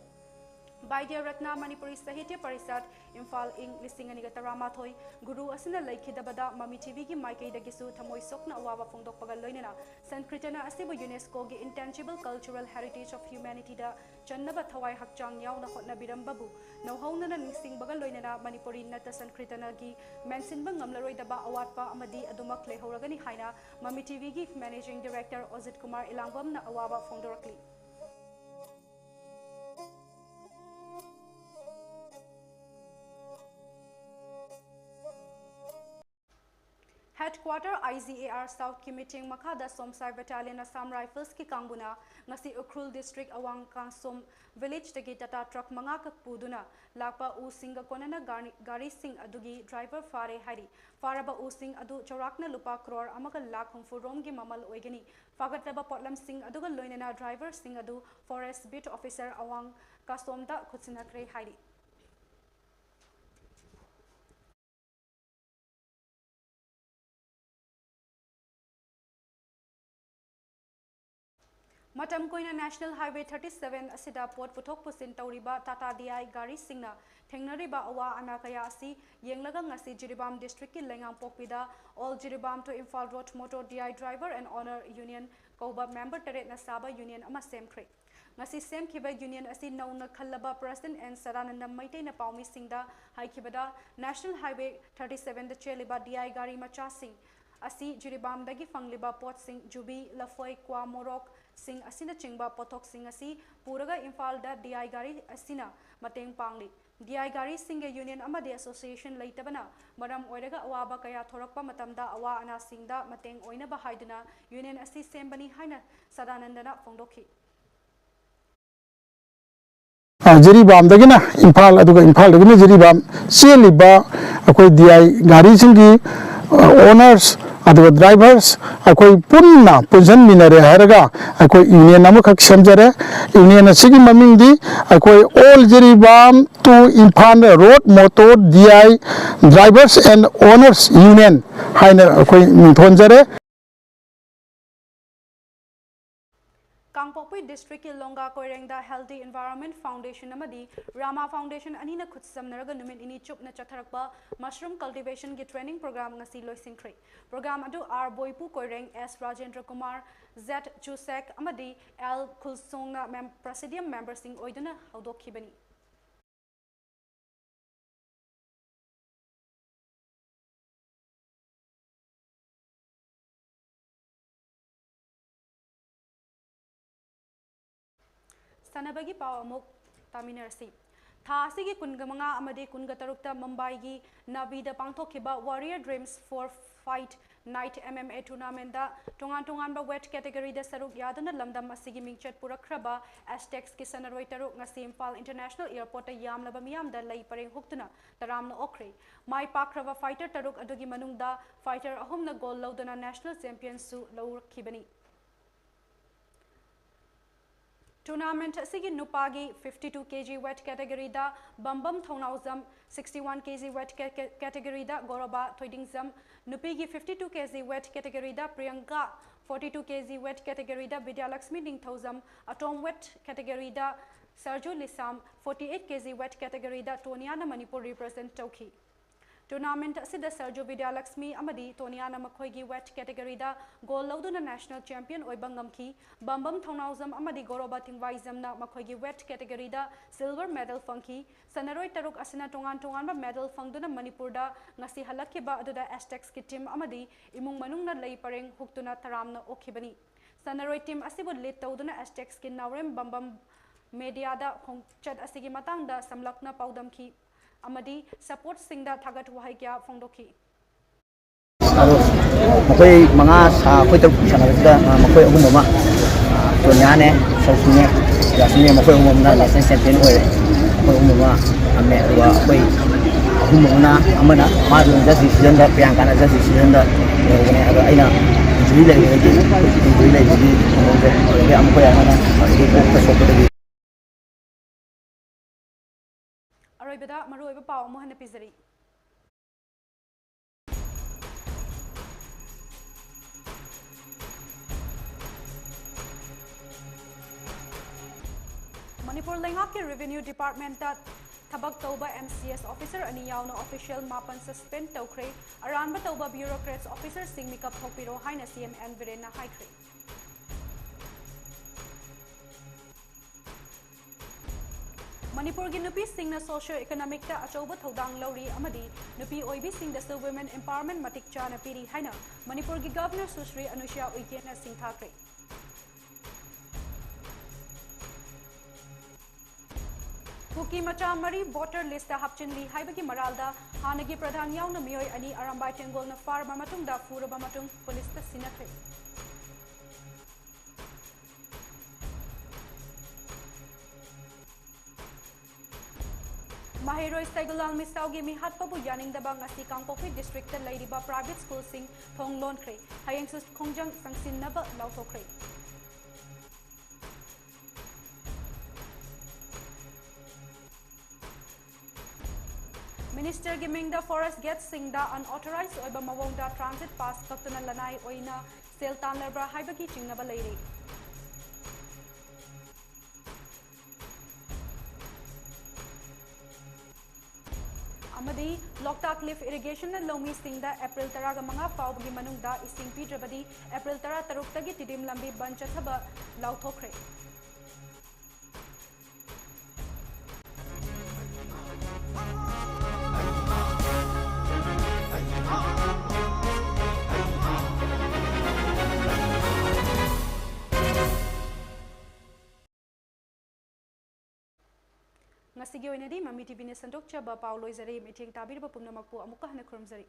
Vaidya Ratna Manipuri Sahitya Parishad, Imphal, ꯏꯪ ꯂꯤꯁꯤꯡ ꯑꯅꯤꯒ ꯇꯔꯥꯃꯥꯊꯣꯏ꯫ ꯒꯨꯔꯨ ꯑꯁꯤꯅ ꯂꯩꯈꯤꯗꯕꯗ ꯃꯃꯤ ꯇꯤꯚꯤꯒꯤ ꯃꯥꯏꯀꯩꯗꯒꯤꯁꯨ ꯊꯃꯣꯏ ꯁꯣꯛꯅ ꯑꯋꯥꯕ ꯐꯣꯡꯗꯣꯛꯄꯒ ꯂꯣꯏꯅꯅ ꯁꯟꯀ꯭ꯔꯤꯇꯅ ꯑꯁꯤꯕꯨ UNESCOꯒꯤ Intangible Cultural Heritage of Humanityꯗ ꯆꯟꯅꯕ ꯊꯋꯥꯏ ꯍꯛꯆꯥꯡ ꯌꯥꯎꯅ ꯍꯣꯠꯅꯕꯤꯔꯝꯕꯕꯨ ꯅꯧꯍꯧꯅꯅ ꯅꯤꯡꯁꯤꯡꯕꯒ ꯂꯣꯏꯅꯅ ꯃꯅꯤꯄꯨꯔꯤ ꯅꯠꯇ ꯁꯟꯀ꯭ꯔꯤꯇꯅꯒꯤ ꯃꯦꯟꯁꯤꯟꯕ ꯉꯝꯂꯔꯣꯏꯗꯕ ꯑꯋꯥꯠꯄ ꯑꯃꯗꯤ ꯑꯗꯨꯃꯛ ꯂꯩꯍꯧꯔꯒꯅꯤ ꯍꯥꯏꯅ ꯃꯃꯤ ꯇꯤꯚꯤꯒꯤ Managing Director ꯑꯣꯖꯤꯠ ꯀꯨꯃꯥꯔ ꯏꯂꯥꯡꯕꯝꯅ ꯑꯋꯥꯕ ꯐꯣꯡꯗꯣꯔꯛꯂꯤ꯫ Headquarter IGAR Southꯀꯤ ꯃꯤꯠꯌꯦꯡ ꯃꯈꯥꯗ ꯁꯣꯝꯁꯥꯏ Battalion Assam Riflesꯀꯤ ꯀꯥꯡꯕꯨꯅ ꯉꯁꯤ ꯎꯈ꯭ꯔꯨꯜ District ꯑꯋꯥꯡ ꯀꯥꯡꯁꯣꯝ Villageꯇꯒꯤ Tata Truck ꯃꯉꯥꯈꯛ ꯄꯨꯗꯨꯅ ꯂꯥꯛꯄ ꯎꯁꯤꯡꯒ ꯀꯣꯟꯅꯅ ꯒꯥꯔꯤ-, ꯒꯥꯔꯤꯁꯤꯡ ꯑꯗꯨꯒꯤ driver ꯐꯥꯔꯦ ꯍꯥꯏꯔꯤ꯫ ꯐꯥꯔꯕ ꯎꯁꯤꯡ ꯑꯗꯨ ꯆꯥꯎꯔꯥꯛꯅ ꯂꯨꯄꯥ ꯀ꯭ꯔꯣꯔ ꯑꯃꯒ ꯂꯥꯈ ꯍꯨꯝꯐꯨ ꯔꯣꯝꯒꯤ ꯃꯃꯜ ꯑꯣꯏꯒꯅꯤ꯫ ꯐꯥꯒꯠꯂꯕ ꯄꯣꯠꯂꯝꯁꯤꯡ ꯑꯗꯨꯒ ꯂꯣꯏꯅꯅ driverꯁꯤꯡ ꯑꯗꯨ Forest Beat Officer ꯑꯋꯥꯡ ꯀꯥꯁꯣꯝꯗ ꯈꯨꯠꯁꯤꯟꯅꯈ꯭ꯔꯦ ꯍꯥꯏꯔꯤ꯫ ꯃꯇꯝ ꯀꯨꯏꯅ National Highway thirty seven ꯑꯁꯤꯗ ꯄꯣꯠ ꯄꯨꯊꯣꯛ ꯄꯨꯁꯤꯟ ꯇꯧꯔꯤꯕ Tata DI ꯒꯥꯔꯤꯁꯤꯡꯅ ꯊꯦꯡꯅꯔꯤꯕ ꯑꯋꯥ ꯑꯅꯥ ꯀꯌꯥ ꯑꯁꯤ ꯌꯦꯡꯂꯒ ꯉꯁꯤ Jiribam Districtꯀꯤ ꯂꯩꯉꯥꯡꯄꯣꯛꯄꯤꯗ All Jiribam to Imphal Road Motor DI Driver and Owner Union ꯀꯧꯕ member ꯇꯔꯦꯠꯅ ꯁꯥꯕ union ꯑꯃ ꯁꯦꯝꯈ꯭ꯔꯦ꯫ ꯉꯁꯤ ꯁꯦꯝꯈꯤꯕ union ꯑꯁꯤ ꯅꯧꯅ ꯈꯜꯂꯕ President N ꯁꯗꯥꯅꯟꯗ ꯃꯩꯇꯩꯅ ꯄꯥꯎꯃꯤꯁꯤꯡꯗ ꯍꯥꯏꯈꯤꯕꯗ, National Highway thirty sevenꯗ ꯆꯦꯜꯂꯤꯕ DI ꯒꯥꯔꯤ ꯃꯆꯥꯁꯤꯡ ꯑꯁꯤ ꯖꯤꯔꯤꯕꯥꯝꯗꯒꯤ ꯐꯪꯂꯤꯕ ꯄꯣꯠꯁꯤꯡ, ꯖꯨꯕꯤ, ꯂꯐꯣꯏ, ꯀ꯭ꯋꯥ, ꯃꯣꯔꯣꯛꯁꯤꯡ ꯑꯁꯤꯅꯆꯤꯡꯕ ꯄꯣꯠꯊꯣꯛꯁꯤꯡ ꯑꯁꯤ ꯄꯨꯔꯒ ꯏꯝꯐꯥꯜꯗ DI ꯒꯥꯔꯤ ꯑꯁꯤꯅ ꯃꯇꯦꯡ ꯄꯥꯡꯂꯤ꯫ DI ꯒꯥꯔꯤꯁꯤꯡꯒꯤ union ꯑꯃꯗꯤ association ꯂꯩꯇꯕꯅ ꯃꯔꯝ ꯑꯣꯏꯔꯒ ꯑꯋꯥꯕ ꯀꯌꯥ ꯊꯣꯔꯛꯄ ꯃꯇꯝꯗ ꯑꯋꯥ ꯑꯅꯥꯁꯤꯡꯗ ꯃꯇꯦꯡ ꯑꯣꯏꯅꯕ ꯍꯥꯏꯗꯨꯅ union ꯑꯁꯤ ꯁꯦꯝꯕꯅꯤ ꯍꯥꯏꯅ ꯁꯗꯥꯅꯟꯗꯅ ꯐꯣꯡꯗꯣꯛꯈꯤ꯫ ꯑ, ꯖꯤꯔꯤꯕꯥꯝꯗꯒꯤꯅ ꯏꯝꯐꯥꯜ, ꯑꯗꯨꯒ ꯏꯝꯐꯥꯜꯗꯒꯤꯅ ꯖꯤꯔꯤꯕꯥꯝ ꯆꯦꯜꯂꯤꯕ ꯑꯩꯈꯣꯏ DI ꯒꯥꯔꯤꯁꯤꯡꯒꯤ, ꯑ, owners ꯑꯗꯨꯒ drivers ꯑꯩꯈꯣꯏ ꯄꯨꯟꯅ ꯄꯨꯟꯁꯤꯟꯃꯤꯟꯅꯔꯦ ꯍꯥꯏꯔꯒ ꯑꯩꯈꯣꯏ union ꯑꯃꯈꯛ ꯁꯦꯝꯖꯔꯦ꯫ Union ꯑꯁꯤꯒꯤ ꯃꯃꯤꯡꯗꯤ ꯑꯩꯈꯣꯏ All Jiribam to Imphal Road Motor DI Drivers and Owners Union ꯍꯥꯏꯅ ꯑꯩꯈꯣꯏ ꯃꯤꯡꯊꯣꯟꯖꯔꯦ꯫ ꯀꯥꯡꯄꯣꯛꯄꯤ ꯗꯤꯁꯇ꯭ꯔꯤꯛꯀꯤ ꯂꯣꯡꯒꯥ ꯀꯣꯏꯔꯦꯡꯗ Healthy Environment Foundation ꯑꯃꯗꯤ ꯔꯥꯃꯥ Foundation ꯑꯅꯤꯅ ꯈꯨꯠꯁꯝꯅꯔꯒ ꯅꯨꯃꯤꯠ ꯅꯤꯅꯤ ꯆꯨꯞꯅ ꯆꯠꯊꯔꯛꯄ mushroom cultivation ꯒꯤ training program ꯉꯁꯤ ꯂꯣꯏꯁꯤꯟꯈ꯭ꯔꯦ꯫ Program ꯑꯗꯨ ꯑꯥꯔ ꯕꯣꯏꯄꯨ ꯀꯣꯏꯔꯦꯡ, ꯑꯦꯁ ꯔꯥꯖꯦꯟꯗ꯭ꯔ ꯀꯨꯃꯥꯔ, ꯖꯦꯠ ꯆꯨꯁꯦꯛ ꯑꯃꯗꯤ ꯑꯦꯜ ꯈꯨꯜꯁꯣꯡꯅ ꯃꯦꯝ-, presidium member ꯁꯤꯡ ꯑꯣꯏꯗꯨꯅ ꯍꯧꯗꯣꯛꯈꯤꯕꯅꯤ꯫ ꯁꯥꯟꯅꯕꯒꯤ ꯄꯥꯎ ꯑꯃꯨꯛ ꯇꯥꯃꯤꯟꯅꯔꯁꯤ꯫ ꯊꯥ ꯑꯁꯤꯒꯤ ꯀꯨꯟꯒ ꯃꯉꯥ ꯑꯃꯗꯤ ꯀꯨꯟꯒ ꯇꯔꯨꯛꯇ ꯃꯨꯝꯕꯥꯏꯒꯤ ꯅꯥꯕꯤꯗ ꯄꯥꯡꯊꯣꯛꯈꯤꯕ Warrior Dreams for Fight Night M M A tournament ꯇ ꯇꯣꯉꯥꯟ ꯇꯣꯉꯥꯟꯕ weight category ꯗ ꯁꯔꯨꯛ ꯌꯥꯗꯨꯅ ꯂꯝꯗꯝ ꯑꯁꯤꯒꯤ ꯃꯤꯡꯆꯠ ꯄꯨꯔꯛꯈ꯭ꯔꯕ ꯑꯦꯁꯇꯦꯛꯁꯀꯤ ꯁꯥꯟꯅꯔꯣꯏ ꯇꯔꯨꯛ ꯉꯁꯤ ꯏꯝꯐꯥꯜ International Airport ꯇ ꯌꯥꯝꯂꯕ ꯃꯤꯌꯥꯝꯗ ꯂꯩ ꯄꯔꯦꯡ ꯍꯨꯛꯇꯨꯅ ꯇꯔꯥꯝꯅ ꯑꯣꯛꯈ꯭ꯔꯦ꯫ ꯃꯥꯏ ꯄꯥꯛꯈ꯭ꯔꯕ fighter ꯇꯔꯨꯛ ꯑꯗꯨꯒꯤ ꯃꯅꯨꯡꯗ fighter ꯑꯍꯨꯝꯅ gold ꯂꯧꯗꯨꯅ national champion ꯁꯨ ꯂꯧꯔꯛꯈꯤꯕꯅꯤ꯫ Tournament ꯑꯁꯤꯒꯤ ꯅꯨꯄꯥꯒꯤ fifty two K G weight category ꯗ ꯕꯝꯕꯝ ꯊꯧꯅꯥꯎꯖꯝ, sixty one K G weight ca-, ca-, category ꯗ ꯒꯧꯔꯕ ꯊꯣꯏꯗꯤꯡꯖꯝ, ꯅꯨꯄꯤꯒꯤ fifty two K G weight category ꯗ ꯄ꯭ꯔꯤꯌꯪꯀꯥ, forty two K G weight category ꯗ ꯕꯤꯗ꯭ꯌꯥꯂꯛꯁꯃꯤ ꯅꯤꯡꯊꯧꯖꯝ, atom weight category ꯗ ꯁꯔꯖꯨ ꯂꯤꯁꯥꯝ, forty eight K G weight category ꯗ ꯇꯣꯅꯤꯌꯥꯅ Manipur represent ꯇꯧꯈꯤ꯫ Tournament ꯑꯁꯤꯗ ꯁꯔꯖꯨ ꯕꯤꯗ꯭ꯌꯥꯂꯛꯁꯃꯤ ꯑꯃꯗꯤ ꯇꯣꯅꯤꯌꯥꯅ ꯃꯈꯣꯏꯒꯤ weight category ꯗ gold ꯂꯧꯗꯨꯅ national champion ꯑꯣꯏꯕ ꯉꯝꯈꯤ꯫ ꯕꯝꯕꯝ ꯊꯧꯅꯥꯎꯖꯝ ꯑꯃꯗꯤ ꯒꯧꯔꯕ ꯊꯤꯡꯕꯥꯏꯖꯝꯅ ꯃꯈꯣꯏꯒꯤ weight category ꯗ silver medal ꯐꯪꯈꯤ꯫ ꯁꯥꯟꯅꯔꯣꯏ ꯇꯔꯨꯛ ꯑꯁꯤꯅ ꯇꯣꯉꯥꯟ ꯇꯣꯉꯥꯟꯕ medal ꯐꯪꯗꯨꯅ ꯃꯅꯤꯄꯨꯔꯗ ꯉꯁꯤ ꯍꯜꯂꯛꯈꯤꯕ ꯑꯗꯨꯗ ꯑꯦꯁꯇꯦꯛꯁꯀꯤ team ꯑꯃꯗꯤ ꯏꯃꯨꯡ ꯃꯅꯨꯡꯅ ꯂꯩ ꯄꯔꯦꯡ ꯍꯨꯛꯇꯨꯅ ꯇꯔꯥꯝꯅ ꯑꯣꯛꯈꯤꯕꯅꯤ꯫ ꯁꯥꯟꯅꯔꯣꯏ team ꯑꯁꯤꯕꯨ lead ꯇꯧꯗꯨꯅ ꯑꯦꯁꯇꯦꯛꯁꯀꯤ ꯅꯥꯎꯔꯦꯝ ꯕꯝꯕꯝ media ꯗ ꯈꯣꯡꯆꯠ ꯑꯁꯤꯒꯤ ꯃꯇꯥꯡꯗ ꯁꯝꯂꯞꯅ ꯄꯥꯎꯗꯝꯈꯤ ꯑꯃꯗꯤ supportꯁꯤꯡꯗ ꯊꯥꯒꯠ ꯋꯥꯍꯩ ꯀꯌꯥ ꯐꯣꯡꯗꯣꯛꯈꯤ꯫ ꯑꯗꯣ ꯃꯈꯣꯏ ꯃꯉꯥ ꯁꯥ-, ꯑꯩꯈꯣꯏ ꯇꯔꯨꯛ ꯁꯥꯟꯅꯕꯁꯤꯗ, ꯑ, ꯃꯈꯣꯏ ꯑꯍꯨꯝ ꯑꯃ, ꯑ, ꯁꯣꯅꯤꯌꯥꯅꯦ, ꯁꯔꯁꯨꯅꯦ, ꯖꯥꯁꯃꯤꯟꯅꯦ, ꯃꯈꯣꯏ ꯑꯍꯨꯝ ꯑꯃꯅ national champion ꯑꯣꯏꯔꯦ꯫ ꯃꯈꯣꯏ ꯑꯍꯨꯝ ꯑꯃ ꯉꯝꯃꯦ꯫ ꯑꯗꯨꯒ ꯑꯩꯈꯣꯏ ꯑꯍꯨꯝ ꯑꯃꯅ, ꯑꯃꯅ ꯃꯥꯁꯨ just decision ꯗ, ꯄ꯭ꯔꯤꯌꯥꯡꯀꯥꯅ just decision ꯗ ꯂꯩꯍꯧꯕꯅꯦ꯫ ꯑꯗꯣ ꯑꯩꯅ injury ꯂꯩꯕꯗꯒꯤ, injury ꯂꯩꯕꯒꯤ ꯃꯑꯣꯡꯁꯦ, ꯑꯗꯒꯤ ꯑꯃꯨꯛ ꯑꯩꯈꯣꯏ ꯑꯃꯅ ꯑꯗꯒꯤ ꯀꯣꯛꯇ ꯁꯣꯛꯄꯗꯒꯤ꯫ ꯑꯔꯣꯏꯕꯗ ꯃꯔꯨꯑꯣꯏꯕ ꯄꯥꯎ ꯑꯃꯨꯛ ꯍꯟꯅ ꯄꯤꯖꯔꯤ꯫ ꯃꯅꯤꯄꯨꯔ ꯂꯩꯉꯥꯛꯀꯤ Revenue Departmentꯇ ꯊꯕꯛ ꯇꯧꯕ M C S officer ꯑꯅꯤ ꯌꯥꯎꯅ official ꯃꯥꯄꯟ suspend ꯇꯧꯈ꯭ꯔꯦ꯫ ꯑꯔꯥꯟꯕ ꯇꯧꯕ bureaucrats officerꯁꯤꯡ ꯃꯤꯀꯞ ꯊꯣꯛꯄꯤꯔꯣ ꯍꯥꯏꯅ C M N ꯕꯤꯔꯦꯟꯅ ꯍꯥꯏꯈ꯭ꯔꯦ꯫ ꯃꯅꯤꯄꯨꯔꯒꯤ ꯅꯨꯄꯤꯁꯤꯡꯅ socio economicꯇ ꯑꯆꯧꯕ ꯊꯧꯗꯥꯡ ꯂꯧꯔꯤ ꯑꯃꯗꯤ ꯅꯨꯄꯤ ꯑꯣꯏꯕꯤꯁꯤꯡꯗꯁꯨ women empowerment ꯃꯇꯤꯛ ꯆꯥꯅ ꯄꯤꯔꯤ ꯍꯥꯏꯅ ꯃꯅꯤꯄꯨꯔꯒꯤ Governor ꯁꯨꯁ꯭ꯔꯤ ꯑꯅꯨꯁ꯭ꯌꯥ ꯎꯏꯀꯦꯟꯅ ꯁꯤꯡꯊꯥꯈ꯭ꯔꯦ꯫ ꯀꯨꯀꯤ ꯃꯆꯥ ꯃꯔꯤ voter listꯇ ꯍꯥꯞꯆꯤꯟꯂꯤ ꯍꯥꯏꯕꯒꯤ ꯃꯔꯥꯜꯗ ꯍꯥꯟꯅꯒꯤ ꯄ꯭ꯔꯙꯥꯟ ꯌꯥꯎꯅ ꯃꯤꯑꯣꯏ ꯑꯅꯤ ꯑꯔꯥꯝꯕꯥꯏ ꯇꯦꯡꯒꯣꯜꯅ ꯐꯥꯔꯕ ꯃꯇꯨꯡꯗ ꯐꯨꯔꯕ ꯃꯇꯨꯡ ꯄꯨꯂꯤꯁꯇ ꯁꯤꯟꯅꯈ꯭ꯔꯦ꯫ ꯃꯍꯩꯔꯣꯏ ꯁꯩꯒꯨꯂꯥꯜ ꯃꯤꯁꯥꯎꯒꯤ ꯃꯤꯍꯥꯠꯄꯕꯨ ꯌꯥꯅꯤꯡꯗꯕ ꯉꯁꯤ ꯀꯥꯡꯄꯣꯛꯄꯤ districtꯇ ꯂꯩꯔꯤꯕ private schoolꯁꯤꯡ ꯊꯣꯡ ꯂꯣꯟꯈ꯭ꯔꯦ꯫ ꯍꯌꯦꯡꯁꯨ ꯈꯣꯡꯖꯪ ꯆꯪꯁꯤꯟꯅꯕ ꯂꯥꯎꯊꯣꯛꯈ꯭ꯔꯦ꯫ Ministerꯒꯤ ꯃꯤꯡꯗ forest gateꯁꯤꯡꯗ unauthorized ꯑꯣꯏꯕ ꯃꯑꯣꯡꯗ transit pass ꯀꯛꯇꯨꯅ ꯂꯅꯥꯏ ꯑꯣꯏꯅ ꯁꯦꯜ ꯇꯥꯟꯅꯕ꯭ꯔꯥ ꯍꯥꯏꯕꯒꯤ ꯆꯤꯡꯅꯕ ꯂꯩꯔꯤ꯫ ꯑꯃꯗꯤ ꯂꯣꯛꯇꯥꯛ lift irrigationꯅ ꯂꯧꯃꯤꯁꯤꯡꯗ April ꯇꯔꯥꯒ ꯃꯉꯥ ꯐꯥꯎꯕꯒꯤ ꯃꯅꯨꯡꯗ ꯏꯁꯤꯡ ꯄꯤꯗ꯭ꯔꯕꯗꯤ April ꯇꯔꯥ ꯇꯔꯨꯛꯇꯒꯤ ꯇꯤꯗꯤꯝ ꯂꯝꯕꯤ ꯕꯟ ꯆꯠꯊꯕ ꯂꯥꯎꯊꯣꯛꯈ꯭ꯔꯦ꯫ ꯉꯁꯤꯒꯤ ꯑꯣꯏꯅꯗꯤ ꯃꯃꯤ ꯇꯤꯚꯤꯅ ꯁꯟꯗꯣꯛꯆꯕ ꯄꯥꯎ ꯂꯣꯏꯖꯔꯦ꯫ ꯃꯤꯠꯌꯦꯡ ꯇꯥꯕꯤꯔꯤꯕ ꯄꯨꯝꯅꯃꯛꯄꯨ ꯑꯃꯨꯛꯀ ꯍꯟꯅ ꯈꯨꯔꯨꯝꯖꯔꯤ꯫